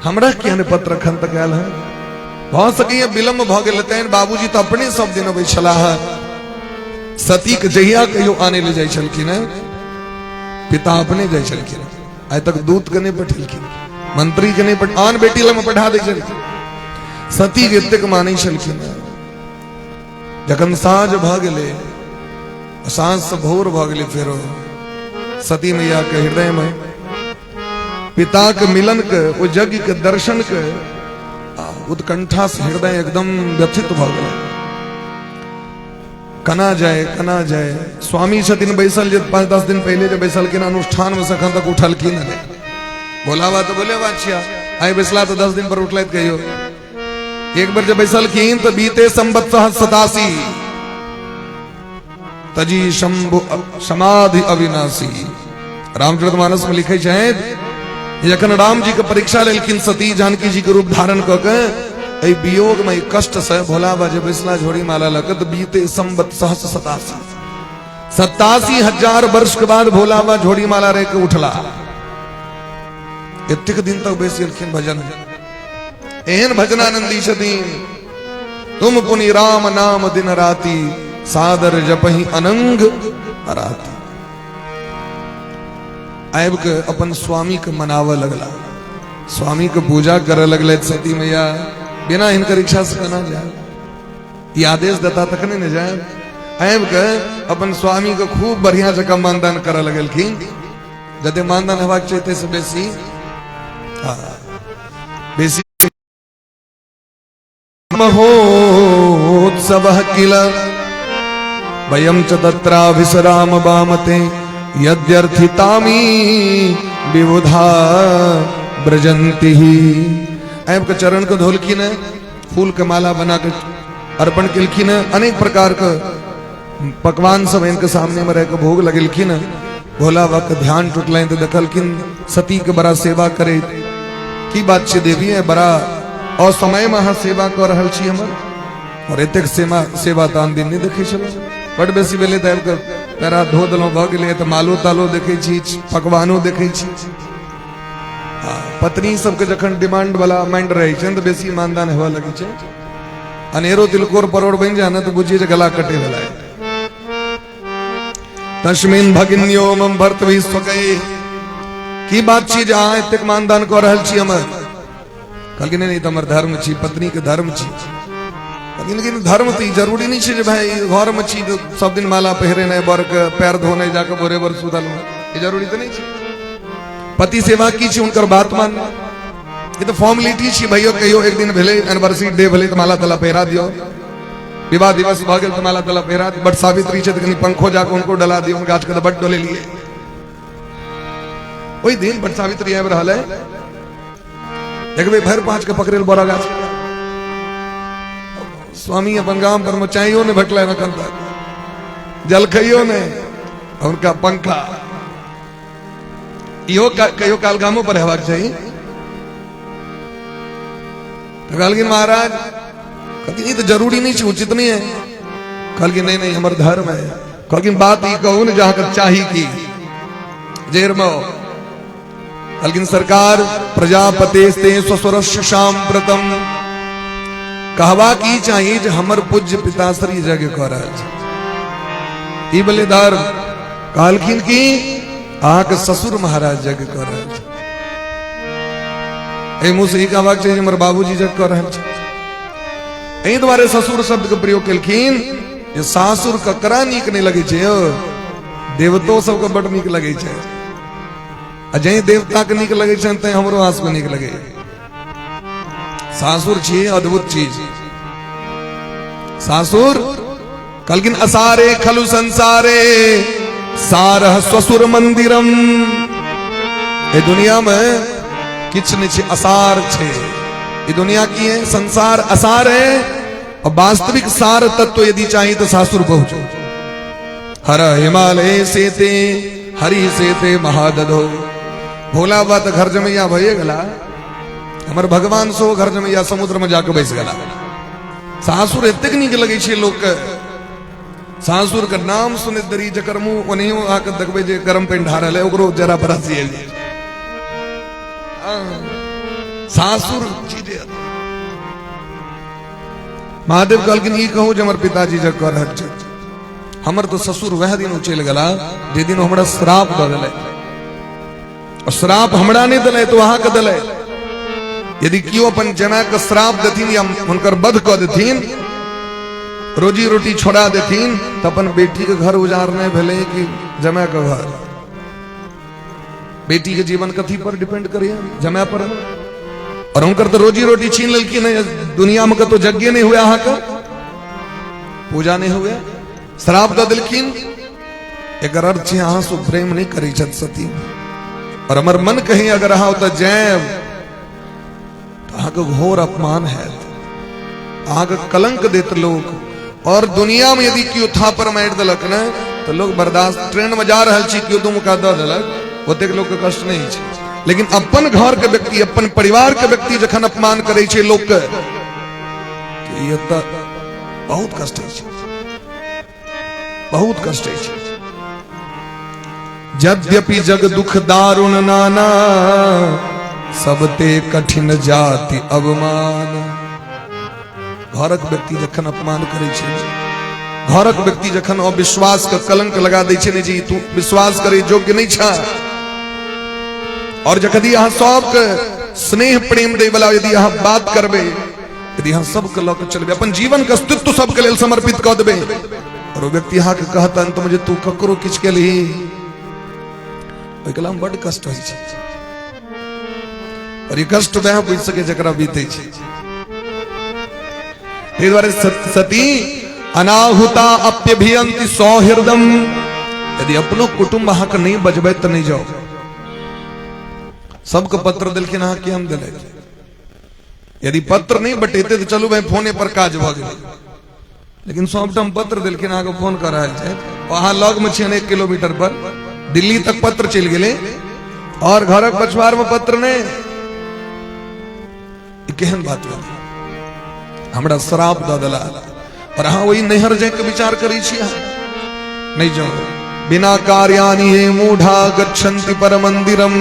हमरा किया ने पत्र अखन तक आयल है। भऽ सकैए विलम्ब भऽ गेल हेतनि, बाबूजी तऽ अपने सब दिन अबै छलाह। सती के जहिया कहियो आने ले जाइ छलखिन है, पिता अपने जाइ छलखिन, आइ तक दूत के नहीं पठेलखिन, मंत्री के नहीं पठ, आन बेटी लग में पठा दै छलखिन। सती के एतेक मानै छलखिन। जखन साँझ भऽ गेलै, साँझ से भोर भऽ गेलै, फेरो सती मैया के हृदय में पिता के मिलन के, ओ यज्ञ के दर्शन के उत्कंठा से हृदय एकदम व्यथित भऽ गेलै। कना जाए कना जाए, स्वामी छथिन बैसल, जे 5-10 दिन पहले जे बैसलखिन अनुष्ठान में से अखन तक उठलखिन नहि। भोला बाबा तऽ बोले बात छिया, आइ बैसला तऽ 10 दिन पर उठलथि कहियो। एक बेर जे बैसलखिन तऽ बीते संवत 87 तजी शंभु समाधि अविनाशी। रामचरितमानस में लिखे छथि जखन राम जी के परीक्षा लेलखिन सती जानकी जी के रूप धारण कऽ के, एहि वियोग में कष्ट से भोला बाबा जे बैसला झोरी माला लऽ के, तऽ बीते संवत 1087 87,000 वर्ष के बाद भोला बाबा झोरी माला रह के उठला। एतेक दिन तक बैस गेलखिन भजन। एहन भजनानंदी छथिन। तुम पुनि राम नाम दिन राति, सादर जपहि अनंग अराति। आबि के अपन स्वामी के मनावऽ लगला, स्वामी के पूजा करऽ लगले सती मैया। बिना हिनकर इच्छा से केना जाय, ई आदेश देता तखने ने जाय। आबि के अपन स्वामी के खूब बढ़िया जकाँ मानदान करऽ लगलखिन। जते मानदान हेबाक चाही ताहिसँ बेसी, हाँ बेसी। महोत्सव किल वयं च तत्राभिसराम वामते, यद्यर्थितामी विबुधा ब्रजंती। आबि के चरण के धोलखिन, फूल के माला बना के अर्पण केलखिन, अनेक प्रकार के पकवान सब इनके सामने में रह के भोग लगेलखिन। भोला बाबा के ध्यान टूटलनि तऽ देखलखिन सती के बड़ा सेवा करे। की बात छै देवी, है बड़ा असमय में अहाँ सेवा कऽ रहल छी हमर, और एतेक सेवा सेवा तऽ आन दिन नहि देखै छलहुँ। बड बेसी भेलै तऽ आबि कऽ पैर हाथ धो देलहुँ, भऽ गेलै। तऽ मालो तालो देखै छी, पकवानो देखै छी। पत्नी सबके जखन डिमांड वाला माइंड रहै छै तऽ बेसी मानदान हेबऽ लगै छै। अनेरो तिलकोर परोड़ बनि जाए ने तऽ बुझिए जे गला कटे वाला है। तस्मिन भगिन्यो मम भर्तवी स्वकै, की बात छी जे अहाँ एतेक मानदान कऽ रहल छी हमर? कहलखिन नहि, तऽ हमर धर्म छी, पत्नी के धर्म छी। कहलखिन लेकिन धर्म तऽ ई जरूरी नहि छै जे भाई घर में छी तऽ सब दिन माला पहिरेनाइ, बर के पैर धोनाइ, जाके भोरे भोर सुतल, ई जरूरी तऽ नहि छै। पति सेवा की छै? हुनकर बात मानना। ई तऽ फॉर्मेलिटी छी भैया। कहियो एक दिन भेलै, एनिवर्सरी डे भेलै तऽ माला ताला पहिरा दियौ, विवाह दिवस भऽ गेल तऽ माला ताला पहिरा दियौ, बट सावित्री छै तऽ कनि पंखो जाके हुनको डला दियौ, गाछ के तऽ बड डोलेलियै ओहि दिन। बट सावित्री आबि रहल है, देखबै भरि पाँच के पकड़ेल बड़ा गाछ। स्वामी अपन गाम पर में चायो नहि भेटलनि एखन तक, जलखइयो नहि, हुनका पंखा। इहो कहियो काल गामो पर हेबाक चाही। तऽ कहलखिन महाराज, कहलखिन ई तऽ जरूरी नहि छै, उचित नहि है। कहलखिन नहीं नहीं, हमर धर्म है। कहलखिन बात ई कहू ने जे अहाँके चाही की जेरमे। कहलखिन सरकार प्रजापते स्वसुरस्य सांप्रतम, कहवा की चाही जे हमर पूज्य पिताश्री यज्ञ कऽ रहल छै, ई भेलै धर्म। कहलखिन कि अहाँके ससुर महाराज यज्ञ कऽ रहल छै। एहि मुँह से ई कहबाक चाही जे हमर बाबूजी यज्ञ कऽ रहल छै। एहि दुआरे ससुर शब्द के प्रयोग केलखिन जे सासुर ककरा नीक नहि लगै छै यौ, देवतो सबके बड नीक लगै छै, आ जहि देवता के नीक लगै छनि तैं हमरो अहाँ सबके नीक लगै। सासुर छियै अद्भुत चीज सासुर। कहलखिन असारे खलु संसारे सारह ससुर मंदिरम। ए दुनिया में किछु नहीं छै, असार छै। ई दुनिया की है, संसार असार है, और वास्तविक सार तत्व यदि चाहिए तो सासुर पहुंचो। हर हिमालय सेते हरि सेते महादधो। भोला बाबा तो घर जमैया भइए गला, हमर भगवान सो घर जमैया समुद्र में जाके बैस गला। सासुर एतेक नीक लगै छै लोक के, सासुर के नाम सुनैत देरी जकर मुंह ओनहियो अहाँके देखबै जे गरम पानि ढारल है, ओकरो जरा पर हंसी आबि जाइ छै। सासुर चीजे। महादेव कहलखिन ई कहू जे हमर पिताजी जग कऽ रहल छथि, हमर तो ससुर वएह दिन चलि गेला जे दिन हमरा श्राप दऽ देलै। और श्राप हमरा नहि देलै तो अहाँके देलै। यदि केओ अपन जमाय के श्राप देथिन या हुनकर वध कऽ देथिन, रोजी रोटी छोड़ा देथिन, तऽ अपन बेटी के घर उजाड़ने भेलै कि जमाय के घर? बेटी के जीवन कथी पर डिपेंड करैया? जमाय पर। और हुनकर तऽ रोजी रोटी छीन लेलखिन, दुनिया में कतौ यज्ञ नहि हुए, अहाँके पूजा नहि हुए, श्राप दऽ देलखिन। एकर अर्थ छै अहाँ से प्रेम नहीं करै छथि सती। और हमर मन कही अगर अहाँ ओतऽ जायब तऽ अहाँके घोर अपमान हैत, अहाँके कलंक देत लोक। और दुनिया में यदि केओ थापर मारि देलक ने तऽ लोक बर्दाश्त, ट्रेन में जा रहल छी केओ दू मुका दऽ देलक, ओतेक लोक के कष्ट नहीं छै। लेकिन अपन घर के व्यक्ति, अपन परिवार के व्यक्ति जखन अपमान करै छै लोक के, तऽ ई तऽ बहुत कष्ट होइ छै, बहुत कष्ट होइ छै। यद्यपि जग दुख दारुण नाना, सबते कठिन जाति अवमान। घरक व्यक्ति जखन अपमान करै छै, घरक व्यक्ति जखन अविश्वास के कलंक लगा दै छै, नहि जे तू विश्वास करै योग्य नहि छ, और जखन अहाँ सबके स्नेह प्रेम दै वाला यदि अहाँ बात करबै, यदि अहाँ सबके लऽ के चलबै, अपन जीवन के अस्तित्व सबके लेल समर्पित कऽ देबै, और ओ व्यक्ति अहाँके कहत अंत में जे तू ककरो किछु केलही, ओहिके लेल बड्ड कष्ट होइ छै। और ई कष्ट वएह बुझि सकै जकरा बीतै छै। ताहि दुआरे सती अनाहुता अप्यभियंति सौहृदम। यदि अपनो कुटुंब अहाँके नहि बजबै तऽ नहि जाउ। सबके पत्र देलखिन अहाँ के हम देलै, यदि पत्र नहीं बटेते तो चलू भाई फोने पर काज भऽ गेलै, लेकिन सबठाम पत्र देलखिन अहाँके फोन कऽ रहल छै, अहाँ लग में छियन 1 किलोमीटर पर, दिल्ली तक पत्र चलि गेलै और घरक पछुआर में पत्र नहीं। ई केहन बात भेलै? हमरा श्राप दऽ देला और अहाँ वही नैहर जाइके विचार करै छी, अहाँ नहीं जाओ। बिना कार्यानि हे मूढ़ा गच्छन्ति परमंदिरम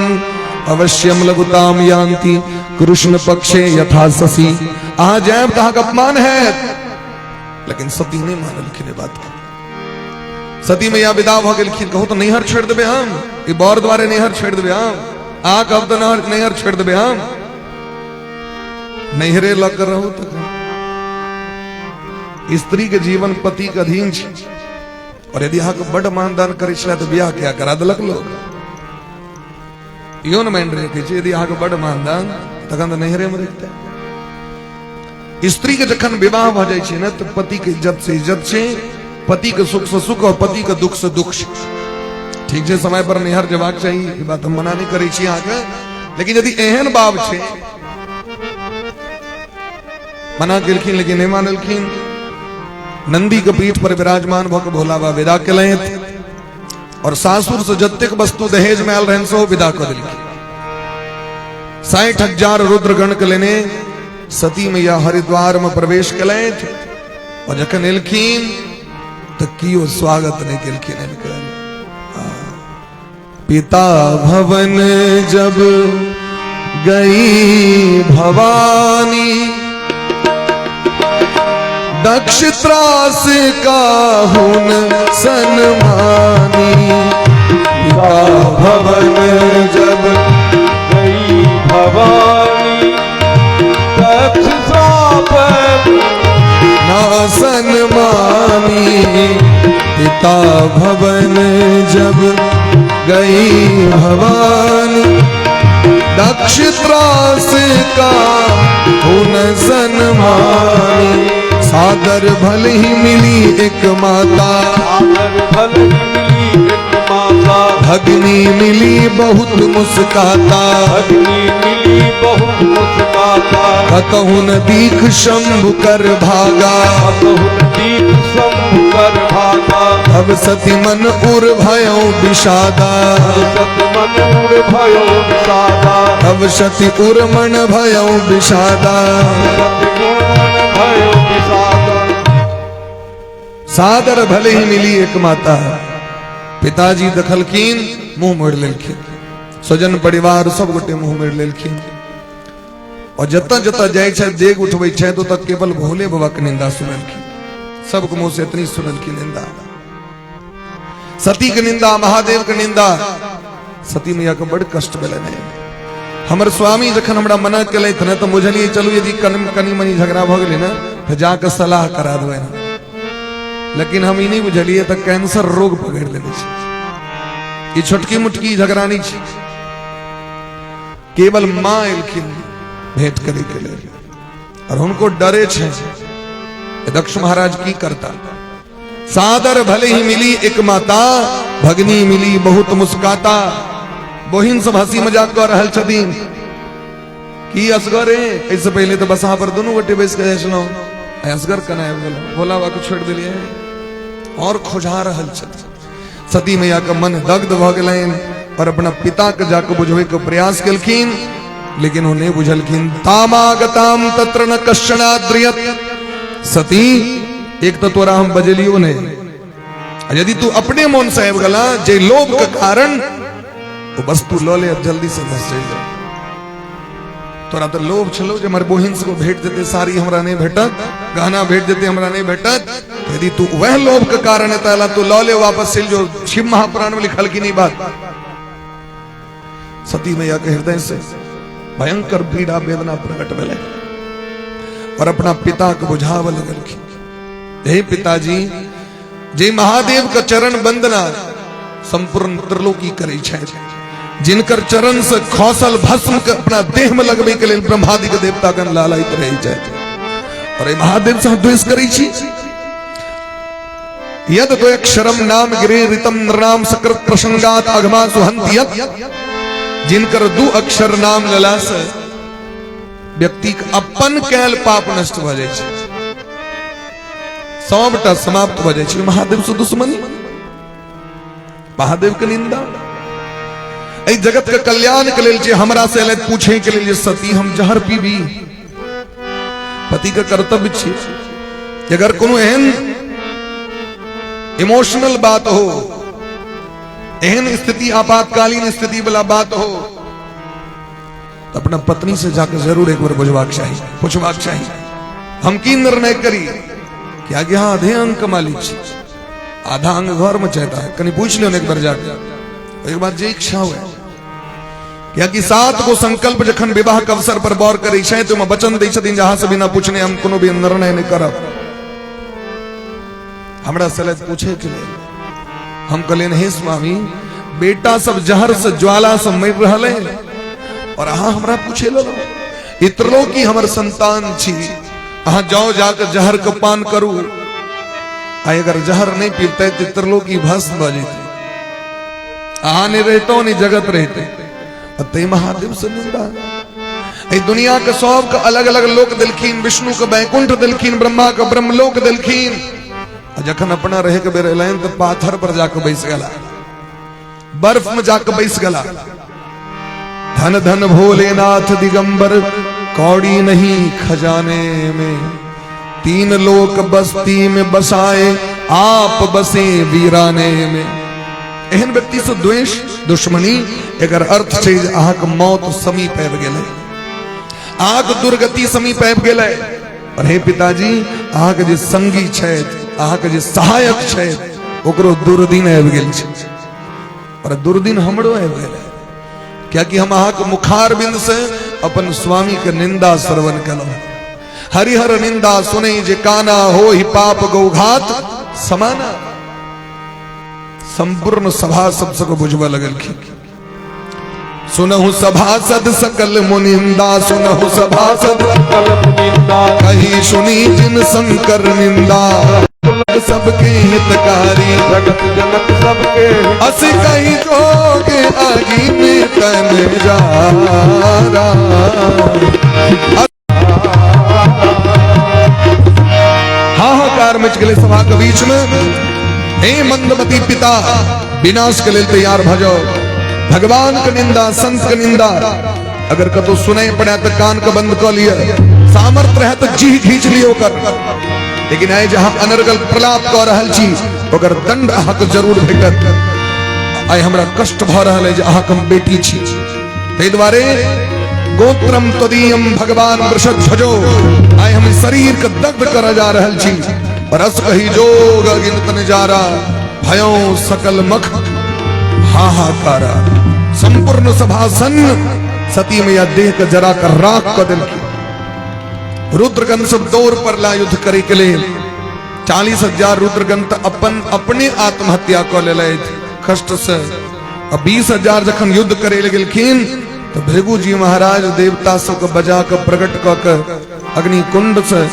अवश्यम लघुताम यान्ति कृष्ण पक्षे यथा शशि। अहाँ जायब तऽ अहाँके अपमान हैत। लेकिन सती नहीं मानलखिन ई बात के। सती मैया विदा भऽ गेलखिन, कहू तऽ नैहर छोड़ि देबै हम, ई बर द्वारे नैहर छोड़ि देबै हम, अहाँ कहब तऽ नैहर छोड़ि देबै हम, नैहरे लऽ कऽ रहू। तखन स्त्री के जीवन पति के अधीन छै, और यदि अहाँके बड्ड मानदान करै छलै तऽ बियाह किया करा देलक लोक? इहो ने मानि रखै छै, यदि अहाँके बड्ड मानदान तखन तऽ नैहरे मे रखतै। स्त्री के जखन विवाह भऽ जाइ छै ने तऽ पति के इज्जत से इज्जत छै, पति के सुख से सुख और पति के दुख से दुख छै। ठीक छै, समय पर नैहर जेबाक चाही, ई बात हम मना नहि करै छी अहाँके, लेकिन यदि एहन बाब छै, मना केलखिन लेकिन नहि मानलखिन। नंदी के पीठ पर विराजमान भऽ के भोला बाबा विदा केलथि और सासुर से जतेक वस्तु दहेज में आयल रहन सेहो विदा कऽ देलखिन। 60,000 रुद्रगण के लेने सती मैया हरिद्वार में प्रवेश केलथि और जखन एलखिन तऽ कियो स्वागत नहीं केलखिन हिनकर। पिता भवन जब गई भवानी, दक्ष त्रास का हुन सनमानी। पिता भवन जब गई भवानी, दक्ष श्राप ना सनमानी। पिता भवन जब गई भवानी, दक्ष त्रास का हुन सनमानी। सादर भल ही मिली एक माता, सादर भल ही मिली एक माता। भगनी मिली बहुत मुस्काता, भगनी मिली बहुत मुस्काता। कतहु न दीख शंभु कर भागा, कतहु न दीख शंभु कर भागा। तब सती मन उर भयो विषादा, तब सती मन उर भयो विषादा। तब सती उर मन भयो विषादा। सती उर मन भयो विषादा। सादर भले ही मिली एक माता। पिताजी देखलखिन मुंह मोड़ लेलखिन, स्वजन परिवार सब गोटे मुंह मोड़ लेलखिन। और जतऽ जतऽ जाइ छथि डेग उठबै छथि ओतऽ केवल भोले बाबा के निंदा सुनलखिन। सबके मुंह से इतनी सुनलखिन निंदा, सती के निंदा, महादेव के निंदा। सती मैया के बड़ कष्ट भेलनि। हमर स्वामी जखन हमरा मना केलथि ने तऽ बुझलियै चलू यदि कनि मनि झगड़ा भऽ गेलै ने तऽ जाकऽ सलाह करा देबनि, लेकिन हम ई नहि बुझलियै तऽ कैंसर रोग पकड़ि लेने छै। ई छोटकी मुटकी झगड़ा नहि छै। केवल माँ एलखिन भेंट करे के लेल और हुनको डरे छै दक्ष महाराज की करता। सादर भले ही मिली एक माता, भगनी मिली बहुत मुस्काता। बहिन सब हंसी मजाक कर रहल छथिन की असगरे, एहिसँ पहिले तऽ बसहा पर दुनू गोटे बैस के जाइ छलहुँ, आइ असगर केना आबि गेलहुँ, भोला बाबा के छोड़ि देलियै। और खोजा रहल छथिन। सती मैया के मन दग्ध भऽ गेलनि और अपना पिता के जाके बुझबै के प्रयास केलखिन, लेकिन ओ नहि बुझलखिन। तामागताम तत्र न कश्चनाद्रियत। सती एक तो तोरा हम बजेलियो नहीं, यदि तू अपने मन से आबि गेला जे लोभ के कारण वो वस्तु लऽ ले जल्दी से घस चलि जाए। तोरा तो लोभ छलो जे हमर बहिन सबके भेट जेतै, साड़ी हमरा नहीं भेटत, गहना भेट जेतै हमरा नहीं भेटत। यदि तू वह लोभ के कारण एतऽ एला तू लऽ ले वापस चलि जो। शिव महापुराण में लिखल की नहीं बात। सती मैया के हृदय से भयंकर पीड़ा वेदना प्रकट भेलै और अपना पिता के बुझावल लगलखिन। हे पिताजी, जे महादेव के चरण वंदना संपूर्ण त्रिलोकी करै छथि, जिनकर चरण से खसल भस्म के अपना देह में लगबै के लेल ब्रह्मादि के देवतागण लालायित रहै छथि, और एहि महादेव से अहाँ द्वेष करै छी। यद द्वयक्षरम नाम गिरे ऋतम नृणाम सकृत प्रसंगात अघमा सुहंति यत, जिनकर दू अक्षर नाम लेला से व्यक्ति के अपन कैल पाप नष्ट भऽ जाइ छै, सबटा समाप्त भऽ जाइ छै। महादेव से दुश्मनी, महादेव के निंदा, एहि जगत के कल्याण के लेल जे हमरा से एलथि पूछे के लेल जे सती हम जहर पीबी, पति के कर्तव्य छी अगर कोनो एहन इमोशनल बात हो, एहन स्थिति आपातकालीन स्थिति वाला बात हो, तो अपना पत्नी से जाकर जरूर एक बार बुझबाक चाही, पूछबाक चाही हम की निर्णय करी। कि आगे हाँ आधे अंग के मालिक छी, आधा अंग घर में चाहता है, कहीं पूछ लियो एक बार जाके, एक बार जे इच्छा हुए। कियाकि 7 गो संकल्प जखन विवाह के अवसर पर गौर करै छै तो वचन दै छथिन जहां से बिना पूछने हम कोनो भी निर्णय नहीं करब। हमरा से पूछे के लेल हम कहलियनि हे स्वामी, बेटा सब जहर से ज्वाला से मरि रहल है और अहाँ हमरा पूछे लगलहुँ। ई त्रिलोकी हमर संतान छी, अहाँ जाओ जाके जहर के पान करू, आ अगर जहर नहीं पीबते तो त्रिलोकी भस्म भऽ जेतै, अहाँ नहीं रहितौ नहीं जगत रहितै। तै महादेव से निंदा। एहि दुनिया के सबके अलग अलग लोक देलखिन, विष्णु के वैकुंठ देलखिन, ब्रह्मा के ब्रह्मलोक देलखिन, आ जखन अपना रहे के बेर एलनि तऽ पाथर पर जाके बैस गेला, बर्फ में जाके बैस गेला। धन धन भोलेनाथ दिगंबर, कौड़ी नहीं खजाने में, तीन लोक बस्ती में बसाए, आप बसे वीराने में। एहन व्यक्ति से द्वेष दुश्मनी एकर अर्थ छै जे अहाँके मौत समीप आबि गेलै, अहाँके दुर्गति समीप आबि गेलै। और हे पिताजी, अहाँके जे संगी छथि, अहाँके जे सहायक छथि, ओकरो दुर्दिन आबि गेल छै। और दुर्दिन हमरो आबि गेलै, कियाकि हम अहाँके मुखार बिंद से अपन स्वामी के निंदा श्रवण केलहुँ। हरिहर निंदा सुनै जे काना, हो ही पाप गौघात समाना। संपूर्ण सभा सब सबके बुझबऽ लगलखिन। सुनहु सभासद सकल मुनिंदा, सुनहु सभासद सकल मुनिंदा, कही सुनी जिन शंकर निंदा, सबके हितकारी, जगत जनक सबके अस कही जोगे आगी में तन जारा। हाहाकार मच गेलै सभा के बीच में। हे मंदमती पिता, विनाश के लेल तैयार भ जाओ। भगवान के निंदा, संत के निंदा अगर कतौ सुनै पड़े तो कान के बंद क लिय, सामर्थ्य रहे तो जीह घींच लियो कर। लेकिन आइ जहां अनर्गल प्रलाप क रहल छी, ओकर दंड अहाँ के जरूर भेटत। आइ हमरा कष्ट भ रहल है जे अहाँ के हम बेटी छी, ताहि दुआरे गोत्रम त्वदीयम भगवान वृषध्वजो, आइ हम शरीर के दग्ध कर जा रहल छी। रस कही जोग अगिनत नजारा, भयो सकल मख हाहाकारा। संपूर्ण सभा सन्न सती मैया देह के जरा कर राख क देलखिन। रुद्रगण सब दौड़ पड़ला युद्ध करे के लेल। 40,000 रुद्रगण तऽ अपन अपने आत्महत्या कऽ लेलथि कष्ट से। आ 20,000 जखन युद्ध करे लए गेलखिन तऽ भृगु जी महाराज देवता सबके बजा के प्रकट कऽ के अग्निकुंड से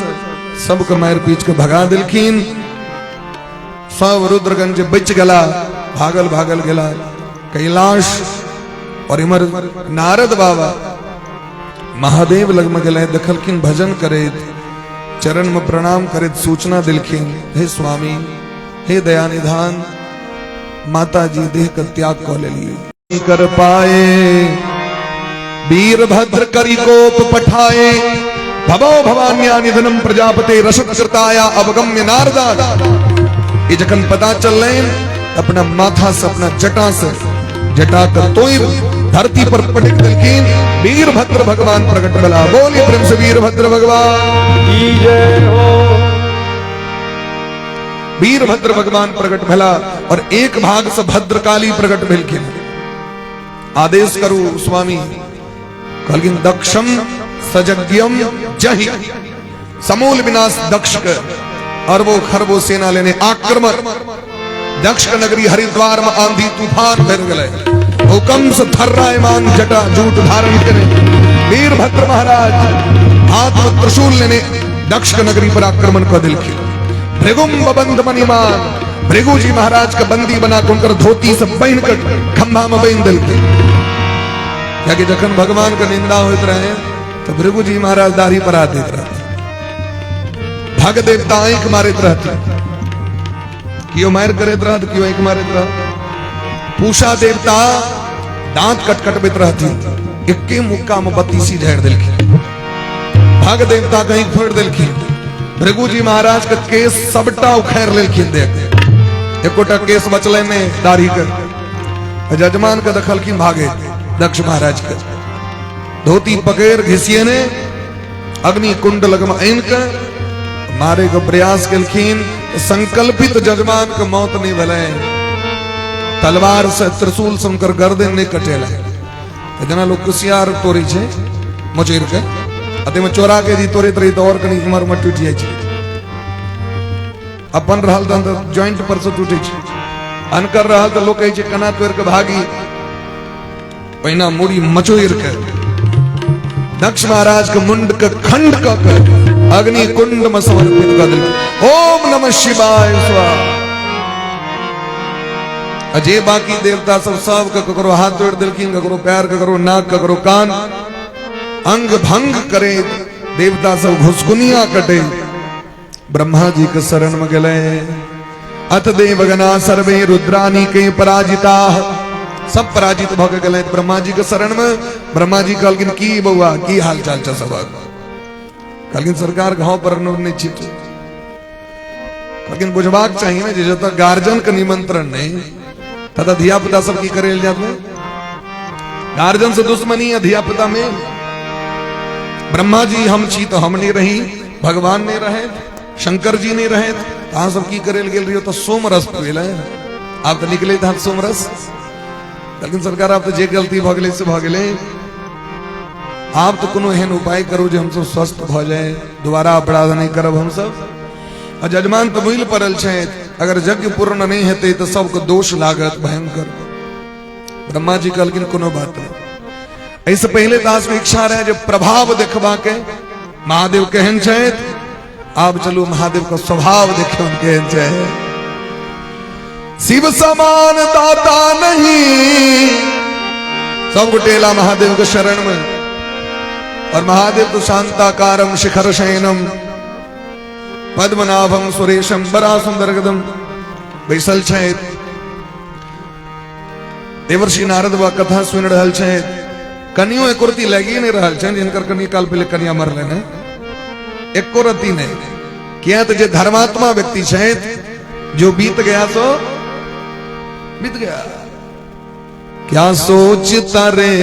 सबके मारि पीट के भगा देलखिन। सब रुद्रगण जे बचि गेला, भागल भागल गेला कैलाश। और इमर नारद बाबा महादेव लग में गेले, देखलखिन भजन करैत, चरण में प्रणाम करैत सूचना दिलखिन, हे स्वामी, हे दयानिधान, माता जी देह के त्याग कऽ लेलिए। कर पाए वीरभद्र करी कोप पठाए, भवो भवान्या निधनम प्रजापते रसत्कृताया अवगम्य नारदा। ये जखन पता चललनि, अपना माथा से, अपना जटा से जटा के तोड़ धरती पर पटक देलखिन। वीरभद्र भगवान प्रकट भेला। बोली प्रेम से वीरभद्र भगवान की जय हो। वीरभद्र भगवान प्रकट भेला और एक भाग से भद्रकाली प्रकट भेलखिन। आदेश करू स्वामी। कहलखिन दक्षम सजज्ञम जहि, समूल विनाश दक्ष के। अरबों खरबों सेना लेने आक्रमण, दक्ष के नगरी हरिद्वार में आंधी तूफान भर गए। भूकंप से थर्रायमान जटा जूट धारण करे वीरभद्र महाराज हाथ में त्रिशूल लेने दक्ष के नगरी पर आक्रमण कर दिलखिन। भृगुम बबंध मणिमान, भृगु जी महाराज के बंदी बना के उनकर धोती से बान्हि के खंभा में बान्हि देलखिन। कियाकि जखन भगवान के निंदा होइत रहे तो भृगु जी महाराज दाढ़ी पर हाथ देत रहते, भग देवता आंखि मारैत रहते, कियो मारि करैत रहत, कियो आंखि मारैत रहत। पूषा देवता दांत कटकटबैत रहथिन, एके मुक्का में 32 झाड़ि देलखिन। भग देवता कहीं फोड़ि देलखिन। भृगु जी महाराज के केस सबटा उखाड़ि लेलखिन, देख एकोटा केस बचलै नहीं दाढ़ी के। जजमान के देखलखिन भागे दक्ष महाराज के धोती पकड़ घिसियने अग्नि कुंड लग में आनि के मारे के प्रयास केलखिन। संकल्पित जजमान के मौत नहीं भेलै, तलवार से त्रिशूल से हुनकर गर्दन नहीं कटेलै। तऽ जेना लोग कुसियार तोड़ै छै मोचड़ि के, आ ताहिमे चोरा के यदि तोड़ैत रही तऽ और कनि इम्हर उम्हर टूटि जाइ छै। अपन रहल तहन तऽ ज्वाइंट पर से टूटै छै, अनकर रहल तऽ लोक कहै छै केना तोड़ि के भागी। पहिना मुड़ी मचोड़ि के दक्ष महाराज के मुंड के खंड क के अग्नि कुंड में समर्पित कर देलखिन। ओम नमः शिवाय स्वाहा। अजे बाकी देवता सब सब के ककरो हाथ तोड़ देलखिन, ककरो पैर, ककरो नाक, ककरो कान, अंग भंग करे देवता सब घुसकुनिया कटे। ब्रह्मा जी के शरण में गेले। अथ देवगना सर्वे रुद्रानी के पराजिता, सब पराजित भऽ के गेलथि ब्रह्मा जी के शरण में। ब्रह्मा जी कहलखिन की बौआ की हाल चाल छै सबक? कहलखिन सरकार घाव पर नून नहि छिटू। कहलखिन बुझबाक चाही ने जे जतऽ गार्जियन के निमंत्रण नहि ततऽ धिया पुता सब की करे जात में? गार्जियन से दुश्मनी है धिया पुता में। ब्रह्मा जी हम छी तो हम नहीं रही, भगवान नहीं रहे, शंकर जी नहीं रहे, अहाँ सब की करे गेल रहियो? तो सोम रस पीले आब तो निकले था सोम रस। लेकिन सरकार आब तो जे गलती भऽ गेलै से भऽ गेलै, आब तो कोनो एहन उपाय करू जे हमसब स्वस्थ भऽ जाए, दोबारा अपराध नहीं करब हमसब। आ जजमान तो मुइल पड़ल छै, अगर यज्ञ पूर्ण नहीं हेतै तो सबके दोष लागत भयंकर। ब्रह्मा जी कहलखिन कोनो बात नहीं। एहिसँ पहिले तऽ अहाँ इच्छा रहे जे प्रभाव देखबा के महादेव केहन छथि, आब चलू महादेव के स्वभाव देखियौ केहन छै। शिव समान दाता नहीं, सब गोटे एला महादेव के शरण में। और महादेव तो शांताकारम शिखर शयनम पद्मनाभम सुरेशम, बड़ा सुंदर एकदम बैसल छथि। देवर्षि नारद वा कथा सुनि रहल छथि। कनियो एको रत्ती लागि नहि रहल छनि, जिनकर कनि काल पहिले कनिया मरलनि हेँ, एको रत्ती नहि। किया तऽ जे धर्मात्मा व्यक्ति छथि, जो बीत गया सो बीत गया। क्या सोचता रे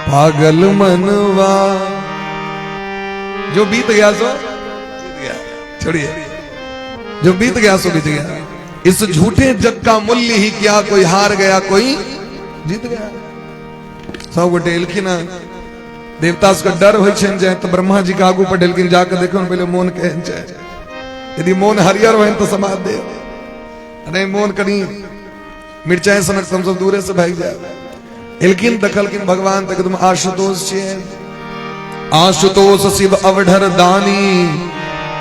पागल मनवा, जो बीत गया सो बीत गया, छोड़िए, जो बीत गया सो बीत गया। इस झूठे जग का मूल्य ही क्या, कोई हार गया कोई जीत गया। सब गोटे एलखिन हँ, देवता सबके डर होइ छनि जे तऽ ब्रह्मा जी के आगू पर एलखिन, जाके देखो पहिले मोन केहन छै। यदि मोन हरियर होइन तऽ समाज देव, नहीं मोन कनी मिरचाई सनक हम सब दूरे से भागि जाए। एलखिन देखलखिन भगवान तऽ एकदम आशुतोष छियै। आशुतोष शिव अवढर दानी,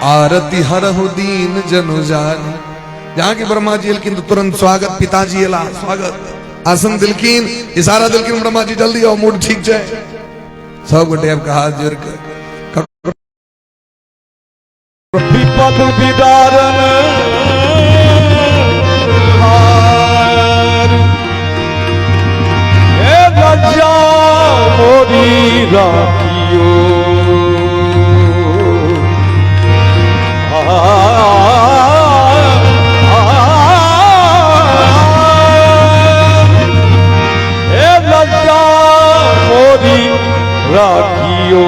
आरती हरहु दीन जनु जानी। जहाँ की ब्रह्मा जी एलखिन तो तुरंत स्वागत, पिताजी एला स्वागत, आसन दिलखिन, इशारा दिलखिन ब्रह्मा जी जल्दी आओ मूड ठीक छै। सब गोटे आबि कऽ हाथ जोड़ के विपद विदारण हार, हे लज्जा मोरी राखियो। हे लज्जा मोरी राखियो,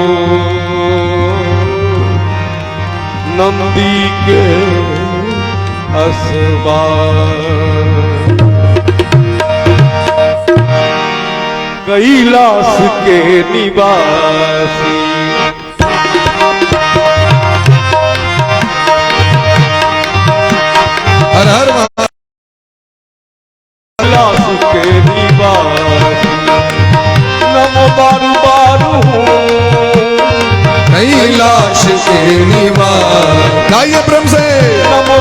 नंदी के असवार, कैलाश के निवासी। हर हर कैलाश के निवासी, नमो बारू बारू कैलाश के निवास। गाइए प्रेम से। नमो